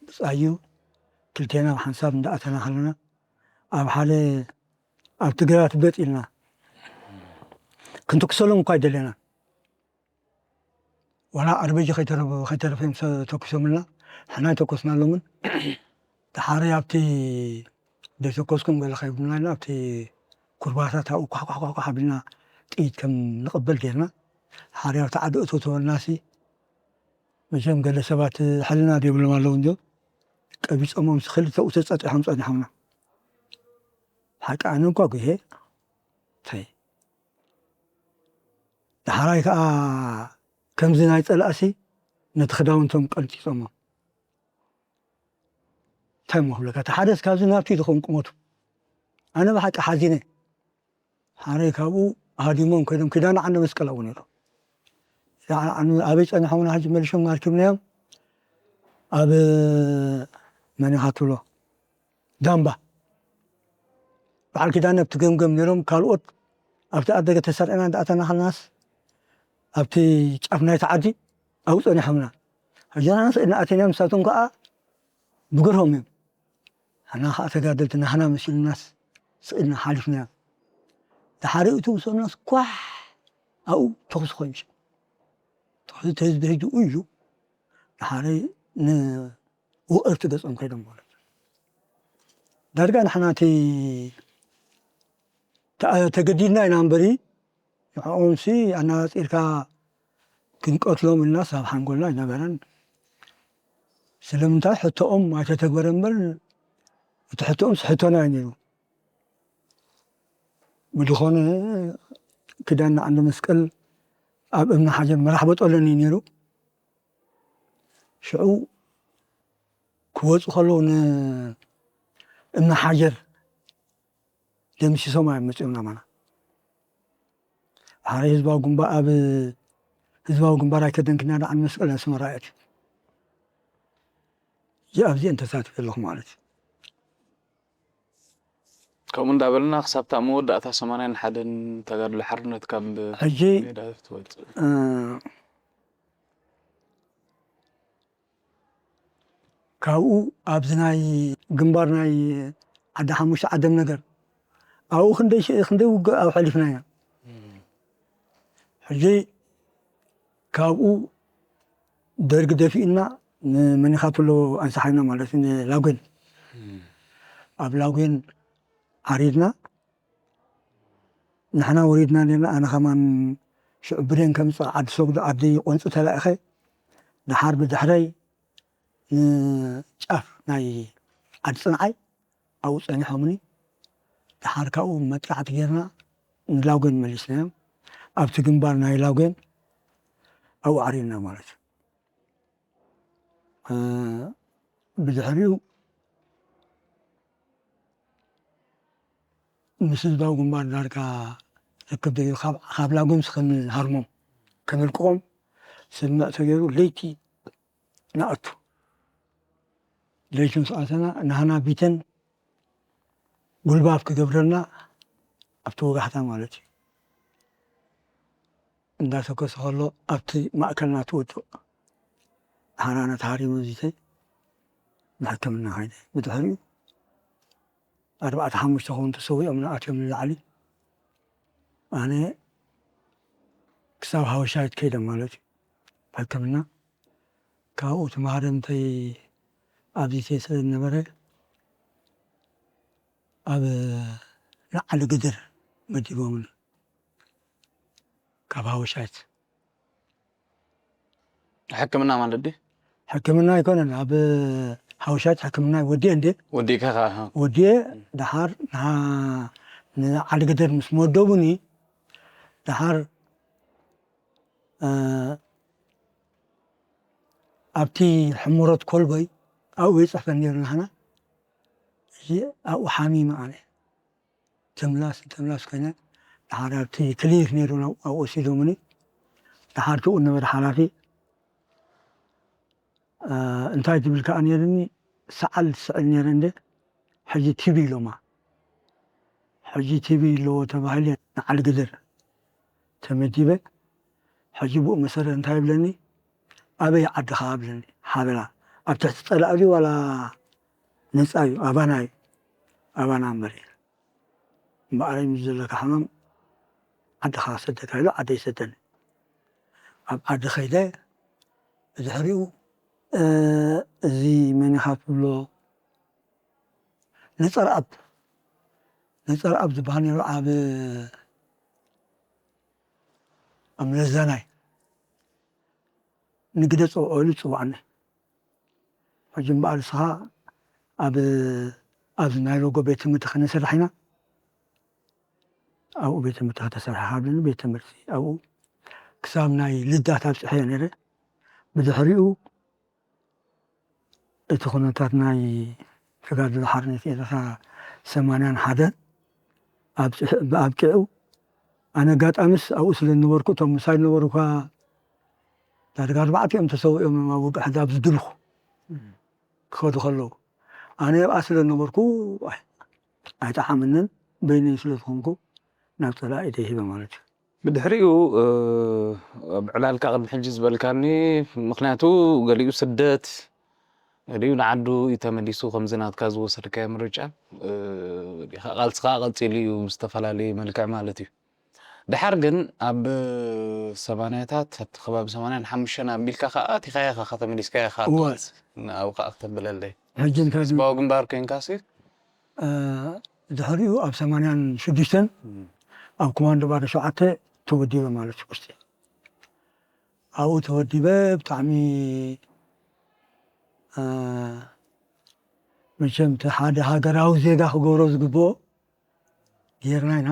ብፃዩ ክልቴና ብሓንሳብ እንዳኣተና ከለና ኣብ ሓደ ኣብ ትግራት በጥ ኢልና ክንትኩሰሎም እኳ ኣይደለና። ዋላ ኣርበጂ ከይተረፈ ከይተረፈ እዮም ተኩሶምልና። ንሕና ኣይተኮስናሎምን። ድሓሪ ኣብቲ ዘይተኮስኩም ገለ ከይብሉና ኢልና ኣብቲ ኩርባታት ኣብኡ ኳሕ ኳሕ ኳሕ ኳሕ ኣቢልና ጥይት ከም ንቕበል ጌርና። ድሓሪ ኣብቲ ዓዲ እቶ ተበልናሲ መቸም ገለ ሰባት ሕልና ዘይብሎም ኣለዉ እንዲዮም ቀቢጾሞም ክልተኡ ተጸጢሖም ጸኒሖምና። ሓቂ ኣነ እንኳ ጉሄ ተይ። ዳሕራይ ከዓ ከምዚ ናይ ፀላእሲ ነቲ ክዳውንቶም ቀንጢጦሞ። እንታይ እሞ ክብለካ፣ እቲ ሓደስ ካብዚ ናብቲ ዝኸውን ቁመቱ። ኣነ ብሓቂ ሓዚነ። ሓረይ ካብኡ ሃዲሞም ከይዶም ኪዳነ ዓንደ መስቀል ኣብኡ ነይሩ። ኣበይ ፀኒሖምና ሕጂ መሊሾም ኣርኪብናዮም ኣብ መን ኢኻ ትብሎ ዳምባ በዓል ኪዳነ ኣብቲ ገምገም ነይሮም፣ ካልኦት ኣብቲ ኣደገ ተሰርዕና እንዳኣተና ከለናስ ኣብቲ ጫፍ ናይቲ ዓዲ ኣብኡ ጸኒሖምና። ሕጂ ንሕና ስእልና ኣቲና፣ ንሳቶም ከኣ ብግርሆም እዮም። ንሕና ከኣ ተጋደልቲ ናህና መሲሉናስ ስእልና ሓሊፍናዮም። ድሓር እቲ ምስ በልናስ ኳሕ ኣብኡ ተኹሲ ኮይኑ። ተኹሲ ተዝበሂዱ እዩ። ድሓር ን ውቕርቲ ገጾም ከይዶም ማለት እዩ። ዳርጋ ንሕና እቲ ተኣ-፣ ተገዲድና ኢና እምበሪ ንዕኦምሲ ኣነጻጺርካ ክንቀትሎም ኢልናስ ኣብ ሓንጎልና ኣይነበረን። ስለምንታይ ሕቶኦም ኣይተተግበረ እምበር እቲ ሕቶኦምስ ሕቶና እዩ ነይሩ። ብዝኾነ ኪዳነ ዓንደ መስቀል ኣብ እምኒ ሓጀር መራሕ በጦለን እዩ ነይሩ። ሽዑ ክወፁ ከለዉ ንእምኒ ሓጀር ደምሲሶም እዮም መፂኦም ናባና። ሓደ ህዝባዊ ግንባር ኣብ ህዝባዊ ግንባር ኣይከደንክና ደኣ መስቀል ኣስመራ እያ። እዚ ኣብዚአን ተሳቲፈ ኣለኹ ማለት እዩ። ከምኡ እንዳበልና ክሳብታ መወዳእታ ሰማንያን ሓደን ተጋድሎ ሓርነት ካብ ሕጂ ሜዳ ትወፅእ። እ፣ ካብኡ ኣብዚ ናይ ግንባር ናይ ዓዲ ሓሙሽተ ዓደም ነገር ኣብኡ ክንደይ ሽ- ክንደይ ውግእ ኣብ ሓሊፍና ኢና። ሕጂ ካብኡ ደርጊ ደፊእና ንመኒኻትሎ ኣንሳሓይና ማለት እዩ ንላጎን ኣብ ላጎን ዓሪድና ንሕና ወሪድና ነርና ኣነ ከማን ሽዑ ብሬን ከምፅእ ዓዲ ሰጉዶ ዓዲ ቆንፂ ተላኢኸ ደሓር ብድሕረይ ንጫፍ ናይ ዓዲ ፅንዓይ ኣብኡ ፀኒሖምኒ ደሓር ካብኡ መጥቃዕቲ ጌርና ንላጎን መሊስናዮም ኣብቲ ግንባር ናይ ላጎን ኣብኡ ዓሪድና ማለት እዩ ብድሕሪኡ ምስ ህዝባዊ ግንባር ዳርጋ ርክብ ደዩ ካብ ላጎንስ ክንሃርሞም ከነልቅቖም ስምምዕ ተገይሩ ለይቲ ንኣቱ ለይቲ ምስ ኣተና ናህና ቢተን ጉልባብ ክገብረልና ኣብቲ ወጋሕታ ማለት እዩ እንዳተኮሰ ከሎ ኣብቲ ማእከልና ትወድቕ ሓራነ ተሃሪሙ ዚተ ንሕክምና ከይደ ብድሕሪኡ ኣርባዕተ ሓሙሽተ ኸውን ተሰዊኦም ንኣትዮም ንላዕሊ ኣነ ክሳብ ሃወሻይት ከይደ ማለት እዩ ሕክምና ካብኡ ተማሃረምተይ ኣብዚ ስለ ዝነበረ ኣብ ንዓሊ ግድር መዲቦምን ካብ ሃወሻይት ሕክምና ማለት ድዩ? ሕክምና ኣይኮነን ኣብ ሃወሻይት ሕክምና ወዲኤ እንዴ ወዲእካ ከዓ ወዲኤ ደሓር ንዓሊ ግድር ምስ መደቡኒ ደሓር ኣብቲ ሕሙረት ኮልቦይ ኣብኡ ይፅሕፈን ነይሩ ናህና እዚ ኣብኡ ሓሚመ ኣነ ትምላስ ትምላስ ኮይነ ደሓር ኣብቲ ክሊኒክ ነይሩ ኣብኡ ወሲዶምኒ ደሓር ትኡ ነበረ ሓላፊ እንታይ ትብል ከዓ ነይርኒ ሰዓል ትስዕል ነይረ እንደ ሕጂ ቲቪ ኢሎማ ሕጂ ቲቪ ኣለዎ ተባሂለ ንዓል ግድር ተመዲበ ሕጂ ብኡ መሰረት እንታይ ይብለኒ ኣበይ ዓድኻ ብለኒ ሓበላ ኣብ ትሕቲ ፀላእ ድዩ ዋላ ነፃ እዩ ኣባና እዩ ኣባና እምበር እምበኣረይ ምስ ዘለካ ሕማም ዓድኻ ሰደካ ኢሉ ዓደይ ሰደኒ ኣብ ዓዲ ከይደ ብድሕሪኡ እዚ መን ኢኻ ትብሎ ነፀርኣብ ነፀርኣብ ዝበሃል ነይሩ ኣብ ኣብ ለዛናይ ንግደ ፀውዖ ኢሉ ዝፅዋዕኒ ሕጂ እምበኣር ንስኻ ኣብ ኣብዚ ናይ ሎጎ ቤት ትምህርቲ ከነሰርሕ ኢና ኣብኡ ቤት ትምህርቲ ከተሰርሕ ካብለኒ ቤት ትምህርቲ ኣብኡ ክሳብ ናይ ልዳት ኣብፅሐ ነይረ ብድሕሪኡ እቲ ኩነታት ናይ ተጋድሎ ሓርነት ኤርትራ ሰማንያን ሓደን ኣብቂዑ ኣነ ኣጋጣሚስ ኣብኡ ስለ ዝነበርኩ እቶም ምሳይ ዝነበሩ እኳ ዳርጋ ኣርባዕተ እዮም ተሰዊኦም ኣብ ውግእ ሕዚ ኣብዚ ድልኹ ክኸዱ ከለዉ ኣነ ኣብኣ ስለ ዝነበርኩ ኣይጠዓመንን በይነይ ስለ ዝኾንኩ ናብ ፀላኢ ኢደይ ሂበ ማለት እዩ ብድሕሪኡ ኣብ ዕላልካ ቅድሚ ሕጂ ዝበልካኒ ምክንያቱ ገሊኡ ስደት ገሊኡ ንዓዱ እዩ ተመሊሱ ከምዚ ናትካ ዝወሰድካዮ ምርጫ ቃልስኻ ቀፂሉ እዩ ብዝተፈላለየ መልክዕ ማለት እዩ ድሓር ግን ኣብ ሰማንያታት ኣብቲ ከባቢ ሰማንያን ሓሙሽተን ኣቢልካ ከዓ ኣቲኻያ ኢኻ ተመሊስካ ኢኻ እወ ኣብኡ ከዓ ክተብለለይ ሕጂ እንታይ ዝብል ህዝባዊ ግንባር ኮይንካ ሲ ድሕሪኡ ኣብ ሰማንያን ሽዱሽተን ኣብ ኮማንዶ ባዶ ሸውዓተ ተወዲበ ማለት እዩ ውስጢ ኣብኡ ተወዲበ ብጣዕሚ መቸም እቲ ሓደ ሃገራዊ ዜጋ ክገብሮ ዝግብኦ ጌርና ኢና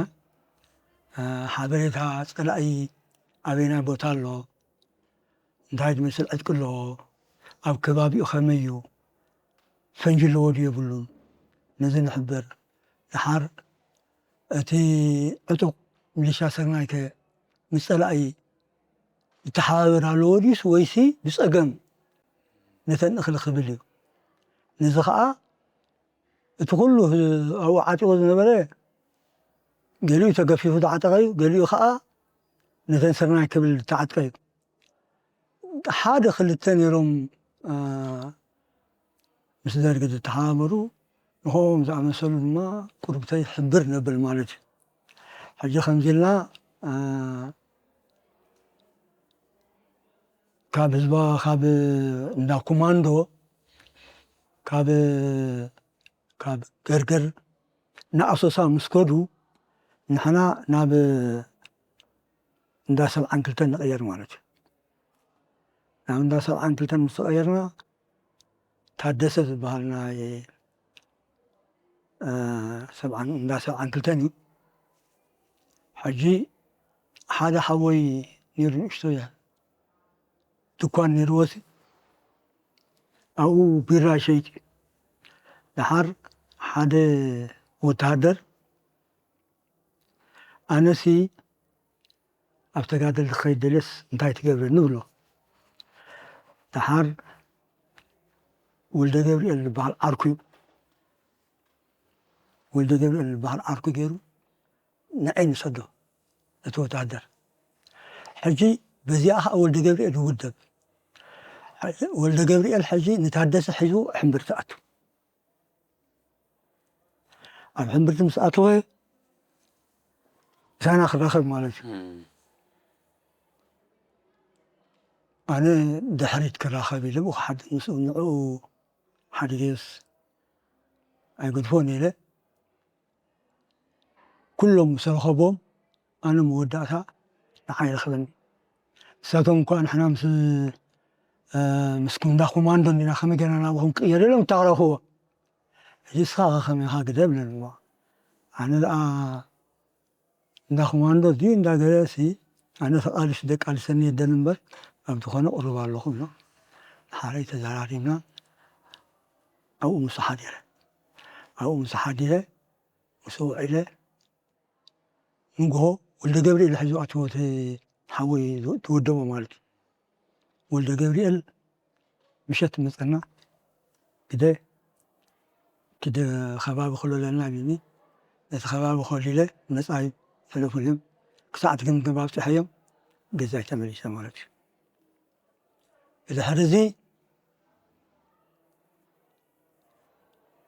ሓበሬታ ፀላኢ ኣበየናይ ቦታ ኣሎ፣ እንታይ ዝመስል ዕጥቂ ኣለዎ፣ ኣብ ከባቢኡ ከመይ እዩ፣ ፈንጂ ኣለዎ ድዩ የብሉን፣ ነዚ ንሕበር። ደሓር እቲ ዕጡቕ ሚሊሻ ስርናይ ከ ምስ ጸላኢ ይተሓባበር ኣለዎ ድዩስ ወይሲ ብጸገም ነተን እኽሊ ክብል እዩ? ነዚ ኸኣ እቲ ኩሉ ኣብኡ ዓጢቑ ዝነበረ ገሊኡ ተገፊፉ ዝዓጠቐ እዩ፣ ገሊኡ ኸኣ ነተን ስርናይ ክብል ዝተዓጥቀ እዩ። ሓደ ክልተ ነይሮም፣ እ፣ ምስ ደርጊ ዝተሓባበሩ፣ ንዕኦም ዝኣመሰሉ ድማ ቁሩብተይ ሕብር ነብል ማለት እዩ። ሕጂ ከምዚ ኢልና፣ እ፣ ካብ ህዝባ፣ ካብ እንዳ ኮማንዶ፣ ካብ፣ ካብ ገርገር ንኣሶሳ ምስ ከዱ፣ ንሕና ናብ እንዳ ሰብዓን ክልተን ንቐየር ማለት እዩ። ናብ እንዳ ሰብዓን ክልተን ምስ ተቐየርና፣ ታደሰ ዝበሃል ናይ፣ እ፣ ሰብዓን፣ እንዳ ሰብዓን ክልተን እዩ። ሕጂ ሓደ ሓወይ ነይሩ፣ ንእሽቶ ድኳን ነይርዎ፣ ኣብኡ ቢራ ይሸይጥ። ደሓር ሓደ ወተሃደር፣ ኣነሲ ኣብ ተጋደልቲ ክኸይድ ደልየስ እንታይ ትገብረኒ ብሎ። ደሓር ወልደ ገብርኤል ዝበሃል ዓርኩ እዩ። ወልደ ገብርኤል ዝበሃል ዓርኩ ገይሩ ንዓይ ንሰዶ፣ እቲ ወተሃደር። ሕጂ በዚኣ ኸዓ ወልደ ገብርኤል ይውደብ። ወልደ ገብርኤል ሕጂ ንታደሰ ሒዙ ሕምብርቲ ኣቱ። ኣብ ሕምብርቲ ምስ ኣተወ፣ ምሳና ክራኸብ ማለት እዩ። እም። ኣነ ድሕሪት ክራኸብ ኢለ፣ ብኡ ክሓድግ ምስኡ፣ ንዕኡ ሓዲገስ ኣይገድፎን ኢለ። ኩሎም ምስ ረኸቦም፣ ኣነ መወዳእታ ንዓይ ረኸበኒ። ንሳቶም እኳ ንሕና ምስ፣ እ፣ ምስ እንዳ ኮማንዶ እንዲና ከመይ ጌርና ናብኡ ክንቅየር ኢሎም፣ እታ ክረኽብዎ። ሕጂ ንስኻ ኸ ከመይ ኢኻ ግደ ብለንዎ። ኣነ ደኣ እንዳ ኮማንዶ ድዩ እንዳ ገለ ሲ፣ ኣነ ተቃሊሱ ደቃሊሰኒ የደል እምበር፣ ኣብ ዝኾነ ቅሩብ ኣለኹ ኢሎ። ሓረይ ተዘራሪብና፣ ኣብኡ ምስ ሓዲረ፣ ኣብኡ ምስ ሓዲረ፣ ምስ ውዒለ፣ ንግሆ ወልደ ገብርኤል ሒዙ ኣትዎ፣ እቲ ሓወይ ዝወ-፣ ዝወደቦ ማለት እዩ። ወልደ ገብርኤል ምሸት መጸና፣ ግደ፣ እቲ ደ-፣ ከባቢ ክለለና ኢሉኒ። ነቲ ከባቢ ከሊለ፣ መጻዩ ሕለፉልም፣ ክሳዕ እቲ ገምገም ኣብጺሐዮም፣ ገዛይ ተመሊሰ ማለት እዩ። ብድሕሪ እዚ፣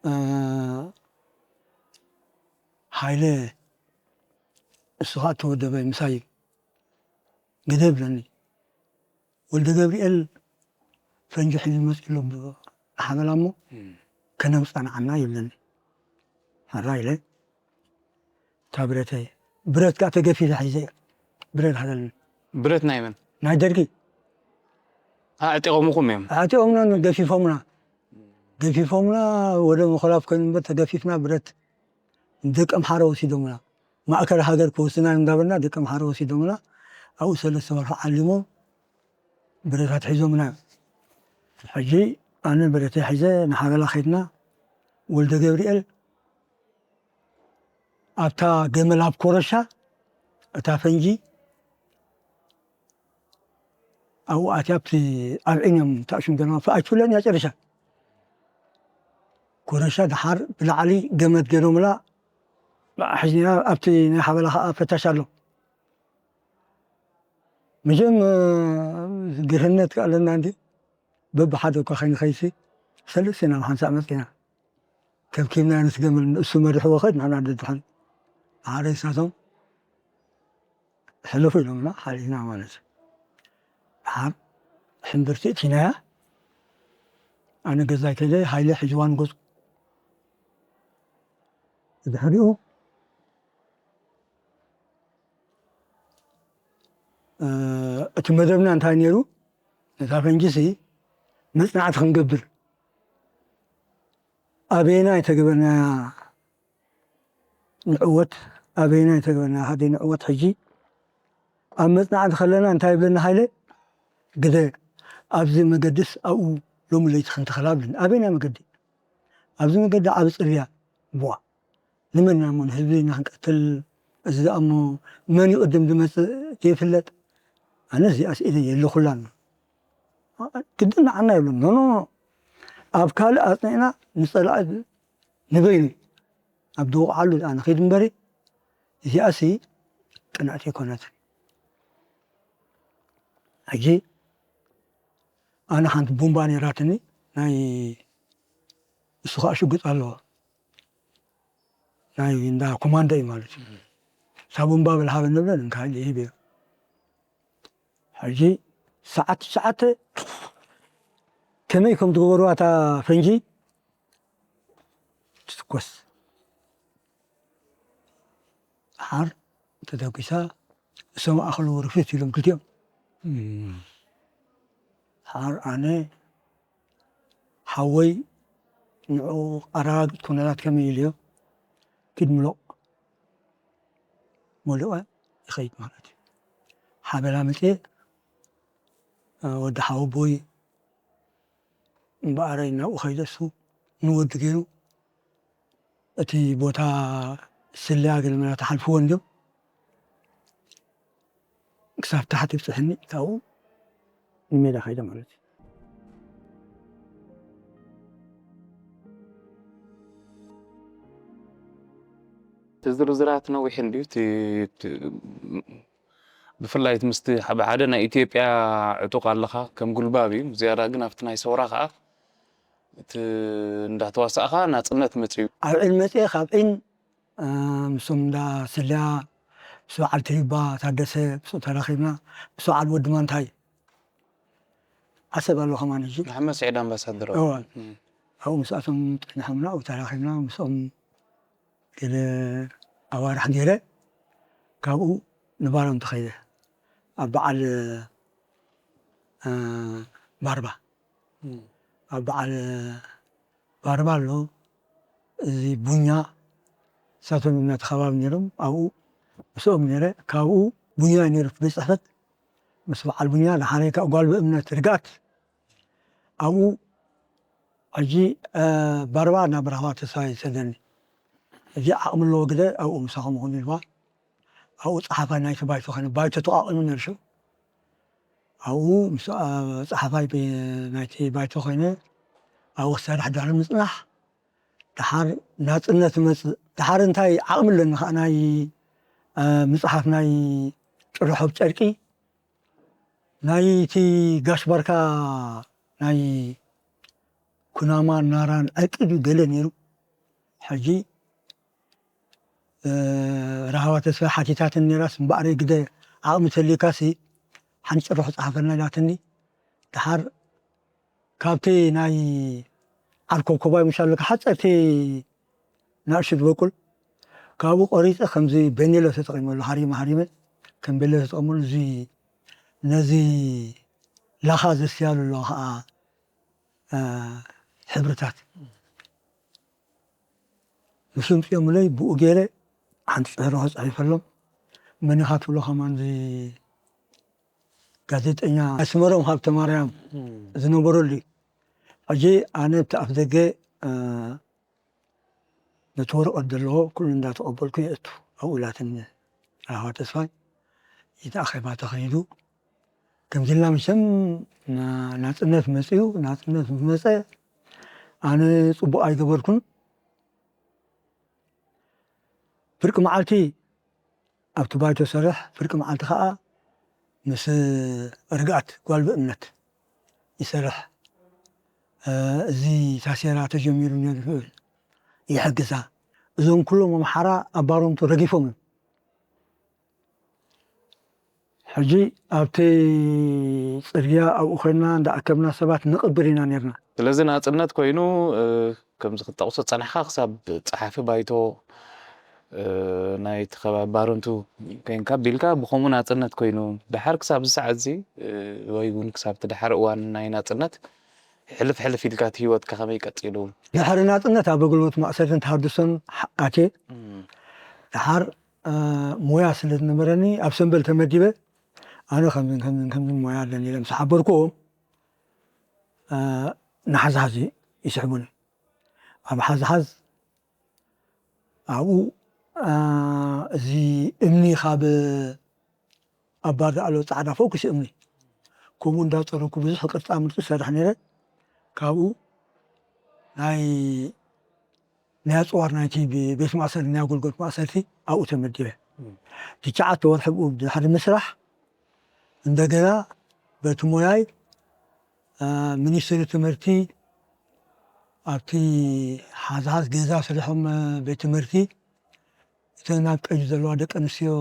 እ፣ ሃይለ፣ እሱ ኸዓ ተወደበ፣ ምሳይ ግደ ይብለኒ። ወልደ ገብርኤል ፈንጂ ሒዙ መጺኡ ኣሎ ብሓበላ እሞ፣ እም። ከነምጽኣ ንዓና ይብለኒ። ሕራይ ኢለ፣ እታ ብረተይ፣ ብረት ከኣ ተገፊፈ ሒዘ እየ። ብረት ሃለኒ። ብረት ናይ መን? ናይ ደርጊ። ኣዕጢቖምኹም እዮም? ኣዕጢቖምና፣ ገፊፎምና። ገፊፎምና፣ ወደ ምኹላፍ ኮይኑ እምበር ተገፊፍና ብረት። ደቂ ኣምሓራ ወሲዶምና። ማእከል ሃገር ክወስዱና እዮም እንዳበልና ደቂ ኣምሓራ ወሲዶምና። ኣብኡ ሰለስተ ወርሒ ዓሊሞም ብረታት ሒዞምና እዮም። ሕጂ ኣነ ብረተይ ሒዘ ንሓበላ ከይድና፣ ወልደ ገብርኤል ኣብታ ገመል ኣብ ኮረሻ፣ እታ ፈንጂ ኣብኡ ኣትያ፣ ኣብቲ ኣብ ዒን እዮም ተኣሽዮም ገና፣ ኣይትፍለጥን እያ ጨሪሻ። ኮረሻ ደሓር ብላዕሊ ገመድ ገይሮምላ፣ ሒዝና ኣብቲ ናይ ሓበላ ኸዓ ፈታሽ ኣሎ። መቸም፣ እ፣ ግርህነት ከ ኣለና እንዲ፣ በብሓደ እኳ ከይንኸይሲ፣ ሰለስተ ኢና ኣብ ሓንሳእ መጺና። ከብኪብና ንስገም፣ እሱ መሪሕዎ ኸድ፣ ንሕና ደድሕን። ሓደ ንሳቶም ሕለፉ ኢሎምና፣ ሓሊፍና ማለት እዩ። ደሓር ሕምብርቲ እቲናያ፣ ኣነ ገዛይ ከይደ፣ ሃይለ ሒዝዋ ንገጹ። ብድሕሪኡ፣ እ፣ እቲ መደብና እንታይ ነይሩ? ነታ ፈንጂሲ መጽናዕቲ ክንገብር። ኣበየናይ ተገበርናያ ንዕወት፣ ኣበየናይ ተገበርናያ ሃደ ንዕወት ሕጂ? ኣብ መጽናዕቲ ከለና እንታይ ይብለና ሃይለ? ግደ ኣብዚ መገድስ ኣብኡ ሎሚ ለይቲ ክንተኸላ ብለኒ። ኣበይና መገዲ? ኣብዚ መገዲ ዓቢ ጽርግያ። ቧ፣ ንመን ኢና እሞ ንህዝቢ ኢና ክንቀትል? እዚ ደኣ እሞ መን እዩ ቅድም ዝመጽእ ዘይፍለጥ። ኣነ እዚኣ ስኢለ የለኹላን። ግድን ንዓና ይብሎም። ኖ፣ ኖ፣ ኖ። ኣብ ካልእ ኣጽኒዕና ንጸላኢ ንበይኑ ኣብ ዝወቕዓሉ ደኣ ንኸይድ እምበሪ፣ እዚኣሲ ቅንዕቲ ኣይኮነትን። ሕጂ ኣነ ሓንቲ ቡምባ ነይራትኒ፣ ናይ እሱ ኸኣ ሽጉጥ ኣለዎ። ናይ እንዳ ኮማንዶ እዩ ማለት እዩ። እሳ ቡምባ በል ሃበኒ ብለን እንካ ኢለ ይህብ እየ። ሕጂ ሰዓት ትሽዓተ ከመይ ከም ዝገበርዋ እታ ፈንጂ ትትኮስ። ሓር ተተኪሳ እሶም ኣኽሉ ርፍት ኢሎም ክልቲኦም። ሓር ኣነ ሓወይ ንዑ ኣረጋግጽ ኩነታት ከመይ ኢልዮ ኪድ ምሎቕ መሊቐ ይኸይድ ማለት እዩ። ሓበላ መጽየ፣ እ፣ ወዲ ሓወቦይ እምበኣረይ ናብኡ ኸይደ እሱ ንወዲ ገይሩ እቲ ቦታ ስለያ ገለ መላ ተሓልፍዎ እንድዮም ክሳብ ታሕቲ ይብጽሕኒ ካብኡ ንሜዳ ኸይደ ማለት እዩ። እቲ ዝርዝራት ነዊሕ እንድዩ። እቲ፣ እቲ፣ ብፍላይ እቲ ምስቲ ሓደ ናይ ኢትዮጵያ ዕጡቕ ኣለኻ ከም ጉልባብ እዩ። ዝያዳ ግን ኣብቲ ናይ ሰውራ ኸዓ እቲ እንዳተዋሳእኻ ናጽነት መጽዩ። ኣብ ዒን መጽየ ካብ ዒን እ፣ ምስኦም እንዳ ስልያ፣ ምስ በዓል ተሪባ ታደሰ፣ ምስኡ ተራኺብና፣ ምስ በዓል ወዲ ማንታይ ዓሰብ ኣሎ ከማን ሕጂ። መሓመድ ስዒድ ኣምባሳደር። እወ። እም። ኣብኡ ምስኣቶም ጠኒሖምና፣ ኣብኡ ተራኺብና፣ ምስኦም ገለ ኣዋርሕ ገይረ፣ ካብኡ ንባሮም ተኸይደ። ኣብ በዓል፣ እ፣ ባርባ። እም። ኣብ በዓል ባርባ ኣሎ፣ እዚ ቡኛ፣ ንሳቶም እዮም ናተኸባቢ ነይሮም። ኣብኡ ምስኦም ነይረ። ካብኡ ቡኛ እዩ ነይሩ ቤት ጽሕፈት። ምስ በዓል ቡኛ፣ ደሓረይ ከዓ ጓል ብእምነት ርግኣት ኣብኡ። ሕጂ፣ እ፣ ባርባ ናብ ራህዋ ተስፋይ ይሰደኒ። እዚ ዓቕሚ ኣለዎ ግደ ኣብኡ ምሳኹም ይኹን ኢልዋ። ኣብኡ ጸሓፋይ ናይቲ ባይቶ ኾይነ፣ ባይቶ ተቋቒሙ ነይሩ ሽዑ። ኣብኡ ምስ፣ እ፣ ጸሓፋይ ብ-፣ ናይቲ ባይቶ ኾይነ ኣብኡ ክሰርሕ ድሕሪ ምጽናሕ፣ ደሓር ናጽነት መጽእ። ደሓር እንታይ ዓቕሚ ኣለኒ ኸኣ ናይ፣ እ፣ ምጽሓፍ ናይ ጭርሖ ብጨርቂ፣ ናይቲ ጋሽ ባርካ ናይ ኩናማን ናራን ዕቅድ እዩ ገለ ነይሩ። ሕጂ፣ እ፣ ራህዋ ተስፋይ ሓቲታትኒ ነይራስ፣ እምበኣር ግደ ዓቕሚ ተልዩካሲ ሓንቲ ጭርሖ ጸሓፈልና ኢላትኒ። ደሓር ካብቲ ናይ ዓርኮብ ኮባይ ምሽ ኣለካ ሓጸርቲ ናእሽቱ ዝበቁል፣ ካብኡ ቆሪጸ ከምዚ ቤኔሎ ተጠቒመሉ፣ ሃሪመ ሃሪመ ከም ቤኔሎ ተጠቐመሉ። እዚ ነዚ ላኻ ዘስትያሉ ኣለዋ ኸኣ፣ እ፣ ሕብርታት ምስ ኣምጺኦምለይ ብኡ ገይረ ሓንቲ ጽሕርሖ ጽሒፈሎም። መን ኢኻ ትብሎ ከማን እዚ ጋዜጠኛ ኣስመሮም ሃብተማርያም እም። ዝነበረሉ እዩ። ሕጂ ኣነ ኣብቲ ኣፍ ደገ፣ እ፣ ነቲ ወረቐት ዘለዎ ኩሉ እንዳተቐበልኩ የእቱ። ኣብኡ ኢላትኒ ራህዋ ተስፋይ፣ እቲ ኣኼባ ተኸይዱ። ከምዚ ኢልና መቸም ና-፣ ናጽነት መጽዩ፣ ናጽነት ምስ መጸ ኣነ ጽቡቕ ኣይገበርኩን። ፍርቂ መዓልቲ ኣብቲ ባይቶ ሰርሕ፣ ፍርቂ መዓልቲ ኸኣ ምስ ርግኣት ጓል ብእምነት ይሰርሕ። እ፣ እዚ ታሴራ ተጀሚሩ ነይሩ ይብል፣ ይሕግዛ። እዞም ኩሎም ኣምሓራ ኣብ ባሮምቱ ረጊፎም እዮም። ሕጂ ኣብቲ ጽርግያ ኣብኡ ኮይንና እንዳኣከብና ሰባት ንቕብር ኢና ነይርና። ስለዚ ናጽነት ኮይኑ፣ እ፣ ከምዚ ክትጠቕሶ ዝጸናሕካ ክሳብ ጸሓፊ ባይቶ፣ እ፣ ናይቲ ከባቢ ባረንቱ ኮይንካ ቢልካ ብኸምኡ ናጽነት ኮይኑ፣ ደሓር ክሳብ እዚ ሰዓት እዚ፣ እ፣ ወይ እውን ክሳብ እቲ ደሓር እዋን ናይ ናጽነት ሕልፍ ሕልፍ ኢልካ እቲ ህይወትካ ከመይ ቀጺሉ? ድሕሪ ናጽነት ኣብ ኣገልግሎት ማእሰርትን ተሃድሶን ሓ-፣ ኣትየ። እም። ደሓር፣ እ፣ ሞያ ስለ ዝነበረኒ ኣብ ሰምበል ተመዲበ። ኣነ ከምዝን ከምዝን ከምዝን ሞያ ኣለኒ ኢለ ምስ ሓበርክዎም፣ እ፣ ንሓዝሓዝ ይስሕቡኒ። ኣብ ሓዝሓዝ ኣብኡ፣ እ፣ እዚ እምኒ ካብ ኣብ ባር ዝኣለወ ጻዕዳ ፎኩስ እምኒ፣ ከምኡ እንዳጸረኩ ብዙሕ ቅርጻ ምርጺ ይሰርሕ ነይረ። ካብኡ ናይ ናይ ኣጽዋር ናይቲ ብ-፣ ቤት ማእሰርቲ፣ ናይ ኣገልግሎት ማእሰርቲ ኣብኡ ተመዲበ። ትሽዓተ ወርሒ ብኡ ድሕሪ ምስራሕ፣ እንደገና በቲ ሞያይ፣ እ፣ ሚኒስትሪ ትምህርቲ ኣብቲ ሓዝሓዝ ገዛ ሰሪሖም፣ እ፣ ቤት ትምህርቲ፣ እተን ኣብ ቀይዲ ዘለዋ ደቂ ኣንስትዮ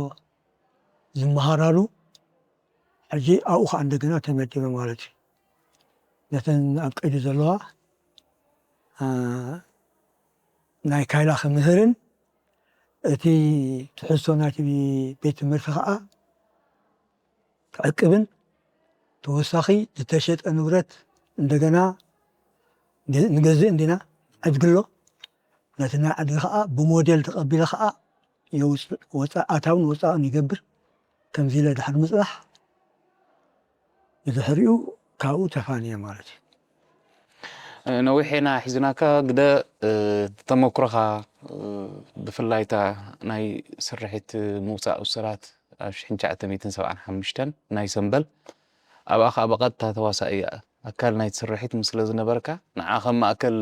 ዝመሃራሉ፣ ሕጂ ኣብኡ ኸዓ እንደገና ተመዲበ ማለት እዩ። ነተን ኣብ ቀይዲ ዘለዋ፣ እ፣ ናይ ካይላ ክምህርን እቲ ትሕዝቶ ናይቲ ቤት ትምህርቲ ኸዓ ክዕቅብን፣ ተወሳኺ ዝተሸጠ ንብረት እንደገና ን-፣ ንገዝእ እንዲና፣ ዕድጊ ኣሎ። ነቲ ናይ ዕድጊ ኸዓ ብሞዴል ተቐቢለ ኸዓ የውፅእ፣ ወፃ-፣ ኣታውን ወፃእን ይገብር። ከምዚ ኢለ ድሕሪ ምፅናሕ፣ ብድሕሪኡ ካብኡ ተፋንየ ማለት እዩ። እ፣ ነዊሕ ኢና ሒዝናካ፣ ግደ፣ እ፣ ተመክሮኻ፣ እ፣ ብፍላይ እታ ናይ ስርሒት ምውፃእ እሱራት ኣብ ሽሕን ትሽዓተ ሚእትን ሰብዓን ሓሙሽተን ናይ ሰምበል፣ ኣብኣ ኸኣ ብቐጥታ ተዋሳኢ ኣካል ናይቲ ስርሒት ምስ ስለ ዝነበርካ፣ ንዓ ከም ማእከል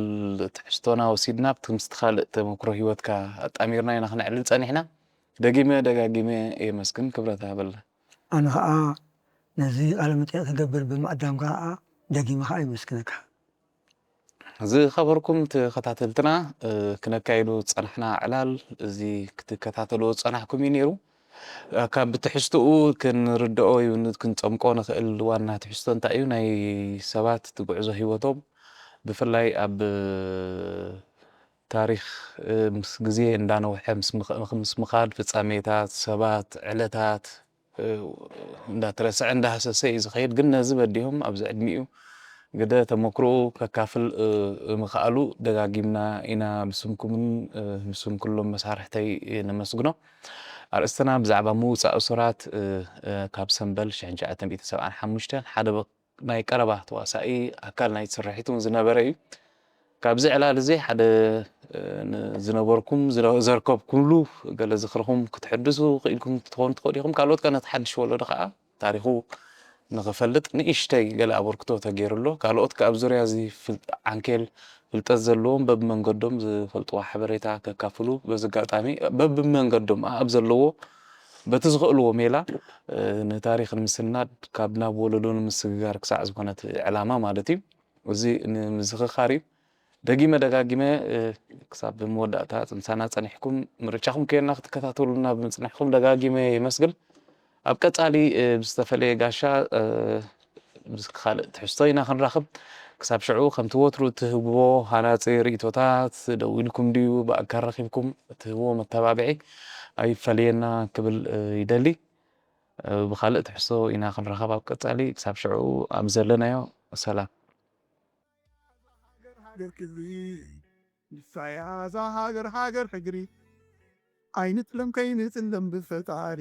ትሕዝቶና ወሲድና፣ ኣብቲ ምስቲ ካልእ ተመክሮ ህይወትካ ኣጣሚርና ኢና ክነዕልል ጸኒሕና። ደጊመ ደጋጊመ የመስግን፣ ክብረት ይሃበልና። ኣነ ኸኣ ነዚ ቃለ መጠይቕ ክገብር ብምዕዳምካ ኸኣ ደጊመ ኸኣ የመስግነካ። ዝኸበርኩም ተኸታተልትና፣ እ፣ ክነካይዶ ዝጸናሕና ዕላል፣ እዚ ክትከታተልዎ ዝጸናሕኩም እዩ ነይሩ። እ፣ ካብ ትሕዝትኡ ክንርድኦ ይኹን ክንጸምቆ ንኽእል ዋና ትሕዝቶ እንታይ እዩ? ናይ ሰባት እቲ ጉዕዞ ህይወቶም፣ ብፍላይ ኣብ ታሪኽ፣ እ፣ ምስ ግዜ እንዳነውሐ ምስ ምኽ-፣ ምስ ምኻድ፣ ፍጻሜታት፣ ሰባት፣ ዕለታት፣ እ፣ እንዳተረስዐ እንዳሃሰሰ እዩ ዝኸይድ። ግን ነዚ በዲሆም ኣብዚ ዕድሚኡ ግደ ተመክሮኡ ከካፍል፣ እ፣ ምኽኣሉ ደጋጊምና ኢና ብስምኩምን፣ እ፣ ብስም ኩሎም መሳርሕተይ ነመስግኖ። ኣርእስትና ብዛዕባ ምውጻእ እሱራት፣ እ፣ እ፣ ካብ ሰምበል ሽሕን ትሽዓተ ሚእትን ሰብዓን ሓሙሽተን ሓደ ናይ ቀረባ ተዋሳኢ ኣካል ናይቲ ስርሒት እውን ዝነበረ እዩ። ካብዚ ዕላል እዚ ሓደ፣ እ፣ ን-፣ ዝነበርኩም፣ ዝረ-፣ ዘርከብኩምሉ ገለ ዝኽርኹም ክትሕድሱ ክኢልኩም ክትኾኑ ትኽእሉ ኢኹም። ካልኦት ከ ነቲ ሓድሽ ወለዶ ከኣ ታሪኹ ንኽፈልጥ ንእሽተይ ገለ ኣበርክቶ ተገይሩ ኣሎ። ካልኦት ከ ኣብ ዙርያ እዚ ፍል-፣ ዓንኬል ፍልጠት ዘለዎም በብመንገዶም ዝፈልጥዎ ሓበሬታ ከካፍሉ በዚ ኣጋጣሚ በብመንገዶም ኣብ ዘለዎ በቲ ዝኽእልዎ ሜላ፣ እ፣ ንታሪኽ ንምስናድ ካብ ናብ ወለዶ ንምስግጋር ክሳዕ ዝኾነት ዕላማ ማለት እዩ። እዚ ንምዝኽኻር እዩ። ደጊመ ደጋጊመ፣ እ፣ ክሳብ መወዳእታ ምሳና ጸኒሕኩም ምርጫኹም ከየና ክትከታተሉና ብምጽናሕኩም ደጋጊመ የመስግን። ኣብ ቀጻሊ፣ እ፣ ብዝተፈለየ ጋሻ፣ እ፣ ምስ ካልእ ትሕዝቶ ኢና ክንራኸብ። ክሳብ ሽዑ ከምቲ ወትሩ እትህብዎ ሃናጺ ርእይቶታት፣ ደዊልኩም ድዩ ብኣካል ረኺብኩም እትህብዎ መተባብዒ ኣይፈለየና ክብል፣ እ፣ ይደሊ። እ፣ ብኻልእ ትሕዝቶ ኢና ክንራኸብ ኣብ ቀጻሊ። ክሳብ ሽዑ ኣብ ዘለናዮ ሰላም። ሃገር ሃገር ክብሪ፣ ንሳ እያ እዛ ሃገር ሃገር ሕግሪ። ኣይንጥለም ከይንጥለም ብፈጣሪ።